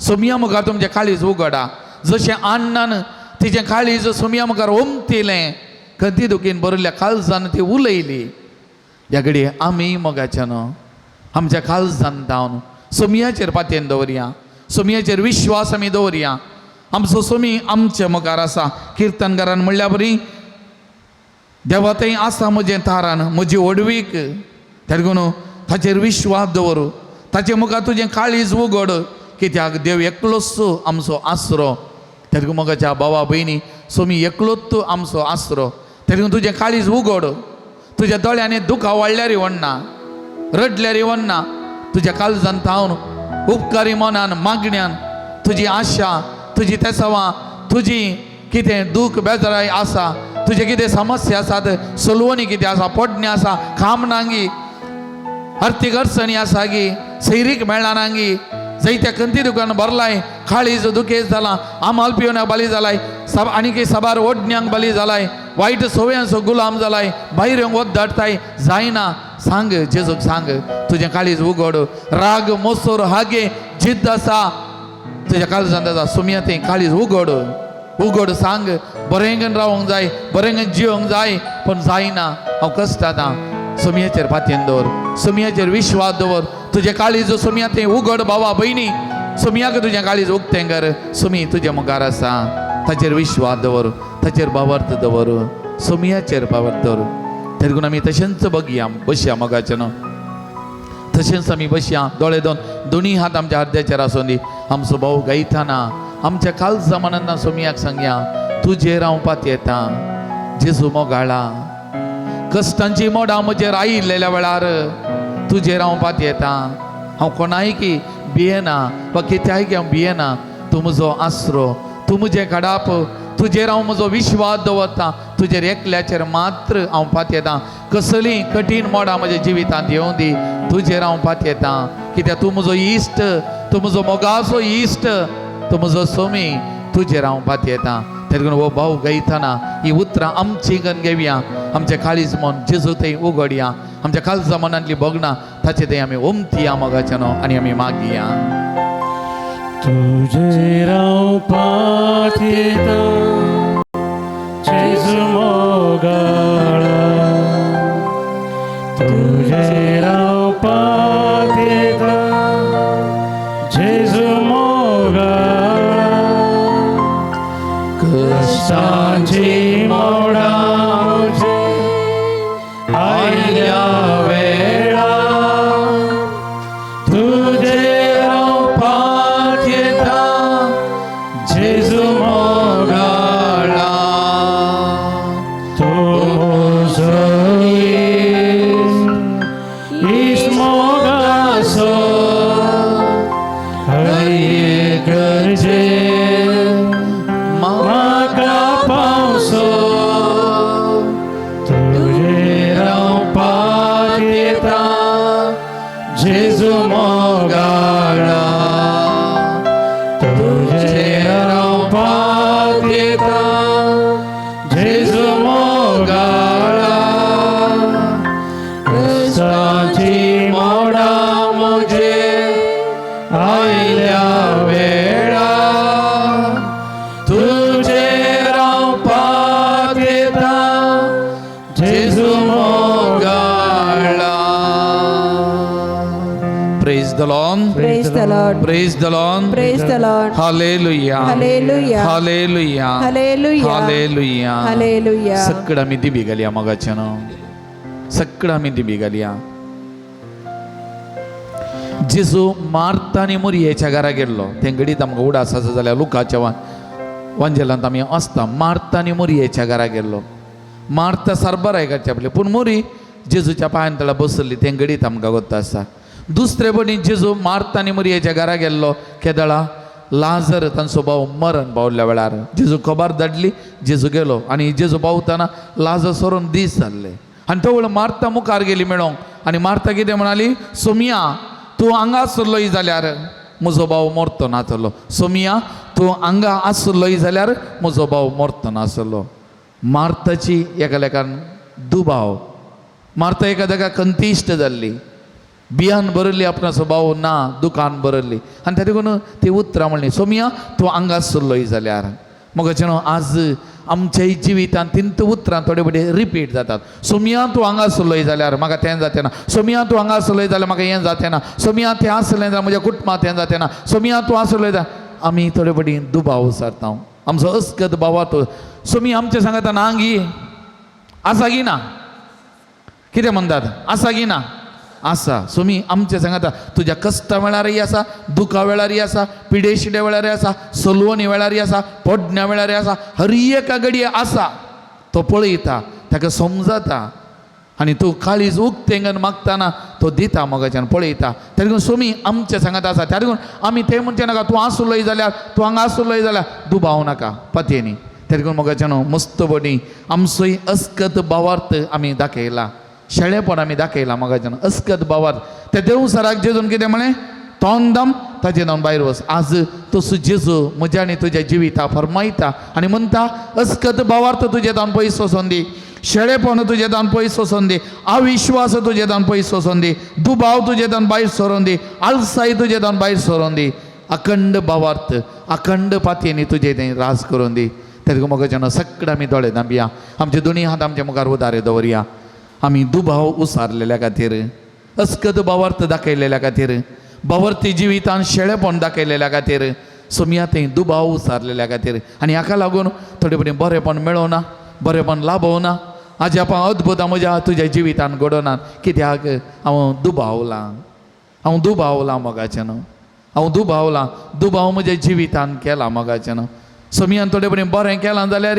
सोमया मुखार तुमचें काळीज उगडा. जशें अण्णान तिचें काळीज सोमया मुखार ओमतिलें, खंती दुखीन भरिल्ल्या काळजान ती उलयली. ह्या घडये आमी मोगाचें न्हू आमच्या काळजान धांवन सोमयाचेर पातयेन दवरया, सोमयाचेर विश्वास आमी दवरया. आमचो सोमी आमचे मुखार आसा. किर्तनकारान म्हणल्या बरी, देवा थंय आसा म्हजें तारान, म्हजी व्हडवीक. तेका ताचेर विश्वास दवर, ताचे मुखार तुजें काळीज उगड, कित्याक देव एकलोच आमचो आसरो. तेका मोगाच्या भावा भयणी, सोमी एकलोच आमचो आसरो. तेका तुजें काळीज उगड. तुज्या दोळ्यांनी दुखां वाडल्यार वण्णा, रडल्यार वण्णा, तुज्या काळजान थावन उपकारी मनान मागण्यान तुजी आशा, तुजी तेसवां, तुजी कितें दूख बेजाराय आसा, तुजें कितें समस्या आसात, सलवणी कितें आसा, पडणे आसा, काम नांगी, आर्थीक अडचणी आसा गी, सैरीक मेळना गी, जायत्या खंती दुकान भरलाय, काळीज दुखेज जाला, आमाल पिवण्याक बली जालाय, सब आनीक साबार ओडण्यांक बली जालाय, वायट सवयांचो गुलाम जालाय, भायर येवंक वत धाडटाय, जायना. सांग जेजूक, सांग, तुजें काळीज उगड. राग मोसोर हागे जिद्द आसा तुज्या काळजान आसा, सुमया तें काळीज उगड, उगड. सांग, बरें रावंक जाय, बरें जिवंक जाय, पूण जायना, हांव कश्ट आतां. सुमयाचेर पातयेन दवर, सुमयाचेर विश्वास दवर. तुजें काळीज सुमया तें उगड. भावा भयणी, सुमयाक तुजें काळीज उगतें कर. सुमी तुजें मुखार आसा, ताचेर विश्वास दवर, ताचेर भावार्थ दवर, सुमयाचेर भावार्थ दवर. तेरगून आमी तशेंच बघया, बसया मोगाचें न्हू, तशेंच आमी बसया. दोळे दोन, दोनी हात आमच्या अर्द्याचेर आसून दी. आमचो भाव गायताना आमच्या काळजा मनान सोमयाक सांगया, तुजेर हांव पातयेता जेजू मोगाळा. कश्टांची मोडां म्हजेर आयिल्लेल्या वेळार तुजेर हांव पातयेता. हांव कोणायकी भियेना वा कित्याय हांव भियेना. तूं म्हजो आसरो, तूं म्हजें घडाप, तुजेर हांव म्हजो विश्वास दवरता. तुजेर एकल्याचेर मात्र हांव पातयेता. कसलीं कठीण मोडां म्हज्या जिवितांत येवं दी, तुजेर हांव पातयेता, कित्याक तूं म्हजो इश्ट, तूं म्हजो मोगाचो इश्ट, तूं म्हजो सोमी. तुजेर हांव पातयेता. तेका हो भाव गायतना ही उतरां आमची गन घेवया. आमचें काळीज मन जेजू थंय उगडया. आमच्या काळजा मनांतली भोगणां ताचे थंय आमी ओमतिया मोगाच्या न्हू आनी आमी मागिया. तुजेर हांव पातयेता जेजू मोगाळा, तुजेर हांव पातयेता जेजू मोगाळा. कश्टांची मोडां म्हजेर आयल्या वेळा, तुजेर हांव पातयेता जेजू मोगाळा. तूं म्हजो इश्ट, इश्ट मोगाचो, हर एक गरजेक म्हाका पावसो. तुजेर हांव पातयेता जेजू मोगाळा, तुजेर हांव पातयेता जेजू मोगाळा. कश्टांची मोडां म्हजेर आयल्या वेळा, तुजेर हांव पातयेता जेजू मोगाळा. Praise the Lord. Praise the Lord. Praise the Lord. Praise the Lord. Hallelujah. Hallelujah. Hallelujah. Hallelujah. Hallelujah. Hallelujah. सगळं आमी दिबी घालया मोगाचें न्हू, सगळं आमी दिबी घालया. जेजू मार्ता आनी मुरयेच्या घरा गेल्लो तें घडीत आमकां उडास आसा जाल्यार लुकाच्या वांजेलांत आमी आसता. मार्ता आनी मुरयेच्या घरा गेल्लो. मार्ता सरबराय करच्या पयलीं, पूण मुरी जेजूच्या पांयान तळा बसली तें घडीत आमकां गोत्त आसा. दुसरे पटी जेजू मार्ता आनी मुरयेच्या घरा गेल्लो केदळा लाजर तांचो भाव मरण पावल्ल्या वेळार जेजू खबर धाडली. जेजू गेलो आनी जेजू पावतना लाजर सरून दीस जाल्ले आनी तो वेळ मार्ता मुखार गेली मेळोंक आनी मार्ता कितें म्हणाली? सोमिया, तूं हांगा आसलोय जाल्यार म्हजो भाव मरतो नासलो. सोमिया, तूं हांगा आसलोय जाल्यार म्हजो भाव मरतो नासलो. मार्ताची एका लेखान दुबाव. मार्ता एका ताका कंतिश्ट जाल्ली, बियान बरयल्ली आपणाचो भाव ना, दुकान बरयल्ली आनी ताका देखून ती उतरां म्हणली, सोमिया तूं हांगा आसलोय जाल्यार. मोगाचें न्हू, आज आमच्याय जिवितांत तींत उतरां थोडे थोडे रिपीट जातात. सोमिया तूं हांगा आसलोय जाल्यार म्हाका तें जातें ना, सोमिया तूं हांगा आसलोय जाल्यार म्हाका हें जातें ना, सोमिया तें आसलें जाल्यार म्हज्या कुटुंबांत तें जातें ना, सोमिया तूं आसलोय जाल्यार. आमी थोडे फावटी दुबाव सारता, आमचो अस्कत भावार्थ. सोमी आमचें सांगता ना गी आसा गी ना, कितें म्हणटात आसा गी ना आसा. सोमी आमचें सांगता तुज्या कश्टा वेळारय आसा, दुखा वेळारय आसा, पिडेशिड्या वेळारय आसा, सलवणी वेळारय आसा, पोडण्या वेळारय आसा, हर एका घडये आसा. तो पळयता, ताका समजता आनी तूं काळीज उक्तेंगन मागताना तो दिता मोगाच्यान पळयता. त्या देखून सोमी आमचें सांगत आसा. त्या देखून आमी तें म्हणचें नाका, तूं आसलोय जाल्यार, तूं हांगा आसलोय जाल्यार दुबाव नाका पतयेनी. त्या देखून मोगाच्यान मस्त बडी आमचोय अस्कत भावार्थ आमी दाखयला, शेळेपण आमी दाखयला मोगाच्यान अस्कत भावार्थ. त्या देवसराक जेजून कितें म्हळें, तोंड दम ताजे जावन भायर वच. आज तसो जेजू म्हज्या आनी तुज्या जिविता फरमायता आनी म्हणटा, अस्कत भावार्थ तुजे जावन पयस वचोन दी, शेळेपण तुजे जावन पयस वचोन दी, अविश्वास तुजे जावन पयस वचोन दी, दुबाव तुजे जावन भायर सरोन दी, आलसाय तुजे जावन भायर सरोन दी, अखंड भावार्थ अखंड पातयेनी तुजे तें राज करून दी. तेका मोगाच्यान सगळें आमी दोळे धांपया, आमचे दोनी हात आमच्या मुखार उदारे दवरया. आमी दुबाव उसारलेल्या खातीर, अस्कत भावार्थ दाखयलेल्या खातीर, भावार्थी जिवितान शेळेपण दाखयलेल्या खातीर, सोमया थंय दुबाव उसारलेल्या खातीर आनी हाका लागून थोडे फावटी बरेंपण मेळोना, बरेंपण लाभोना, आजी आपण अद्भुतां म्हज्या तुज्या जिवितान घडोना. कित्याक हांव दुबावलां, हांव दुबावलां मोगाचें न्हू, हांव दुबावलां, दुबाव म्हज्या जिवितान केला मोगाचें न्हू. सोमयान थोडे फावटी बरें केलां जाल्यार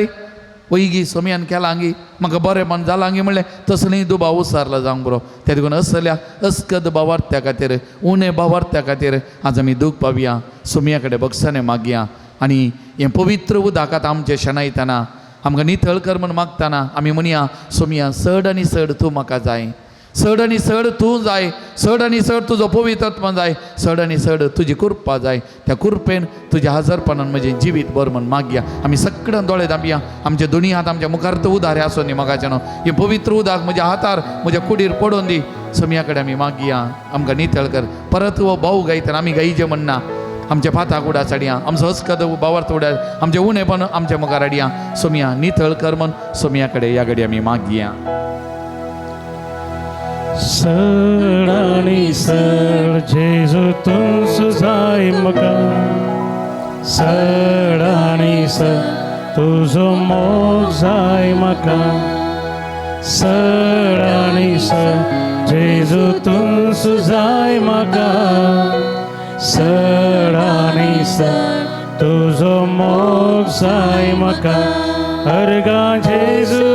वयगी सोमयान केलां गी म्हाका बरेंपण जालां गी म्हणलें तसलें दुबाव उसारला जावंक बरो. त्या देखून असल्या अस्कत भावार्थ्या खातीर, उणे भावार्थ्या खातीर आज आमी दूख पावया, सोमया कडेन बगसाने मागया आनी हें पवित्र उदक आतां आमचें शेणायतना आमकां नितळ कर म्हूण मागतना आमी म्हणया, सोमया चड आनी चड तूं म्हाका जाय, चड आनी चड तूं जाय, चड आनी चड तुजो पवित्रत्व जाय, चड आनी चड तुजी कृपा जाय. त्या कृपेन तुज्या हजरपणान म्हजें जिवीत बरें म्हूण मागया. आमी सगळ्यां दोळे धांपया, आमचे दोनी हात आमच्या मुखार तो उदारे आसून न्ही मोगाचें न्हू, हें पवित्र उदक म्हज्या हातार म्हज्या कुडीर पडून दी. सोमया कडेन आमी मागया, आमकां नितळ कर. परत हो भाव गायतना आमी गायचे म्हणना, आमच्या पाताक उडा साडया, आमचो हस्कत भावार्थ उडा, आमचें उणेपण आमच्या मुखार हाडया. सोमया नितळ कर म्हूण सोमया कडेन ह्या घडी आमी मागया. सड आनी सड जेजू तूं जाय म्हाका, सड आनी सड तुजो मोग जाय म्हाका, सड आनी सड जेजू तूं जाय म्हाका, सड आनी सड तुजो मोग जाय म्हाका. अर्गां जेजू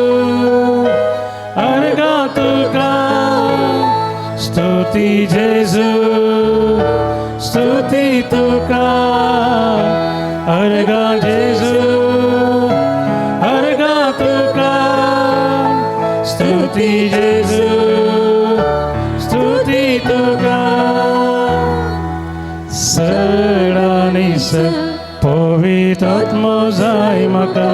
अर्गां तुका, स्तुती जेजू स्तुती तुका, अर्गां जेजू अर्गां तुका, स्तुती जेजू स्तुती तुका. सड आनी सड पवित्र आत्मो जाय म्हाका,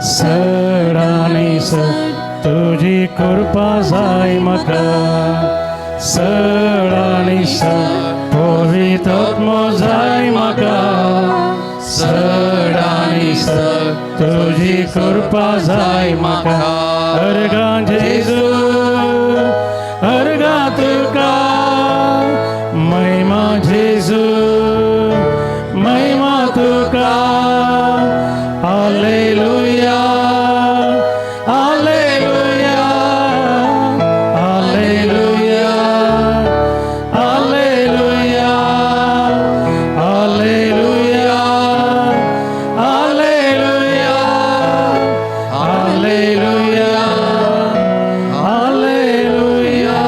सड आनी सड तुजी कृपा जाय म्हाका, सड आनी सड पवित्र आत्मो जाय म्हाका, सड आनी सड तुजी कृपा जाय म्हाका. अर्गां जेजू अर्गां तुका, महिमा जेजू महिमा तुका, hallelujah hallelujah hallelujah hallelujah hallelujah hallelujah hallelujah hallelujah.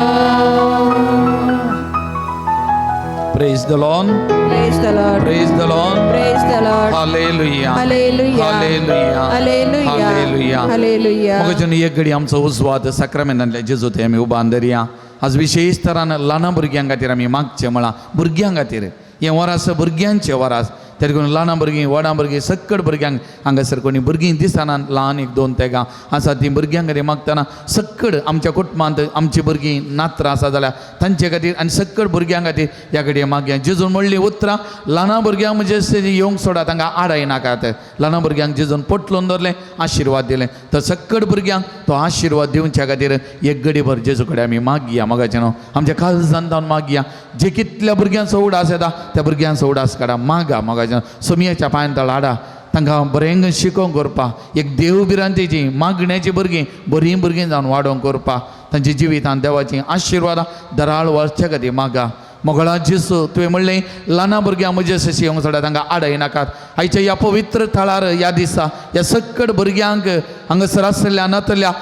Praise the Lord. Praise the Lord. Praise the Lord. Praise the Lord. Hallelujah. Hallelujah. Hallelujah. Hallelujah. Hallelujah. Hallelujah. मोगाच्यान एक घडी आमचो उजवाद साक्रामेंतांतल्या जेजू थंय आमी उबान धरया. आज विशेश तरान ल्हान भुरग्यां खातीर आमी मागचें म्हळां, भुरग्यां खातीर हें वरास भुरग्यांचें वरास. तेरे करून ल्हान भुरगीं व्हडां भुरगीं सक्कड भुरग्यांक हांगासर कोणी भुरगीं दिसना ल्हान एक दोन तेगां आसा तीं भुरग्यां खातीर मागतना सक्कड आमच्या कुटुंबांत आमची भुरगीं नात्रां आसा जाल्यार तांचे खातीर आनी सक्कड भुरग्यां खातीर ह्या कडेन मागया. जेजून म्हणलीं उतरां ल्हान भुरग्यांक म्हणजे येवंक सोडा, तांकां आडाय नाकात. ल्हान भुरग्यांक जेजून पोटलून दवरलें, आशिर्वाद दिलें. तर सक्कड भुरग्यांक तो आशिर्वाद दिवच्या खातीर एक गडीभर जेजू कडेन आमी मागया. मोगाचें न्हू आमच्या काळजान जावन मागया. जे कितल्या भुरग्यांचो उडास येता त्या भुरग्यांचो उडास काडा, मागा. मोगाचें सोमयाच्या पांयान तळ हाडा, तांकां बरें शिकोवंक करपा, एक देव भिरांतेची मागण्याची भुरगीं बरीं भुरगीं जावन वाडोवंक करपा, तांच्या जिवितान देवाचीं आशिर्वादां दराळ वचच्या खातीर मागा. मोगळा जेजू तुवें म्हणलें ल्हान भुरग्यां म्हजे सशी येवंक सोडा, तांकां आडाय नाकात. आयच्या ह्या पवित्र थळार ह्या दिसा ह्या सक्कड भुरग्यांक हांगासर आसल्या नातल्या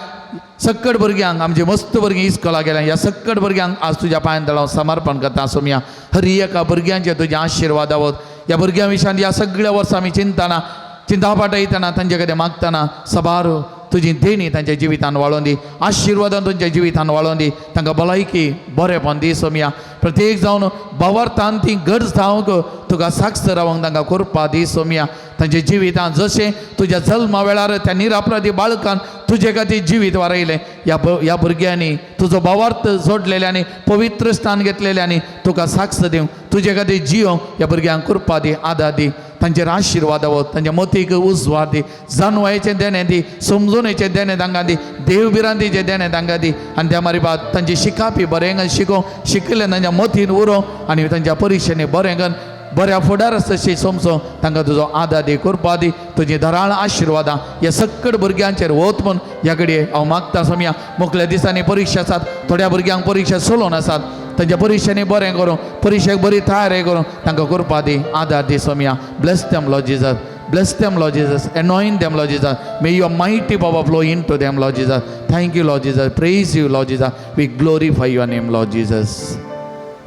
सक्कड भुरग्यांक आमची मस्त भुरगीं इस्कोला गेल्या ह्या सक्कड भुरग्यांक आज तुज्या पांयान तळाव समर्पण करता सोमया. हर एका भुरग्यांचे तुजे आशिर्वाद आवत. ह्या भुरग्यां विशयान ह्या सगळ्या वर्सां आमी चिंतना चिंता पाटयतना तांचे कडेन मागतना सबार तुजी देणी तांच्या जिवितान वाळोवन दी, आशिर्वादान तुमच्या जिवितान वाळोवन दी, तांकां भलायकी बरेंपण दी सोमया. प्रत्येक जावन बावरतान ती गरज जावंक तुका साक्ष रावंक तांकां करपा दी सोमया. तांच्या जिवितान जशें तुज्या जल्मा वेळार त्या निरापराधी बाळकान तुजे खातीर जिवीत वारयलें, ह्या भुरग्यांनी तुजो भावार्थ जोडलेल्यांनी पवित्र स्थान घेतलेल्यांनी तुका साक्ष दिवंक तुजे खातीर जियोंक ह्या भुरग्यांक कृपा दी, आदार दी, तांचेर आशिर्वाद आवत, तांच्या मतीक उजवाड दी, जानवायेचें देणें दी, समजूनेचें देणें तांकां दी, देव भिरांतीचें देणें तांकां दी. आनी त्या मारी तांची शिकापी बरें शिकोवंक शिकिल्लें तांच्या मतीन उरोवंक आनी तांच्या परिक्षेनी बरें बऱ्या फुडार आसता समजो तांकां तुजो आदार दी, कृपा दी, तुजी धराळ आशिर्वादां ह्या सक्कड भुरग्यांचेर वत म्हूण ह्या कडेन हांव मागता सोमया. मुखल्या दिसांनी परिक्षा आसात, थोड्या भुरग्यांक परिक्षा चलोवन आसात, तांच्या परिक्षेनी बरें करूं, परिक्षेक बरी तयारी करूं तांकां कृपा दी, आदार दी Somaiya. Bless them Lord Jesus, bless them Lord Jesus, anoint them Lord Jesus, may your mighty power flow into them Lord Jesus. Thank you Lord Jesus, praise you Lord Jesus, we glorify your name Lord Jesus.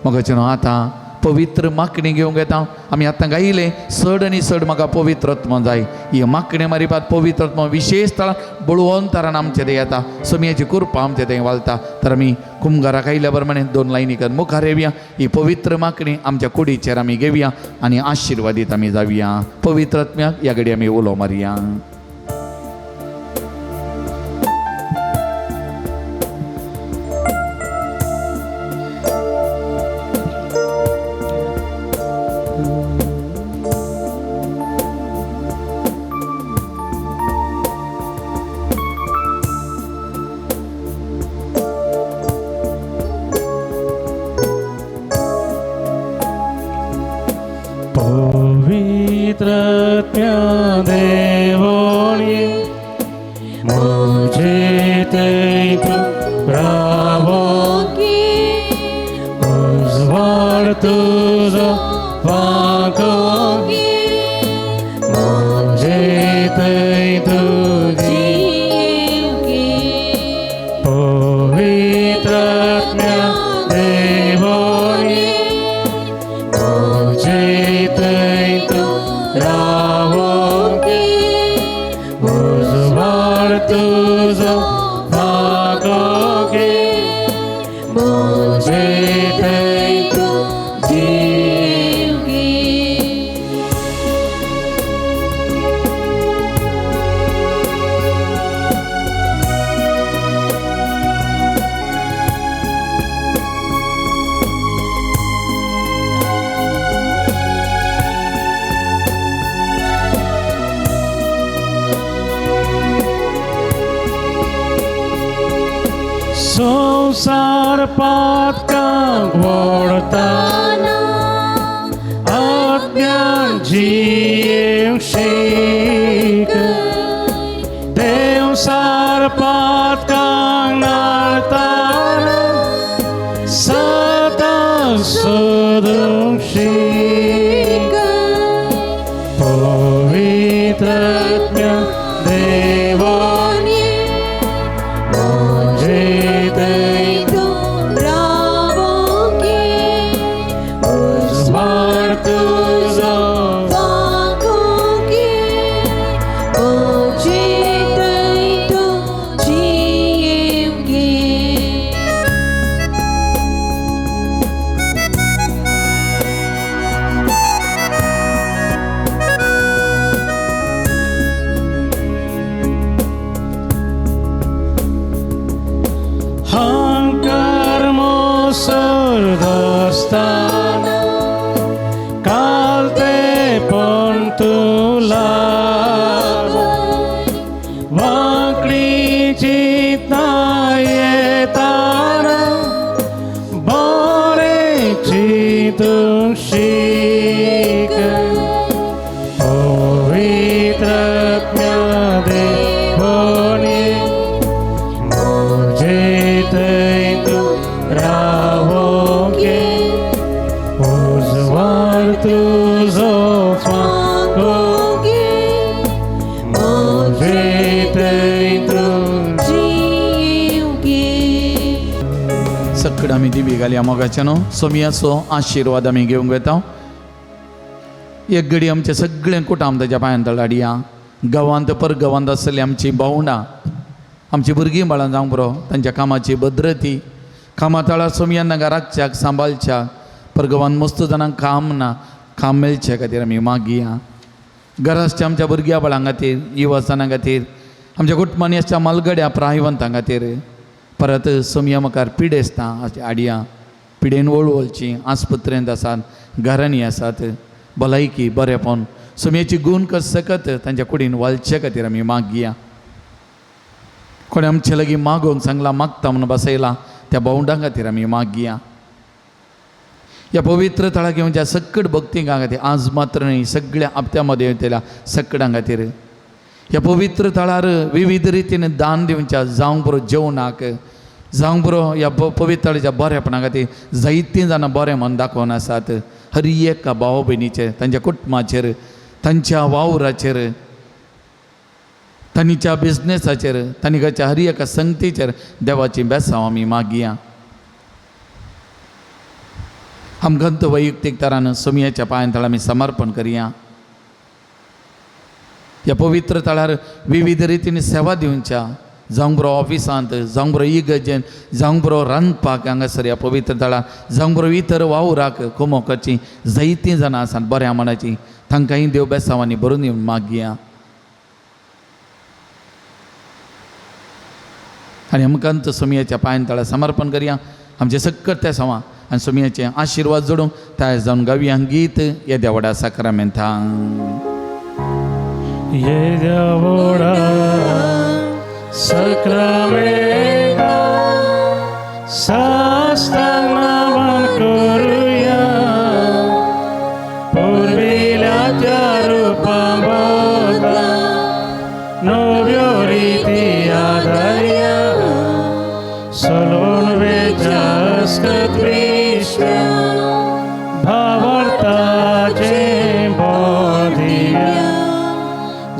मोगाचें न्हू आतां पवित्र मागणी घेवंक येता. आमी आतां गायले चड आनी चड म्हाका पवित्रत्व जाय. ही मागणी मारिपात पवित्रत्व विशेश थळां बळवंतरान आमचे थंय येता, सोमयाची कृपा आमचे थंय वालता. तर आमी कुमगाराक आयल्या प्रमाणे दोन लायनी कर मुखार येवया. ही पवित्र मागणी आमच्या कुडीचेर आमी घेवया आनी आशिर्वादीत आमी जावया. पवित्रत्म्याक ह्या घडी आमी उलो मारया. संसार पातकांक वोडताना आत्म्यान जियेवंक शीक, देवसार पातकांक नाळताना सदां सोदूंक शीक, पवित्र आत्म्या देवोनी म्हजे थंय तूं रावोंकी, उजवाड तुजो फांकोंकी, दिसताना काल ते पण तुला वांकडी चिंतना येताना बरें चिंतूंक शीक पवित्र देवोनी म्हजे थंय तूं रावोंक उजवाड तुजो फांको म्हजे थंय तूं सगळं आमी दिवी घालया मोगाच्या न्हू सोमयाचो आशिर्वाद आमी घेवंक वेता. एक घडी आमचें सगळें कुटाम ताच्या पांयान तळाडया गांवांत परगांवांत आसलेली आमची भावंडां आमची भुरगीं बाळां जावंक बरो तांच्या कामाची भद्रती कामा तळार सोमयान नाका राखच्याक सांबाळच्याक परगांवांत मस्त जाणांक काम ना काम मेळचे खातीर आमी मागया. घरासच्या आमच्या भुरग्या बाळां खातीर युवासाना खातीर आमच्या कुटुंबांनी आसच्या मालगड्या प्रायवंतां खातीर परत सोमया मुखार पिडेस्तां आडयां पिडेन वळवळची आस्पत्रेंत आसात घरांनी आसात भलायकी बरेपण सोमयाची गूण कस सकत तांच्या कुडीन वालचे खातीर आमी मागया. कोणें आमचे लागीं मागोवंक सांगलां मागता म्हणून बसयलां त्या भावंडां खातीर आमी मागया. ह्या पवित्र थळाक येवच्या सकट भक्तींकां खातीर आज मात्र न्हय सगळ्या आपत्या मदें येतल्या सकडां खातीर ह्या पवित्र थळार विविध रितीन दान दिवच्या जावंक पुरो जेवणाक जावंक पुरो ह्या पवित्र थळाच्या बरेपणा खातीर जायतीं जाणां बरें म्हण दाखोवन आसात. हर एका भाव भयणीचेर तांच्या कुटुंबाचेर तांच्या वावराचेर तांच्या बिजनेसाचेर तांणी घरच्या हर एका संगतीचेर देवाची बेसांव आमी मागया. आमकां तो वैयक्तीक तरान सोमयाच्या पांयान थळ आमी समर्पण करया. ह्या पवित्र थळार विविध रितीन सेवा दिवच्या जावंक बरो ऑफिसांत जावंक बरो इगर्जेन जावंक बरो रांदपाक हांगासर ह्या पवित्र थळार जावंक बरो इतर वावराक कुमोकाची जायतीं जाणां आसात बऱ्या मनाची तांकांय देव बेसांवांनी भरून येवन मागया. आनी आमकां तो सोमयाच्या पांयान तळा समर्पण करया आमचें सक्कट त्या सवा आनी सोमयाचे आशिर्वाद जोडूंक तयार जावन गावया गीत येद्या व्हडा साक्रामेंतांक. येद्या व्हडा साक्रामेंता साश्टांग नामान करुया पुर्विल्या त्या रुपा बदला नव्यो रिती आदारया सलोन वेचास्कत विश्व भावार्थाचें बोधिया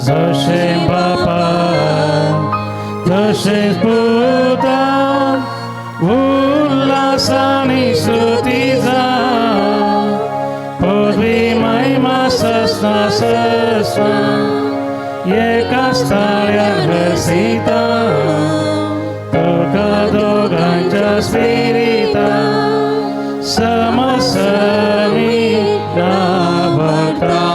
जशें बापा तशेंच पुता उल्हासानी स्तुती जावं पदवी महिमा सस्ना सस्ना एका स्थाळ्यार बसयता तुका दोगांच्या स्पिरिता समसमी नाभता.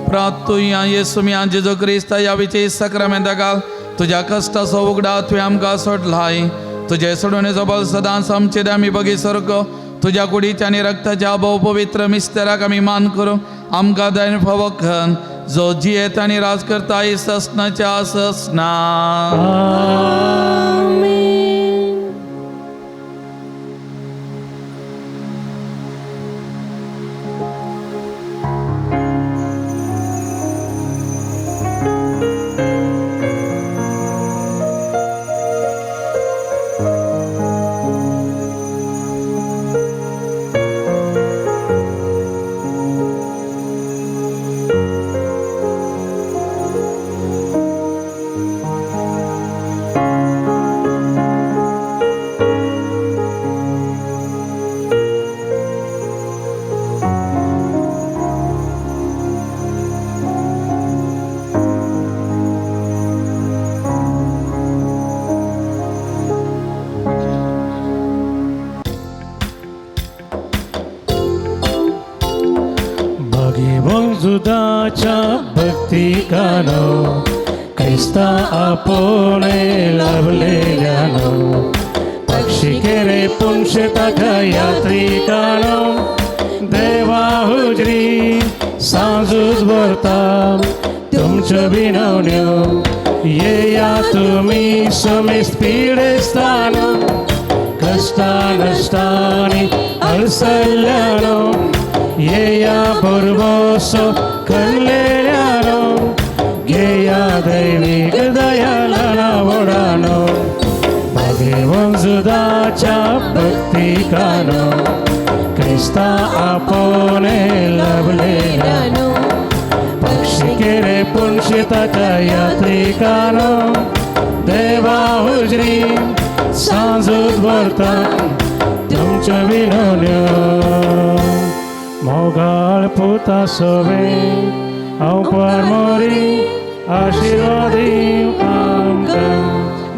प्रातुया येसुम्या जेजू क्रिस्ता ह्या विचे साक्रामेंता घाल तुज्या कश्टाचो उगडा तुवें आमकां सोडलाय तुजे सोडवणेचो बल सदांच आमचे आमी बगी सारको तुज्या कुडीच्या आनी रक्ताच्या भोव पवित्र मिस्तेराक आमी मान करूं आमकां दयन फावो खन जो जियेत आनी राज करता ससनाच्या ससना. जुदाच्या भक्तिकानो क्रिस्ता आपोणे लाभलेल्यानो. पक्षी केरे पुंशताच्या यात्रिकानो देवा हुजरी सांजूच भरता तुमच्यो विनवण्यो येया तुमी समेस्त पिडेस्तानो कश्टा नश्टांनी अडसल्ल्यानो येया पुरवसो कल्लेल्यानो घेया दैवीक दयाला वडानो भगवंत जुदाच्या भक्तिकानो क्रिस्ता आपोने लभलेल्यानो पक्षी केरे पुंशिताच्या यात्रिकानो देवा हुजरी सांजूच भरता तुमच्यो विनवण्यो मोगाळ पुता सोवे हांव परमोरी आशिर्वादी आमकां.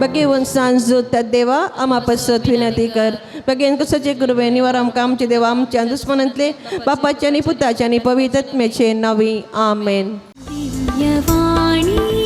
भगेवन सांजू त्या देवा आमा पसत विनंती कर. भगेन कसचे गुरुवे निवार आमकां आमचे देवा आमच्या दुस्मनांतले बापाच्या आनी पुताच्या आनी पवित्रत्म्याचे नावी. आमेन. दिव्यवाणी.